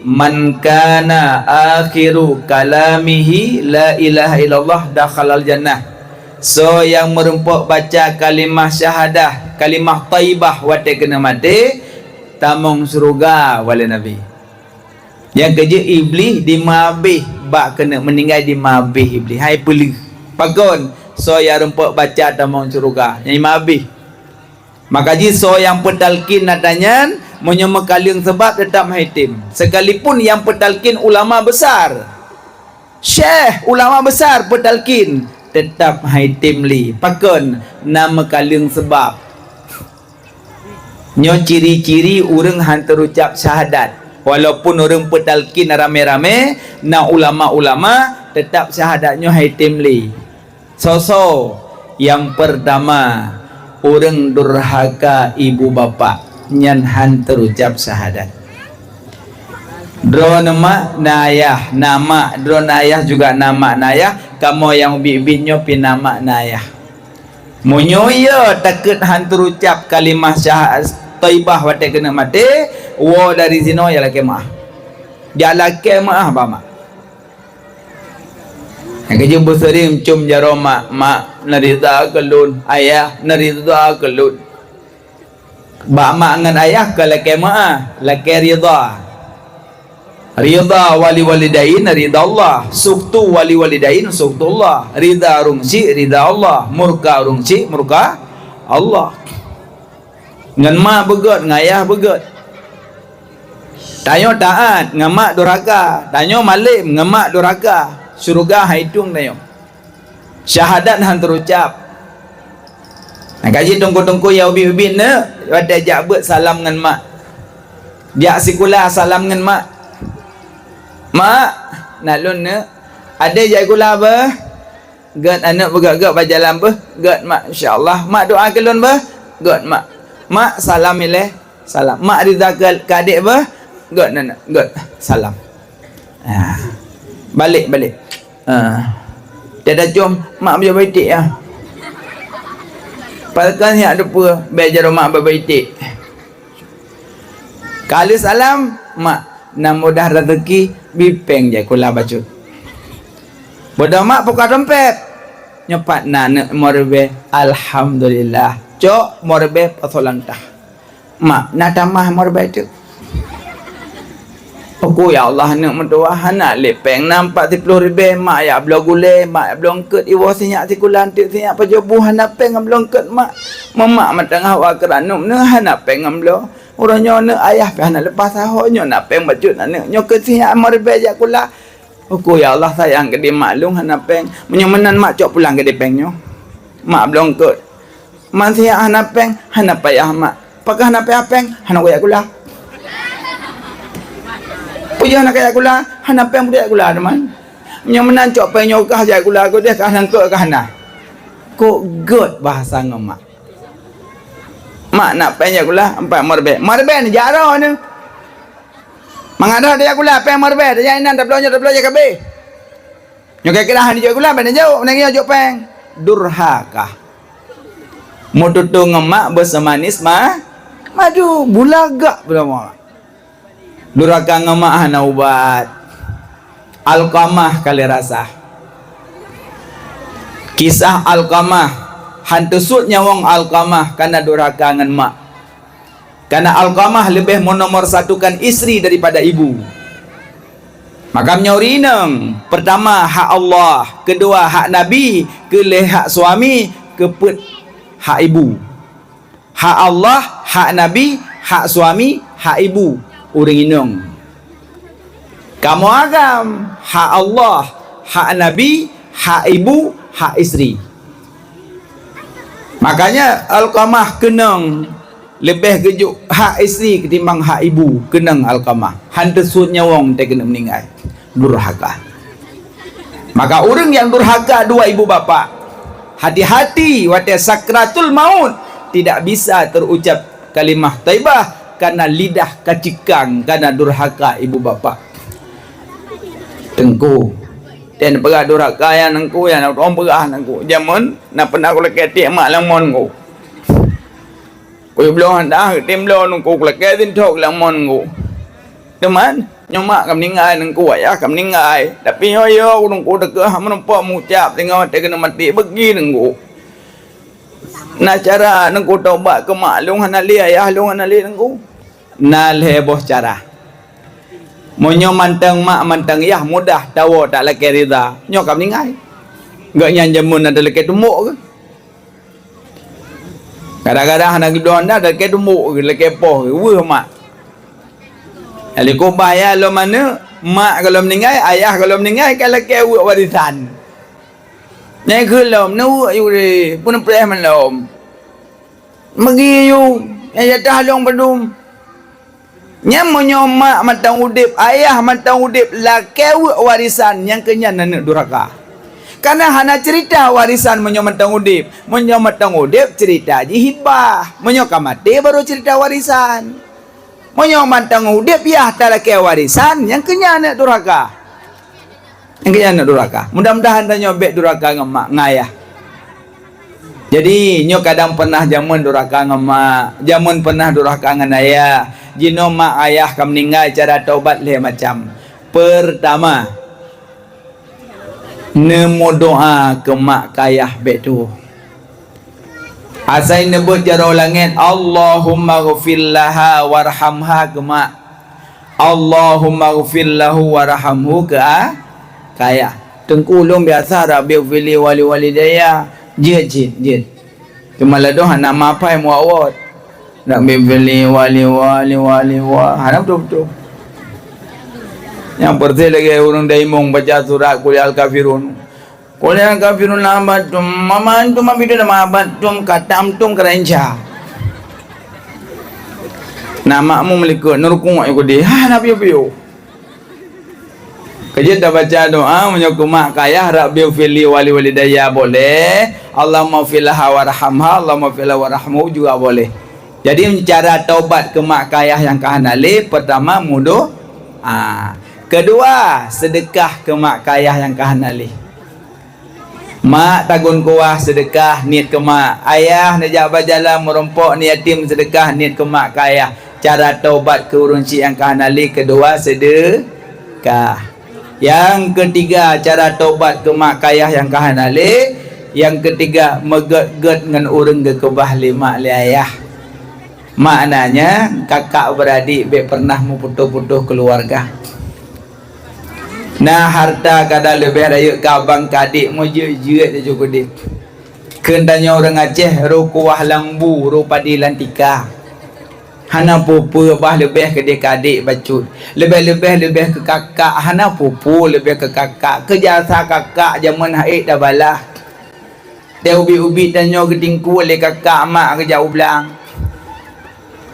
"Man kana akhiru kalamihi la ilaha illallah dakhalal jannah." Soe nyang meurumpok baca kalimah syahadah, kalimah thaibah watée keuneuk maté, tamong syeuruga, wahé Nabi. Nyang keujeuet Iblih dimeuhabéh, bak keuneuk meuninggai dimeuhabéh Iblih. Hai peuleueh. Pakon? Soe nyang rumpok baca tamong syeuruga, nyang dimeuhabéh. Maka jih soe nyang peutalkin atra nyan, meunyoe meukaleueng seubab, teutap han item. Sekalipun nyang peutalkin ulama besar, syekh, ulama besar peutalkin, teutap han item lé. Pakon? Na meukaleueng seubab. Nyoe ciri-ciri ureuëng han teurucab syahadat. Walaupun ureuëng peutalkin ramé-ramé, na ulama-ulama, teutap syahadat nyoe han item lé. Soe-soe? Nyang peurtama, ureuëng durhaka ibu bapak, nyan han teurucab syahadat. Droeneuh mak na ayah, na mak, droeneuh ayah juga na mak na ayah, kamoe nyang ubit-ubit nyoe pih na mak na ayah. Meunyoe iya takeuet han teurucab kalimah syaha-, thaibah watée keuneuk maté, woe dari sinoe jak lakée meuáh. Jak lakée meuáh bak mak. Nyang keujeuet beuseuring mencôm jaroe mak, "Mak, neurida keu lôn, ayah, neurida keu lôn." Bak mak ngon ayah ka lakée meuáh, lakée rida. Rida wali walidain, rida Allah. Sukhtu wali walidain, sukhtu Allah. Rida ureuëng syik, rida Allah. Murka ureuëng syik, murka Allah. Ngon mak beugét, ngon ayah beugét. Tanyoe taat, ngon mak durhaka. Tanyoe malém, ngon mak durhaka. Syeuruga han itueng tanyoe. Syahadat han teurucab. Nah, kaji teungku-teungku nyang ubit-ubit neuk, watée jak beuet salam ngon mak. Jak sikula salam ngon mak. "Mak, na lôn neuk." "Adék jak sikula beuh." "Gét, aneuk, beugét-gét bak jalan beuh." "Gét, mak, insya Allah." "Mak, doa keu lôn beuh." "Gét, mak." "Mak, salam ilée." "Salam." "Mak, riza keu, keu adék beuh." "Gét, aneuk, gét." Salam. Ah. Balek, balek. Ah. Tiada com, mak meujaweueb iték, ah. Pakon siat dupeue, bék jaroe mak bak iték. Ka lheueh salam, mak, na mudah raseuki, bi péng jak sikula bacut. Bodoh mak, pukah dompet. Nyoe pat na aneuk lhèe ribèe, alhamdulillah. Cok lhèe ribèe pasoe lam tah. Mak, na tamah lhèe ribèe teuk. Aku, ya Allah, aneuk meutuwah, hana lé péng, na pat siplôh ribèe, mak jak bloe gulèe, mak jak bloe eungkôt, iwoe sinyak sikula, teuk sinyak pajoh buh, hana péng ngon bloe eungkôt, mak. Meunyo mak meuteungoh wa keu aneuk, hana péng ngon bloe. Uroe nyoe aneuk ayah pih hana leupah saho, nyoe na péng bacut aneuk. Nyoe keu sinyak lhèe ribèe jak sikula. Aku, ya Allah, sayang keu di mak lôn hana péng. Meunyoe meunan mak cok pulang keu di péng nyoe. Mak bloe eungkôt. Man sinyak hana péng, hana payah mak. Pakon hana payah péng, hana kujak sikula. Peue jeuet hana kujak sikula, hana péng peue jak sikula teuma. Meunyoe meunan cok péng nyoe kah jak sikula, keu deh kah na eungkôt kah na. Kok gét bahasa ngon mak. Mak na péng jak sikula, empat lhèe ribèe. Lhèe ribèe ni jak droeneuh. Mangat droe jak sikula, péng lhèe ribèe, tajak inan, tabloe nyoe, tabloe jak ka abéh. Nyoe kira-kira han jok sikula, ban jok, nanggroe jok péng. Durhaka. Meututoe ngon mak beuseumanis ma-, madu, bulagak beulama. Durhaka ngon mak hana ubat. Alqamah ka lheueh rasah. Kisah Alqamah, han teusuet nyawöng Alqamah kareuna durhaka ngon mak. Karena Alqamah leubeh menomor satukan istri daripada ibu. Maka meunyoe ureueng inong, pertama hak Allah, kedua hak Nabi, keulhèe hak suami, keupeuet hak ibu. Hak Allah, hak Nabi, hak suami, hak ibu ureueng inong. Kamoe agam, hak Allah, hak Nabi, hak ibu, hak istri. Makanya Alqamah keunong leubeh geujok hak istri ketimbang hak ibu, keunong Alqamah. Han teusuet nyawöng teuh keuneuk meuninggai. Durhaka. Maka ureueng nyang durhaka dua ibu bapak, hati-hati watèe sakratul maut tidak bisa terucap kalimah thaibah karena lidah ka cikang karena durhaka ibu bapak. Teungku, dan peugah durhaka nyang teungku, nyang ureueng peugah teungku. Jameun na pernah kulakèe tiek mak lam mon ku. Kuyue bloe handah, tem bloe teungku, kulakèe sinthok lam mon teungku. Teuma, nyoe mak ka meuninggai teungku, ayah ka meuninggai. Tapi nyoe yo teungku teuka hana meurumpok meucap singoh watèe keuneuk maté beugi teungku. Na cara teungku tobat keu mak lôn hana lé, ayah lôn hana lé teungku. Na lhèe boh cara. Meunyoe mantong mak mantong yah mudah tawoe tak lakèe rida, nyoe ka meuninggai. Gobnyan jameun na talakèe tumbok keuh. Kadang-kadang hana geudong na talakèe tumbok keuh, lakèe poh keuh, weueh mak. Nyang likot bah ayah lom aneuk, mak gohlom meuninggai, ayah gohlom meuninggai ka lakèe weuek warisan. Nyang keu lom, neuweuek yue, peuneupréh man lom. Meugi yue, nyang jatah lôn padum. Nyan meunyoe mak mantong udép, ayah mantong udép, lakèe weuek warisan, nyang keu nyan aneuk durhaka. Karena hana cerita warisan meunyoe mantong udép. Meunyoe mantong udép, cerita jih hibah. Meunyoe ka maté, baru cerita warisan. Meunyoe mantong udép, yah talakèe warisan, nyang keu nyan aneuk durhaka. Nyang keu nyan aneuk durhaka. Mudah-mudahan tanyoe bèk durhaka ngon mak, ngon ayah. Jadi, nyoe kadang pernah jameun durhaka ngon mak, jameun pernah durhaka ngon ayah. Jinoe mak ayah ka meuninggai, cara taubat lhèe macam. Pertama, neumeudoa keu mak keu ayah bèk tuwoe. Asai neubeuet jaroe langèt, "Allahummaghfir laha warhamha," keu mak. "Allahummaghfir lahu warhamhu," keu a-, keu ayah. Teungku, ulôn biasa, "Rabbighfirli wa liwalidayya." Jeuet cit, jeuet. Teuma ladôm hana mapai muwot-wot. "Rabbighfirli wa liwali-, wali-, wa." Hana beutôi-beutôi. Nyang persis lagèe ureueng daimong baca surat Qul ya al kafirun. Qul ya al kafirun la a'budu ma antum abidun ma a'budu katam tum kerenca. Nah, makmum likot neurukuk nyang keudeh. Ha, na piôh-piôh. Keujeuet tabaca doa meunyoe keu mak keu ayah, Rabbighfirli wa liwalidayya boleh, Allahummaghfirlaha warhamha, Allahummaghfirlahu warhamhu juga boleh. Jadi cara tobat keu mak keu ayah nyang ka hana lé, pertama mudo, ah, kedua sedekah keu mak keu ayah nyang ka hana lé. Mak tagun kuah, seudeukah niet keu mak. Ayah neujak bak jalan meurumpok, neuyatim, seudeukah niet keu mak keu ayah. Cara tobat keu ureueng chik nyang ka hana lé keudua seudeukah. Nyang keutiga cara tobat keu mak keu ayah nyang ka hana lé, nyang keutiga meugét-gét ngon ureueng geukeubah lé mak lé ayah. Maknanya kakak beuradek bék peureunah meuputôh-putôh keuluwarga. Na harta kada leubeh rayeuk keu abang keu adek meujeuet-jeuet laju keudeh. Kheun tanyoe ureueng Aceh, roh kuah lam bu, roh padi lam tika. Hana peue-peue bah leubeh keudeh keu adek bacut. Leubeh-leubeh leubeh keu kakak, hana peue-peue leubeh keu kakak. Keu jasa kakak jameun han ék tabalah. Teuh ubit-ubit tanyoe geutingkue lé kakak mak geujak u blang.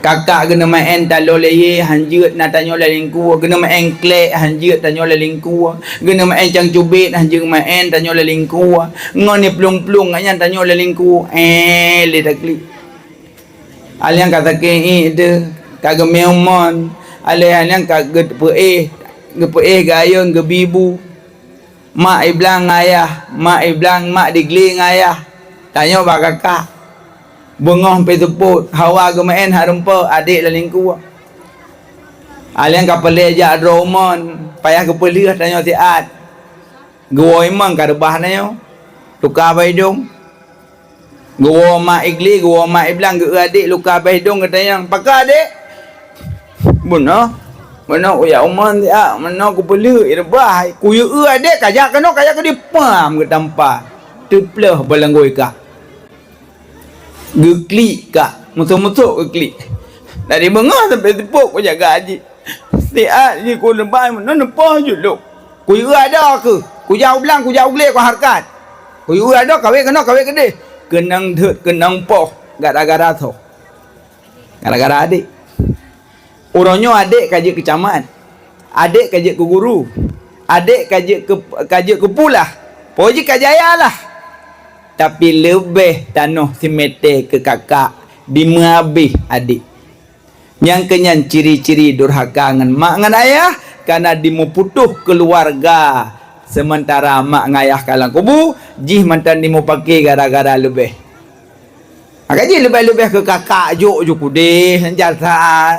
Kakak geuneuk meu'en taloe lé yé han jeuet na tanyoe lam lingkue, geuneuk meu'en klek han jeuet tanyoe lam lingkue, geuneuk meu'en cang cubit han jeuet meu'en tanyoe lam lingkue, ngon ni plueng-plueng nyan tanyoe lam lingkue, eh, lé taklik. Alèh nyang ka sakét ié teuh, ka geumé umon, alèh nyang ka geupeuéh, geupeuéh gayôn geubi bu. Mak iblang ngayah, mak iblang, mak digli ngayah. Tanyoe bak kakak. Beungoh pih seupôt, hawa geumeu'en hareumpok adek lam lingkue. Alèh ka peureulèe jak droe umon, payah geupeulheueh tanyoe siat. Geuwoe imong ka reubah tanyoe. Tuka bak idong. Geuwoe mak igli, geuwoe mak iblang, geu-eu adek luka bak idong geutanyong, "Pakon adek?" "Bunoe, bunoe kujak umon siat, meunoe kupeulheueh ié reubah, kuyue-eu adek kajak keunoe kajak keudeh." Pam geutampa, teupleuh beulanggôi kak. Geuklik kak, meusok-meusok geuklik. Dari beungoh sampai seupôt kujaga jih. Siat jih kuleubah meunoe neupoh jeuet lôn. Kuyue adoe keuh, kujak u blang, kujak u glé, kuhareukat. Kuyue adoe kawé keunoe, kawé keudeh. Keunong deuet, keunong poh, gara-gara soe? Gara-gara adek. Uroe nyoe adek ka jeuet keu camat, adek ka jeuet keu guru, adek ka jeuet keu, ka jeuet keu pulah, po jih ka jaya lah. Tapi leubeh tanoh simeté keu kakak dimeuabéh adek. Nyang keunyan ciri-ciri durhaka ngon mak ngon ayah, kana dimeuputôh keuluwarga, seumeuntara mak ngon ayah ka lam kubu, jih mantong dimeupake gara-gara leubeh. Maka jih leubeh-leubeh keu kakak jok ju keudeh, jasa.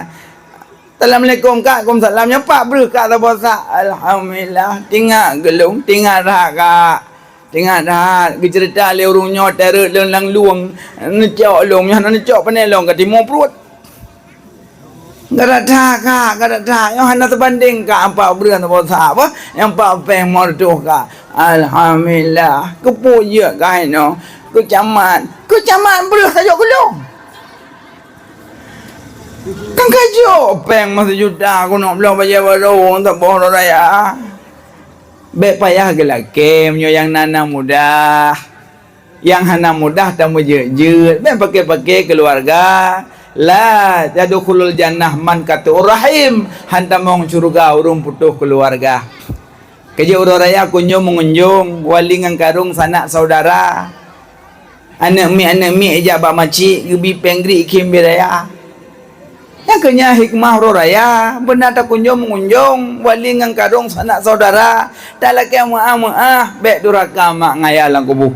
"Assalamualaikum, Kak." "Waalaikumsalam." Nyan pat breuh kak saboh sa. "Alhamdulillah, tingat geulong, tingat that, Kak. Tingat that." Geuceurita lé ureueng nyoe tarek lôn lam lueng, neucok lôn, nyoe hana neucok pane lôn ka timoh pruet. Gata that, Kak, gata that. Nyoe hana teubandeng, Kak, ampat breuh saboh sa, bah. Nyang pat péng meureutôh, Kak. Alhamdulillah. Keupeue jeuet kah inoe? Keu camat. Keu camat breuh ka jok keu lôn. Kan ka jok péng meusejuta, keuneuk bloe bajèe barô, saboh uroe raya. Bèk payah geulakèe meunyoe nyang na-na mudah. Nyang hana mudah tameujeuet-jeuet, bèk pake-pake keuluwarga. "La yadkhulul jannah man qata'ar rahim," han tamong syeuruga ureueng putôh keuluwarga. Keujeuet uroe raya kunjong meungunjong, wali ngon karong sanak saudara. Aneuk miet-aneuk miet ijak bak macik geubi péng griek khém bie raya. Nyang keu nyan hikmah uroe raya, beuna takunjong meungunjong, wali ngon karong sanak saudara, talakèe meu'ah-meu'ah, bèk durhaka mak ngon ayah lam kubu.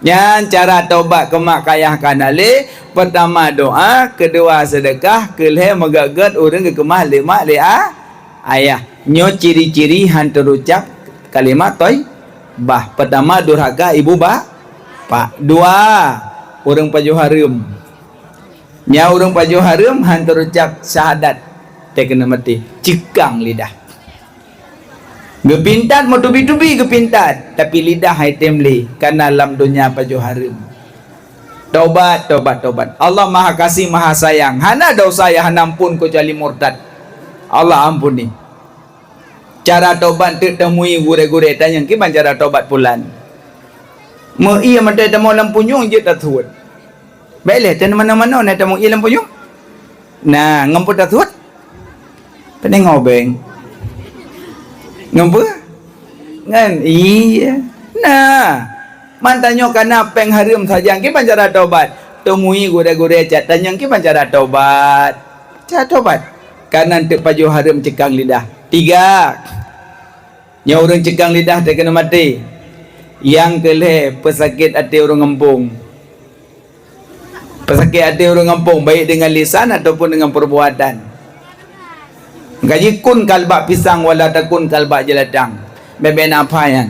Nyan cara tobat keu mak keu ayah ka na lé, peurtama doa, keudua seudeukah, keulhèe meugét-gét ureueng geukeumah lé mak lé a-, ayah. Nyoe ciri-ciri han teurucab kalimat thaibah. Peurtama durhaka ibu ba-, pak. Dua, ureueng pajoh hareuem. Nyan ureueng pajoh hareuem han teurucab syahadat, teuh keuneuk maté, ceukang lidah. Geupintat meutubi-tubi geupintat, tapi lidah han item lé, kareuna lam donya pajoh hareuem. Tobat, tobat, tobat. Allah Maha Kasih, Maha Sayang. Hana desya nyang hana ampôn keucuali murtad. Allah ampuni. Cara tobat teuk tamui gurée-gurée tanyong kiban cara tobat pulan. Meu ie mantong tamong lam punyueng jeuet tasuet. Bék lé tan manoe-manoe na tamong ie lam punyueng. Nah, ngon peue tasuet? Peudeungoe beng. Ngon peue? Ngon ie. Nah, man tanyoe kana péng hareuem sajan kiban cara tobat. Tamui gurée-gurée cak tanyong kiban cara tobat. Cara tobat. Kana teuk pajoh hareuem ceukang lidah. Tiga. Nyoe ureuëng ceukang lidah teuh keuneuk maté. Nyang keu lhée peusakét até ureuëng gampông. Peusakét até ureuëng gampông baik deungon lisan ataupun deungon peurbuatan. Gaji kun kalbak pisang wala takun kalbak jelatang. Bébé napa nyan?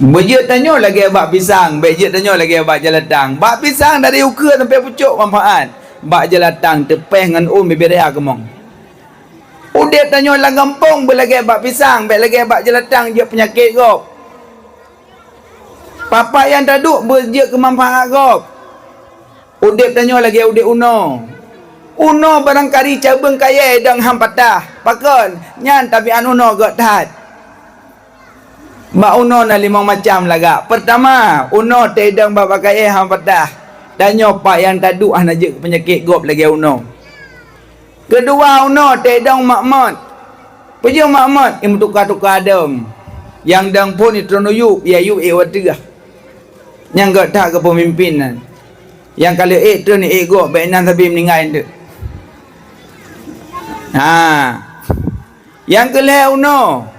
Beujeuet tanyoe lagée bak pisang, bék jeuet tanyoe lagée bak jelatang. Bak pisang dari ukeue sampai pucok manfaat. Bak jelatang teupéh ngon ôn bibiraya keumong. Udeb tanyoe lam gampông beulagée bak pisang, bék lagée bak jelatang jeuet peunyakét gob. Papa nyang taduek beujeuet keu manfaat gob. Udeb tanyoe lagée udeb unoe. Unoe barangkali cabeueng kayée dong han patah. Pakon? Nyan tabiat unoe gét that. Bak unoe na limong macam lagak. Peurtama, unoe teuidong bak-bak kayée han patah. Tanyoe pat nyang taduek hana jeuet peunyakét gob lagée unoe. Keudua, unoe teuidong mak mot. Peujeuet mak mot, imeutuka-tuka dong. Nyang dong phon itron u yueb, ya yueb ék wateuh. Nyang gét that keu peumimpén nyan. Nyang ka lheueh ék tron ék gob, bék nan sabe meuninggai teuk. Ha. Nyang keu lhée unoe,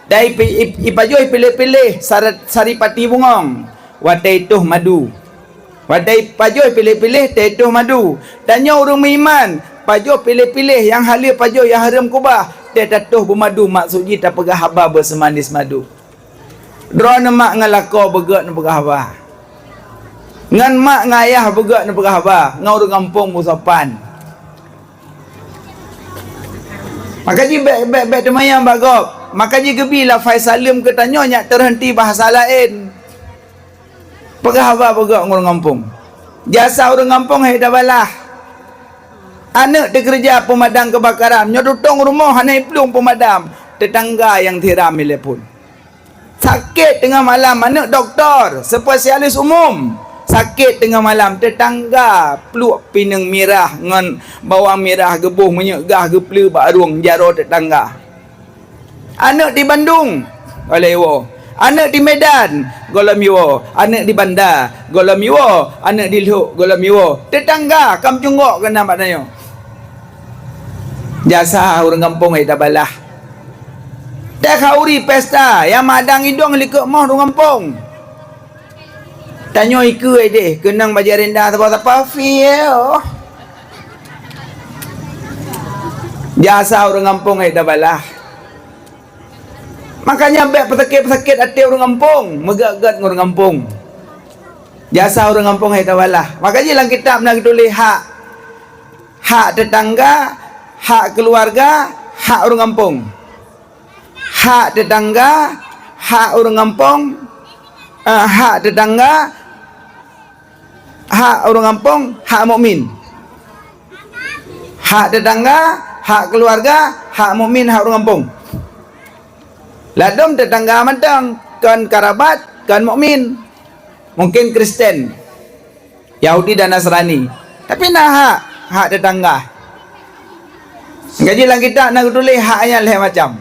dan ipi-, ip-, ipajoh ipiléh-piléh sara-, saripati bungöng watée itoh madu. Watée ipajoh ipiléh-piléh teuh itoh madu. Tanyoe ureuëng meuiman, pajoh piléh-piléh nyang haleue pajoh nyang hareuem keubah, teuh tatoh beumadu maksud jih tapeugah haba beuseumanis madu. Droeneuh mak ngon lakoe beugét neupeugah haba. Ngon mak ngon ayah beugét neupeugah haba, ngon ureuëng gampông beusopan. Maka jih bék, bék, bék teumanyong bak gob. Maka jih geubi lafai saleuem keu tanyoe nyak teureunti bahasa laén. Peugah haba beugét ngon ureuëng gampông. Jasa ureuëng gampông hai tabalah. Aneuëk teukeureuja peumadam keubakaran, nyoe tutong rumoh hana iplueng peumadam, teutangga nyang siram ilée phon. Sakét teungoh malam, aneuëk dokto, spesialis umum. Sakét teungoh malam, teutangga pluek pineung mirah ngon bawang mirah geuboh minyeuk gah geupleue bak rueng jaroe teutangga. Aneuëk di Bandung, gohlom iwoe. Aneuëk di Medan, gohlom iwoe. Aneuëk di Banda, gohlom iwoe. Aneuëk di Lhok, gohlom iwoe. Teutangga ka meucunggok keunan bak tanyoe. Jasa ureuëng gampông hai tabalah. Teuh khauri pesta, nyang madang idong likot moh ureuëng gampông. Tanyoe ikeue deh, keunong bajée renda sapa-sapa, fieh. Jasa ureuëng gampông hai tabalah. Makanya bék peusakét-peusakét até ureuëng gampông, meugét-gét ngon ureuëng gampông. Jasa ureuëng gampông hai tabalah. Makanya lam kitab na geutuléh hak. Hak teutangga, hak keuluwarga, hak ureuëng gampông. Hak teutangga, hak ureuëng gampông, eh, hak teutangga, hak ureuëng gampông, hak mukmin. Hak teutangga, hak keuluwarga, hak mukmin, hak ureuëng gampông. Ladôm teutangga mantong, kon karabat, kon mukmin. Mungken Kristen. Yahudi dan Nasrani. Tapi na hak, hak teutangga. Gaji lam kitab na geutuléh hak nyan lhée macam.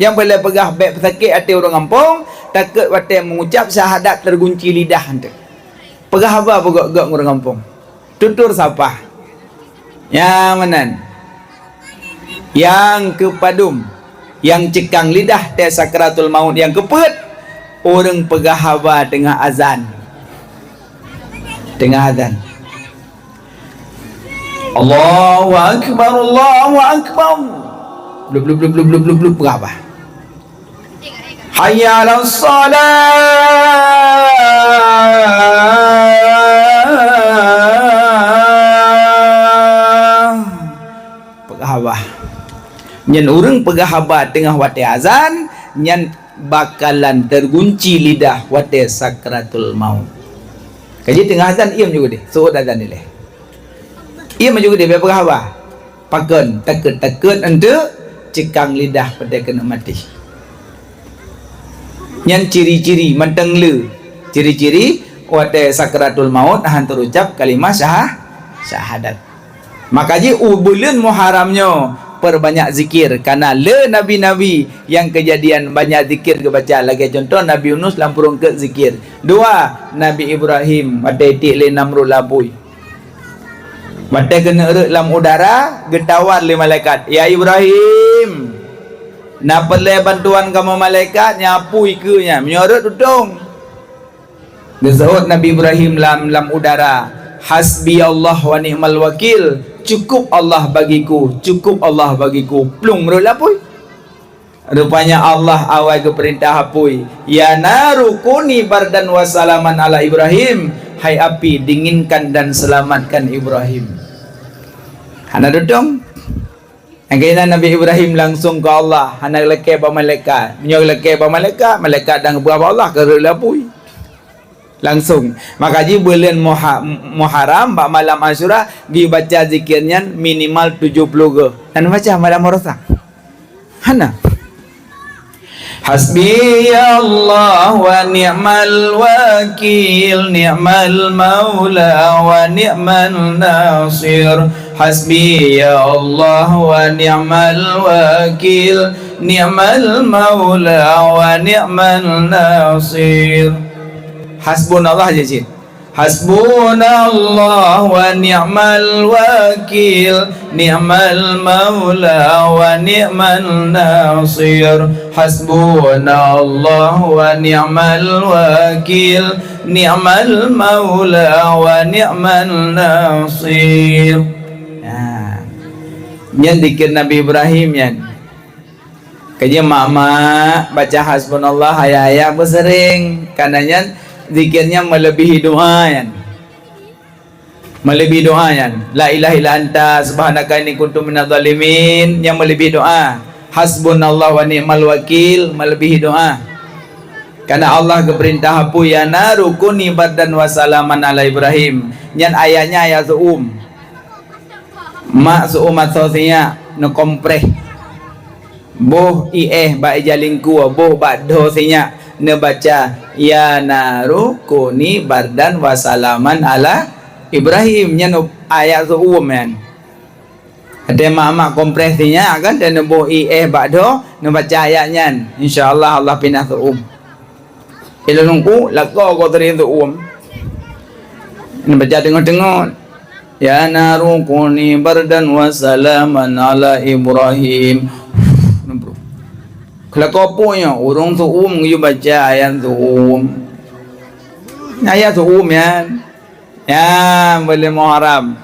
Nyang peureulée peugah bék peusakét até ureuëng gampông, takot watée meugucab syahadat teugunci lidah eunteuk. Peugah haba beugét-gét ngon ureuëng gampông. Tutur sapa. Nyang meunan. Nyang keupadum, nyang ceukang lidah teuh sakratul maut nyang keupeuet, ureuëng peugah haba teungoh azan. Teungoh azan. Allahu akbar, Allahu akbar. Blub, blub, blub, peugah haba. Hayya 'alas shalah. Peugah haba. Nyan ureuëng peugah haba teungoh watée azan, nyan bakalan teugunci lidah watée sakratul maut. Kaji teungoh azan, iem ju keudeh, seuôt azan ilée. Iem ju keudeh, bék peugah haba. Pakon, takot-takot eunteuk Cekang lidah watée keuneuk maté. Nyan ciri-ciri mantong le. Ciri-ciri watée sakratul maut hana teurucab kalimah syaha-, syahadat. Maka jih u buleuen Muharram nyoe peubanyak zikir, kareuna le nabi-nabi nyang keujadian banyak zikir geubaca, lagée cuntoh Nabi Yunus lam prueng keuek zikir. Dua, Nabi Ibrahim watée tiek lé Namrud lam apui. Watée keuneuk rhot lam udara, geutawar lé malaikat, "Ya Ibrahim, na peureulée bantuan kamoe malaikat, nyan apui keue nyan, meunyoe rhot tutong." Geuseuôt Nabi Ibrahim lam, lam udara, "Hasbiyallah wa ni'mal wakil, cukup Allah bagiku, cukup Allah bagiku." Plueng rhot lam apui. Rupanya Allah awai geupeurintah apui, "Ya naru kuni bardan wa salaman ala Ibrahim." Hai api, dinginkan dan selamatkan Ibrahim. Hana tutong. Nyang keunan Nabi Ibrahim langsung keu Allah, hana geulakée bak malaikat. Meunyoe geulakée bak malaikat, malaikat dan geupeugah bak Allah, ka rhot lam apui. Langsung. Maka jih buleuen Muha-, Muharram bak malam Asyura dibaca zikir nyan minimal tujoh ploh goe. Dan baca malam Rosa. Hana. Hasbiyallah wa ni'mal wakil, ni'mal maula wa ni'man nasir. Hasbiyallah wa ni'mal wakil, ni'mal maula wa ni'man nasir. Hasbunallah je cit. Hasbunallah wa ni'mal wakil, ni'mal maula wa ni'man nasir. Hasbunallah wa ni'mal wakil, ni'mal maula wa ni'man nasir. Nah, nyan zikir Nabi Ibrahim nyan. Keujeuet mak-mak baca hasbunallah ayat-ayat beuseuring, kareuna nyan zikir nyan meuleubèhi doa nyan. Meuleubèhi doa nyan. La ilaha illa anta subhanaka inni kuntu minadh dhalimin, nyan meuleubèhi doa. Hasbunallah wa ni'mal wakil, meuleubèhi doa. Kareuna Allah geupeurintah apui, "Ya naru kuni bardan wa salaman ala Ibrahim." Nyan ayat nyan ayat seu'uem. Mak seu'uem asoe sinyak neukompres. Boh iéh bak ija lingkue, boh bak dhoe sinyak neubaca, "Ya naru kuni bardan wa salaman ala Ibrahim." Nyan ayat seu'uem nyan. Watèe mak-mak kompres sinyak kan, dan neuboh iéh bak dhoe, neubaca ayat nyan. Insya Allah, Allah pinah seu'uem. Ilôn ku lakoe kok teurimong seu'uem. Neubaca teungoh-teungoh. "Ya naru kuni bardan wa salaman ala Ibrahim." Keu lakoe peue nyoe, ureueng seu'uem geuyue baca ayat seu'uem. Ayat seu'uem nyan. Nyan buleuen Muharram.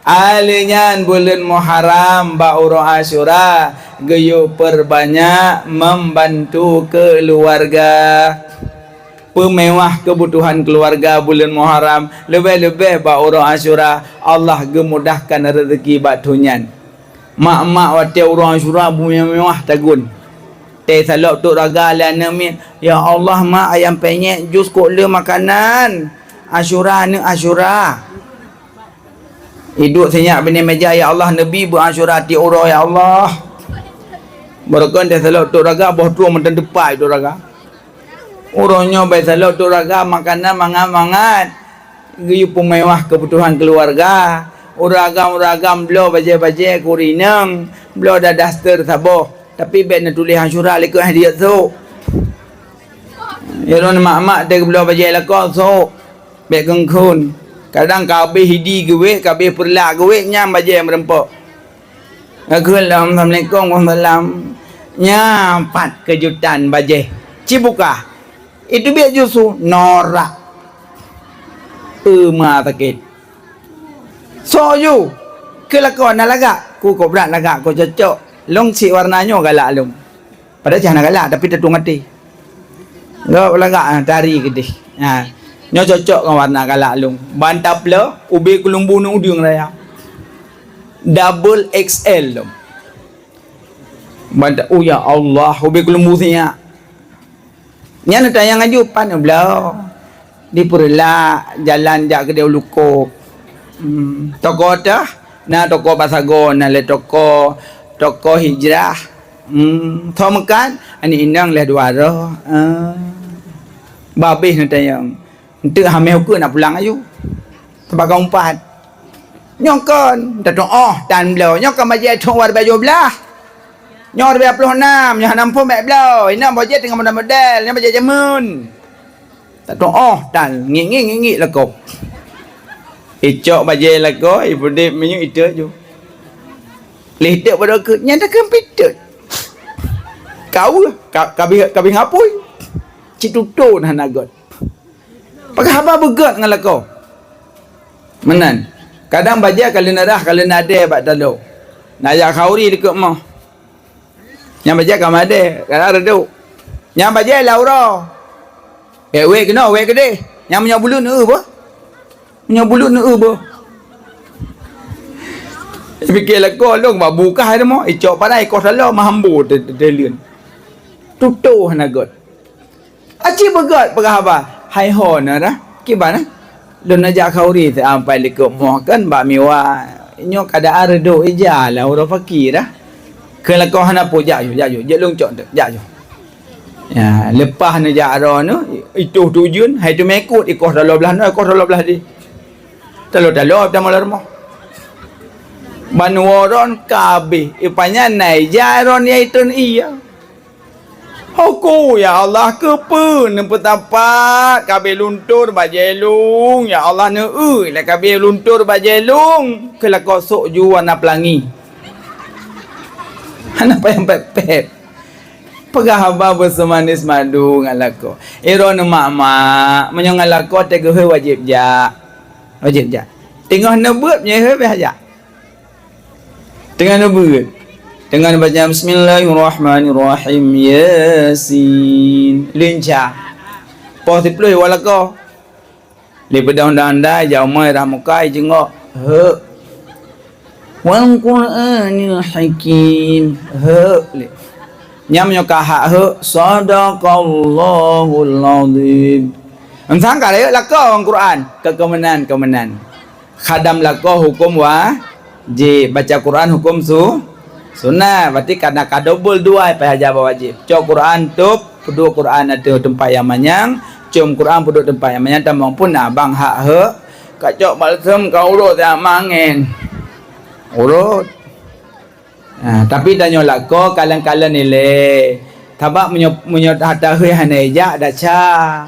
Alèh nyan buleuen Muharram bak uroe Asyura geuyue peurbanyak membantu keuluwarga. Peumewah keubutuhan keuluwarga buleuen Muharram, leubeh-leubeh bak uroe Asyura, Allah geumudahkan reuzeuki bak thôn nyan. Mak-mak watèe uroe Asyura beumewah-mewah tagun. Teusalok tok raga lé aneuk miet, "Ya Allah, mak, ayam penyet, jus, kok le makanan Asyura, aneuk Asyura." Iduek sinyak binéh meja, "Ya Allah, neubi beuet Asyura tiep uroe, ya Allah." Barokon teusalok tok raga, boh tueng mantong teupat tok raga. Uroe nyoe bèk salok tok raga makanan mangat-mangat. Geuyue peumewah keubutuhan keuluwarga. Ureueng agam-ureueng agam bloe bajèe-bajèe keu ureueng inong, bloe dah daster saboh. Tapi bèk neutuléh Asyura likot hadiah sôk. Ya lôn mak-mak teuh bloe bajèe lakoe sôk. Bèk kheun-kheun. Kadang ka abéh idi geuwék, ka abéh peureulak geuwék, nyan bajèe meureumpok. Geukheun lom, "Assalamualaikum." "Waalaikumsalam." Nyan pat keujutan bajèe. Ci buka. Iteubiet jus su, norak. Teuma sakét. Soe ju? Keu lakoe na lagak. Ku kok brat lagak, kok cocok. Lôn cit warna nyoe galak lôn. Padahai cit hana galak, tapi tatueng até. Lôn lagak, ah, tari keudéh. Ha. Nyoe cocok ngon warna galak lôn. Ban tapleue, ubé keuleumbu ngon udeueng raya. Double X L lôn. Ban ta-, oh ya Allah, ubé keuleumbu sinyak. Nyan tanyong aju pat neubloe. Di Peureulak, jalan jak keudéh u Lukôb. Hmm, toko teuh, na toko bak sagoe, na lé toko Tokoh hijrah. Hmm, tho meukat, aneuk inong lheueh dua droe. Ah. Babeh neutanyong. Enteuk hamé ukeue nak pulang aju. Teubaga umpat. Nyoe kon, tatu'oh tan bloe. Nyoe kon bajèe thon dua ribèe tujoh blah. Nyoe dua ribèe ploh nam, nyoe hana muphom bèk bloe. Inong bajèe teungoh model-model, nyoe bajèe jameun. Tatu'oh tan, ngik-ngik, ngik-ngik lakoe. Icok bajèe lakoe, ipeudép minyeuk iteuk ju. Lheuh teuk bak droe keuh, nyan takheun pih teuk. Ka weueh, ka, ka bih, ka bih ngapui. Cit tutoe hana göt. Pakon haba beugöt ngon lakoe. Meunan. Kadang bajèe ka lheueh neurah, ka lheueh neudèe bak taloe. Neujak khauri likot moh. Nyang bajèe ka meudèe, ka reudôk. Nyang bajèe lam uroe. Wèk-wèk keunoe, wèk keudéh. Nyang meunyoe buleuen, eu, boh. Meunyoe buleuen, eu, boh. Pike lakoe lôn bak bu kah teuma, icok padai koh taloe meuhambo te-, te-, teleueng. Tutoe hana göt. Aci beugöt peugah haba, hai ho na dah. Kiban, eh? Lôn neujak khauri sampai likot moh kan bak miwa. Nyoe keadaan reudôk ija lah uroe pagi dah. Keu lakoe hana peue, jak ju, jak ju. Jeuet lôn cok teuk, jak ju. Ya, leupah neujak droeneuh, itoh tujeuen, hai teumèe ikot, ikoh taloe blah noe, ikoh taloe blah di. Taloe-taloe tamong lam rumoh. Ban woe droen ka abéh, ipanya na ija droen nyang itreun ie. Huköm, ya Allah, keupeue neupeutapat ka abéh luntur bajèe lôn? Ya Allah, neueu lé ka abéh luntur bajèe lôn keu lakoe sôk ju warna peulangi. Hana payah pèt-pèt. Peugah haba beuseumanis madu ngon lakoe. Droeneuh mak-mak, meunyoe ngon lakoe teuh geuhôi wajéb jak. Wajéb jak. Teungoh neubeuet meunyoe hôi bèk jak. Teungoh neubeuet. Teungoh neubaca, "Bismillahirrahmanirrahim. Yasin." Lincah. Poh siplôh iwoe lakoe. Lé peudong undang-undang, jameun rah muka, ijeungok. Heu. "Wal Qur'anil Hakim." Heu. Lé. Nyan meunyoe ka hak heu, "Shadaqallahul Azim." Eunteuk ka rayeuk lakoe ngon Quran, keu keumeunan-keumeunan. Khadam lakoe huköm wajéb, baca Quran huköm su-, sunat. Berarti ka na ka dobel dua payah jak bak wajéb. Cok Quran tôb, peuduek Quran ateueh teumpat nyang manyang, com Quran peuduek teumpat nyang manyang, tamong pun na bang hak heu. Ka cok balsem ka urot jak mangen. Urot. Ha, tapi tanyoe lakoe kalon-kalon ilée. Sabab meunyoe, meunyoe hata hôi hana ijak, desya.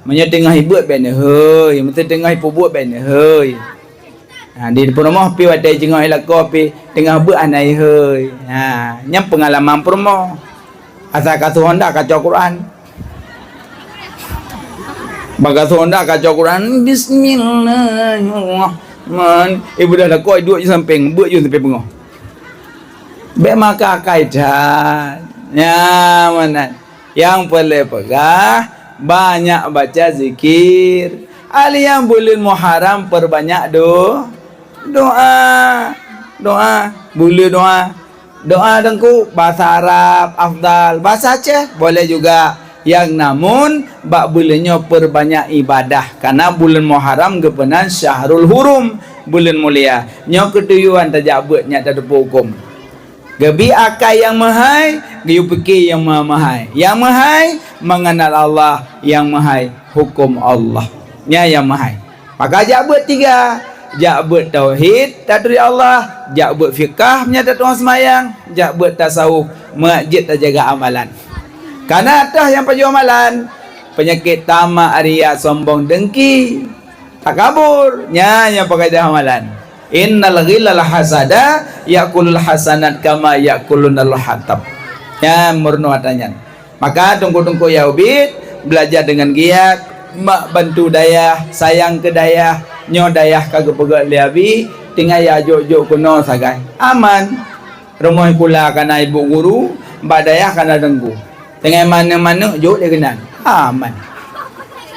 Meunyoe teungoh ibeuet bèk neuhôi, meunyoe teungoh ipeubuet bèk neuhôi. Ha, di peurumoh pih watèe teungoh ilakoe pih teungoh beuet hana ihôi. Ha, nyan peungalaman peurumoh. Asai ka su honda ka cok Quran. Bak ka su honda ka cok Quran, "Bismillahirrahmanirrahim." Ibu dah lakoe duek ju sampéng, beuet ju sampéng beungoh. Bèk meuakai-akai that. Nyan meunan. Nyang peureulèe peugah, banyak baca zikir. Alèh nyan buleuen Muharram peurbanyak do-, doa. Doa. Buleuen doa. Doa Teungku, basa Arab afdal, basa Aceh boleh juga. Yang namun, bak buleuen nyoe peurbanyak ibadah, karena buleuen Muharram geupeunan syahrul hurum, buleuen mulia. Nyoe keutujuan tajak beuet nyak tateupeue huköm. Geubi akai nyang meuhai, geuyue pike nyang meuhai. Nyang meuhai, mengenal Allah, nyang meuhai, huköm Allah. Nyan nyang meuhai. Maka jak beuet tiga, jak beuet tauhid, taturi Allah, jak beuet fikah, meunyo tatu'oh seumayang, jak beuet tasawuf, meujeuet tajaga amalan. Kana teuh nyang pajoh amalan, peunyakét tamak, riya, sombong, dengki, takabur, nyan nyang pajoh amalan. Innal ghillal hasada ya'kulul hasanat kama ya'kulun narul hatab. Nyan meurunoe atra nyan. Maka teungku-teungku nyang ubit, belajar deungon giat, mak bantu dayah, sayang keu dayah, nyoe dayah ka geupeugöt lé Abi, tinggai ya jok-jok keunoe sagai. Aman. Rumoh sikula kana ibu guru, bak dayah kana teungku. Tinggai manök-manök jok lé keunan. Aman.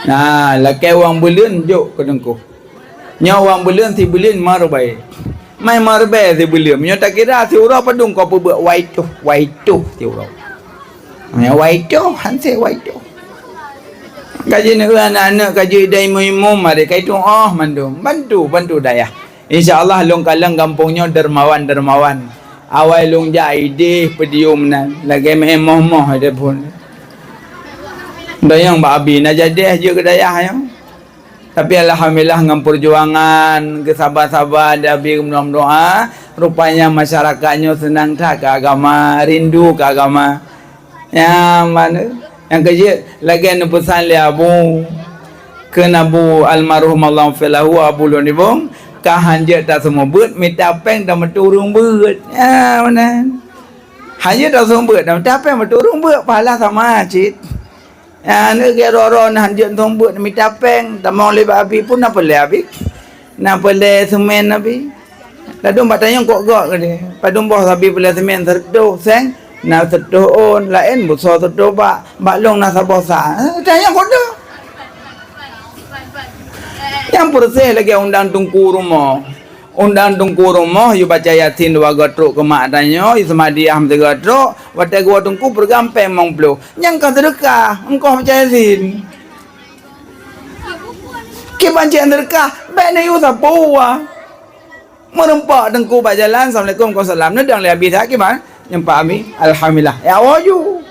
Nah, lakèe uang buleuen jok keu teungku. Nyoe uang buleuen sibuleuen lima ribèe. Mai lima ribèe sibuleuen. Meunyoe takira siuroe padum kau peubuet wai toh, wai toh siuroe. Meunyoe wai toh, han sé wai toh. Ka jeuet neu aneuk-aneuk, ka jeuet dai imum-imum, mari ka itu'oh mandum. Bantu, bantu dayah. Insya Allah lôn kalon gampông nyoe dermawan-dermawan. Awai lôn jak idéh podium nan, lagée meu'en moh-moh idéh phon. Dayang bak abi na jadeh jeuet keu dayah nyoe. Tapi alhamdulillah ngon peujuangan, geusaba-saba, di abi geumeudoa-meudoa, rupanya masyarakat nyoe seunang that keu agama, rindu keu agama. Nyan mana? Nyang keujeuet lagée neupeusan lé Abu, kheun Abu almarhum Allahu filahu Abu lôn ibong, ka hanjeuet taseumeubeuet mita péng tameuturong beuet. Nyan mana? Hanjeuet taseumeubeuet mita péng meuturong beuet pahala sama cit. Nyan neugée roro na hanjeuet taseumeubeuet mita péng tamong lé bak abi pun na peulée abi. Na peulée seumén abi. Ladôm bak tanyong kok gok keudeh. Padum boh sabi peulée seumén seureutôh seng, na seureutôh ôn, laén busoe seureutôh bak, bak lông na saboh sa. Eh, tanyong kok deuh. Nyang peureuseh lagée undang teungku rumoh. Undang teungku rumoh, yue baca Yasin dua goe trok keu mak tanyoe, yue seumadiah meusigoe trok, watée geuwoe teungku peureugah péng limong ploh. Nyang ka seudeukah, engkoh baca Yasin. Kiban cit seudeukah, bék neuyue sapeue. Meureumpok teungku bak jalan, "Assalamualaikum, waalaikumsalam." Neudong lé abi that kiban, nyampak abi, "Alhamdulillah." Ya, woe ju.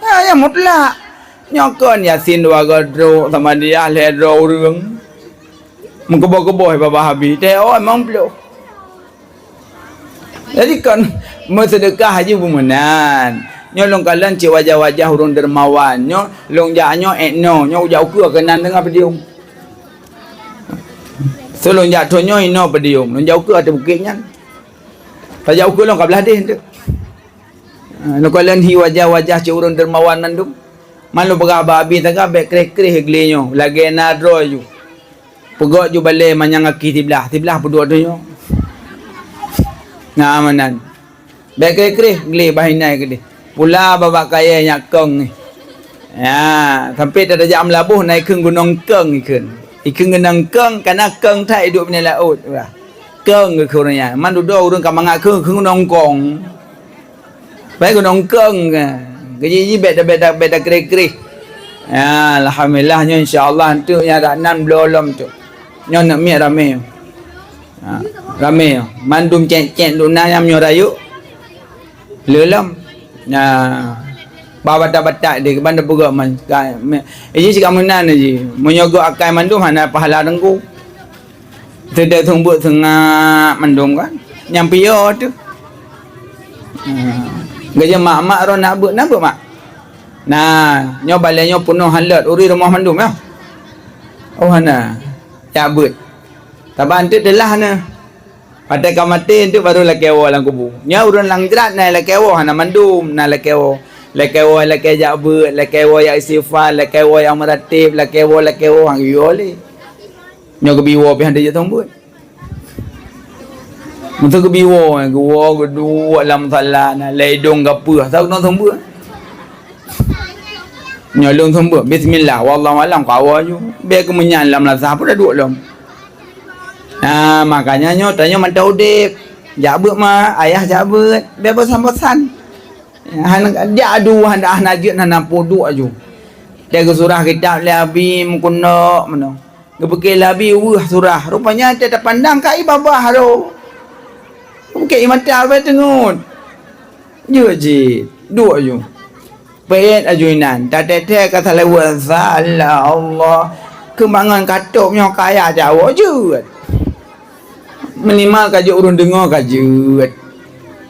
Ha, nyang mutlak. Nyoe kon Yasin dua goe trok, seumadiah lhée droe ureuëng. Meukeubah-keubah babah abi, teuh limong ploh. Jadi kon meuseudeukah haji bumeunan. Nyoe lôn kalon cit wajah-wajah ureuëng dermawan. Nyoe lôn jak nyoe ék noe, nyoe ujak ukeue keunan teungoh peudium. So lôn jak thon nyoe inoe peudium, lôn jak ukeue ateueh bukét nyan. Tajak ukeue lôn ka blaih deh tu. Ha, lôn kalon hi wajah-wajah cit ureuëng dermawan mandum. Man lôn peugah bak abi taga bék kreh-kreh glé nyoe, lagée na droe ju. Peugok ju balée manyang gaki siblah, siblah peuduek donya. Na meunan. Bék kreh-kreh glé bah inan keudeh. Pula babah kayée nyak kong nyoe. Ya, sampai tajak meulaboh na ikheun gunong kong ikheun. Ikheun gunong kong kana kong that iduek binéh laôt. Kong geukheun nyan. Man dudoe ureuëng ka mangat kheun, kheun gunong kong. Pai gunong kong ka. Geujiji bék ta, bék ta, bék ta kreh-kreh. Ya, alhamdulillah nyoe insya Allah enteuk nyang dak nan bloe lom tu. Nyoe neuk miet ramé. Ha, ramé. Mandum cék-cék duna nyang meunyoe rayeuk. Le lom. Nah, ba batak-batak deh ban peugah man. Ka, me, iji sikameunan iji. Meunyoe gok akai mandum hana pahala teungku. Teudeuk seumeubeuet seungab mandum kan. Nyang piôh tu. Ha. Geujak mak-mak roh nak beuet, nak beuet mak. Nah, nyoe balée nyoe peunoh han lôt, uri rumoh mandum ya. Oh hana. Jak beuet. Saban teuk teulah na. Watée ka maté teuk baru lakée woe lam kubu. Nyoe ureuëng lam jrat na lakée woe hana mandum, na lakée woe. Lakée woe lakée jak beuet, lakée woe jak istighfar, lakée woe jak meuratéb, lakée woe lakée woe han geuyue lé. Nyoe geubi woe pih han teujeuet seumeubeuet. Meuseu geubi woe, geuwoe geuduek lam musala na lé idong gapeuh, sa keunoe seumeubeuet. Nyoe lôn seumeubeuet, bismillah, wallahu alam ka woe ju. Bék keumeunyan lam lasah pun taduek lom. Nah, makanya nyoe tanyoe mantong udeb. Jak beuet ma, ayah jak beuet, bék bosan-bosan. Hana jak adu, hana, hana jeuet, hana peuduek aju. Teuka geusurah kitab lé abi meukeunok meunoe. Geupeuke lé abi weueh surah. Rupanya teu tapandang ka ié babah aro. Geupeuke ié mata bék teungeut. Jeuet jih, duek aju. Peuet aju inan, tateutek ka salaweuet, sa Allah, Allah. Keumangan katôb nyoe kaya jawoe jeuet. Minimal ka jeuet ureuëng deungoe ka jeuet.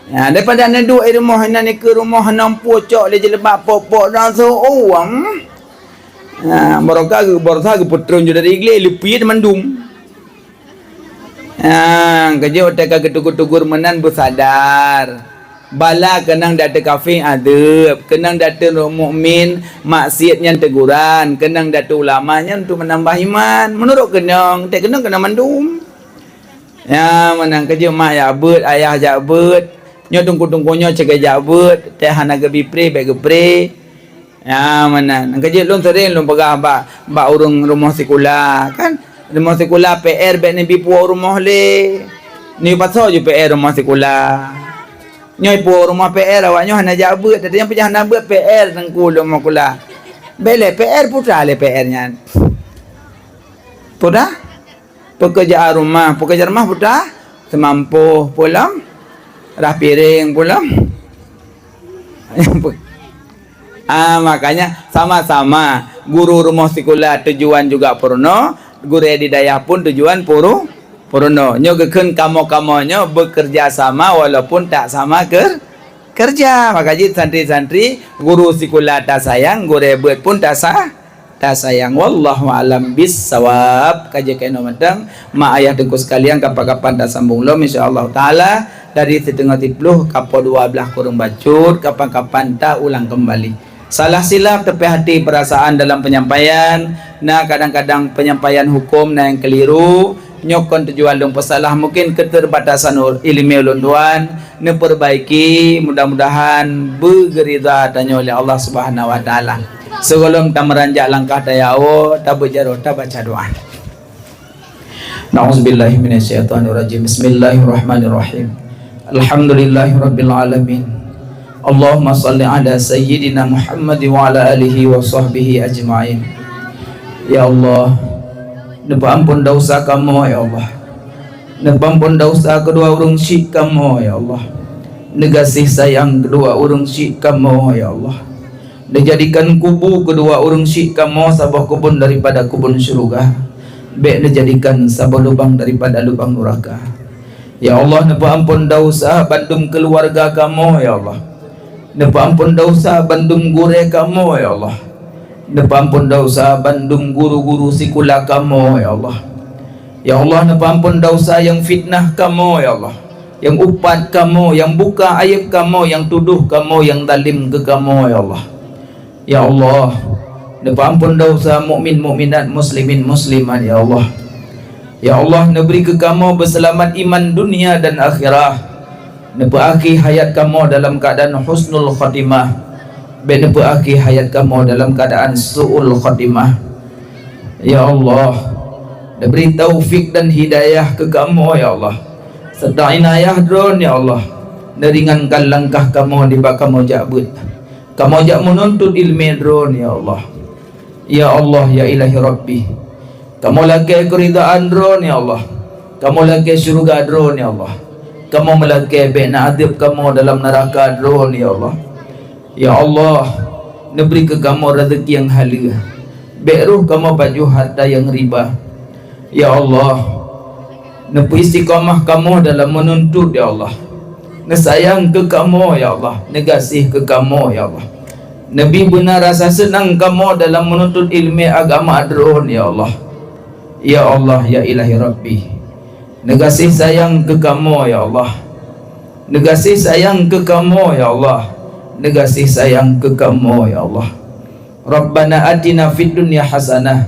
Ya, daripada neuduek i rumoh inan ikeue rumoh hana meupucok lé jilbab pok-pok dan seuueng. Ya, barokah geu-, barokah geupeutreun ju dari igleh, leupie mandum. Nyang keujeuet teuka geutegur-tegur meunan beusadar. Bala keunong dateueng kafé adeueb, keunong dateueng ureuëng mukmin maksiet nyan teguran, keunong dateueng ulama nyan untuk meunambah iman. Meunurot keunong, teuh keunong keunong mandum. Nyang meunan keujeuet mak jak beuet, ayah jak beuet. Nyoe teungku-teungku nyoe cegah jak beuet, teuh hana geubi pré bék geupré. Ya, meunan. Keujeuet lôn sering lôn peugah bak, bak ureuëng rumoh sikula, kan? Rumoh sikula P R bék neubi puwoe rumoh lé. Neupasoe ju P R rumoh sikula. Nyoe puwoe rumoh P R awak nyoe hana jak beuet, tapi nyang peujah hana beuet P R teungku rumoh sikula. Bék lé P R putra lé P R nyan. Putra? Pekerjaan rumah, pekerjaan rumah putra seumampoh pulang. Rah piréng pulang. Ah, makanya sama-sama guru rumoh sikula tujuan juga peurunoe, gurée di dayah pun tujuan puru-, peurunoe. Nyoe geukheun kamoe-kamoe nyoe bekerja sama walaupun tak sama ker-, kerja. Maka jih santri-santri, guru sikula tasayang, gurée beuet pun tasa-, tasayang. Wallahu a'lam bissawab. Ka jeuet keunoe mantong, mak ayah teungku sekalian, kapan-kapan tasambong lom, insya Allah taala, dari siteungoh siplôh ka po dua blaih kureueng bacut, kapan-kapan taulang kembali. Salah silap, teupeuhati perasaan dalam penyampaian. Na kadang-kadang penyampaian hukum na nyang keliru. Nyoe kon tujuan lôn peusalah, mungkin keterbatasan u-, ileumé ulôn tuan. Neupeurbaiki, mudah-mudahan beugeurida tanyoe lé Allah Subhanahu wa Taala. Sigohlom tameuranjak langkah tayawoe, tabeuet jaroe, tabaca doa. Na'udzubillahi minasyaitonirrajim. Bismillahirrahmanirrahim. Alhamdulillahirabbil alamin. Allahumma shalli ala sayyidina Muhammad wa ala alihi wa sahbihi ajmain. Ya Allah, neupeuampon desya kamoe, ya Allah. Neupeuampon desya keudua ureuëng syik kamoe, ya Allah. Neugaséh sayang keudua ureuëng syik kamoe, ya Allah. Neujadikan kubu keudua ureuëng syik kamoe saboh keubon daripada keubon syeuruga. Bék neujadikan saboh lubang daripada lubang nuraka. Ya Allah, neupeuampon desya bandum keuluwarga kamoe, ya Allah. Neupeuampon desya bandum gurée kamoe, ya Allah. Neupeuampon desya bandum guru-guru sikula kamoe, ya Allah. Ya Allah, neupeuampon desya nyang fitnah kamoe, ya Allah. Nyang upat kamoe, nyang buka aéb kamoe, nyang tudoh kamoe, nyang zalim keu kamoe, ya Allah. Ya Allah, neupeuampon desya mukmin mukminat, muslimin muslimat, ya Allah. Ya Allah, neubri keu kamoe beuseulamat iman dunia dan akhirah. Neupeuakhé hayat kamoe dalam keuadaan husnul khatimah. Bék neupeuakhé hayat kamoe dalam keuadaan su'ul khatimah. Ya Allah, neubri taufik dan hidayah keu kamoe, ya Allah. Serta inayah Droen, ya Allah, neuringankan langkah kamoe nibak kamoe jak beuet. Kamoe jak meununtut ileumé Droen, ya Allah. Ya Allah, ya Ilahi Rabbi. Kamoe lakée keuridaan Droen, ya Allah. Kamoe lakée syeuruga Droen, ya Allah. Kamoe meulakée bék na adeueb kamoe dalam neuraka Droen, ya Allah. Ya Allah, neubri keu kamoe raseuki nyang haleue. Bék roh kamoe pajoh hareuta nyang riba. Ya Allah, neupeuistiqamah kamoe dalam meununtut, ya Allah. Neusayang keu kamoe, ya Allah. Neugaséh keu kamoe, ya Allah. Neubi beuna rasa seunang kamoe dalam meununtut ileumé agama Droen, ya Allah. Ya Allah, ya Ilahi Rabbi. Neugaséh sayang keu kamoe, ya Allah. Neugaséh sayang keu kamoe, ya Allah. Neugaséh sayang keu kamoe, ya Allah. Rabbana atina fid dunya hasanah,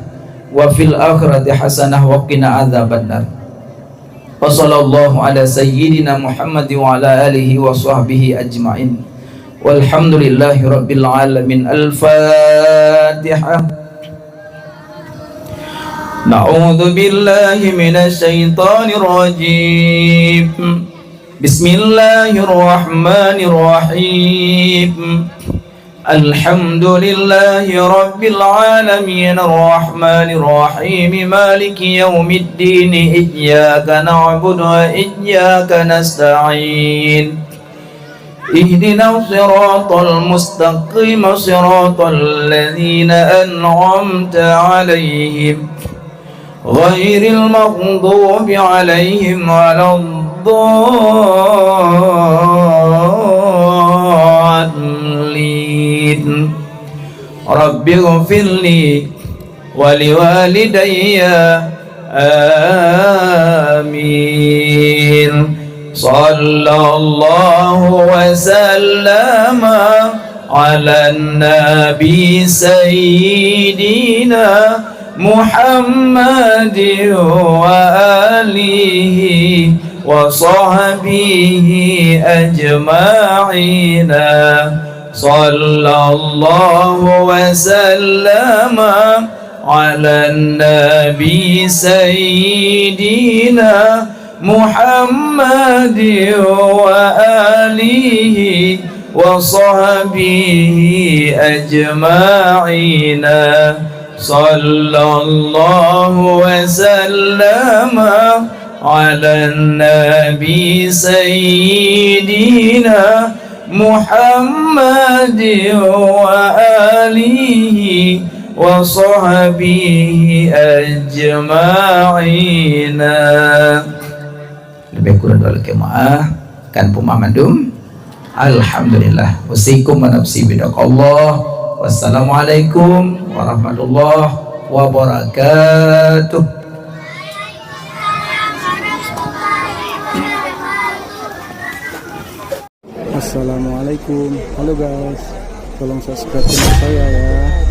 wa fil akhirati hasanah, wa qina adzabannar. Wa sallallahu ala sayyidina Muhammad wa ala alihi wa sahbihi ajmain. Walhamdulillahi rabbil alamin. Al-Fatihah. Na'udzu billahi minasy syaithanir rajim. Bismillahirrahmanirrahim. Alhamdulillahi rabbil alamin, arrahmanir rahim, maliki yaumiddin, iyyaka na'budu wa iyyaka nasta'in. Ihdinas siratal mustaqim, siratal ladzina an'amta 'alaihim, ghairil maghdubi 'alaihim waladdallin. Rabbighfirli wa liwalidayya. Amin. Sallallahu wa sallama 'alan nabi sayyidina Muhammadin wa alihi wa sahbihi ajma'ina. Sallallahu wa sallama 'alan nabi sayyidina Muhammadin wa alihi wa sahbihi ajma'ina. Sallallahu wa sallama على النبي سيدنا محمد وآله وصحبه أجمعين. Lebih kurang dua lakée maaf, kan peumah mandum. Alhamdulillah. Usikum wa nafsi bitaqwallah. Wassalamualaikum warahmatullahi wabarakatuh. Assalamualaikum. Halo guys. Tolong subscribe channel saya ya.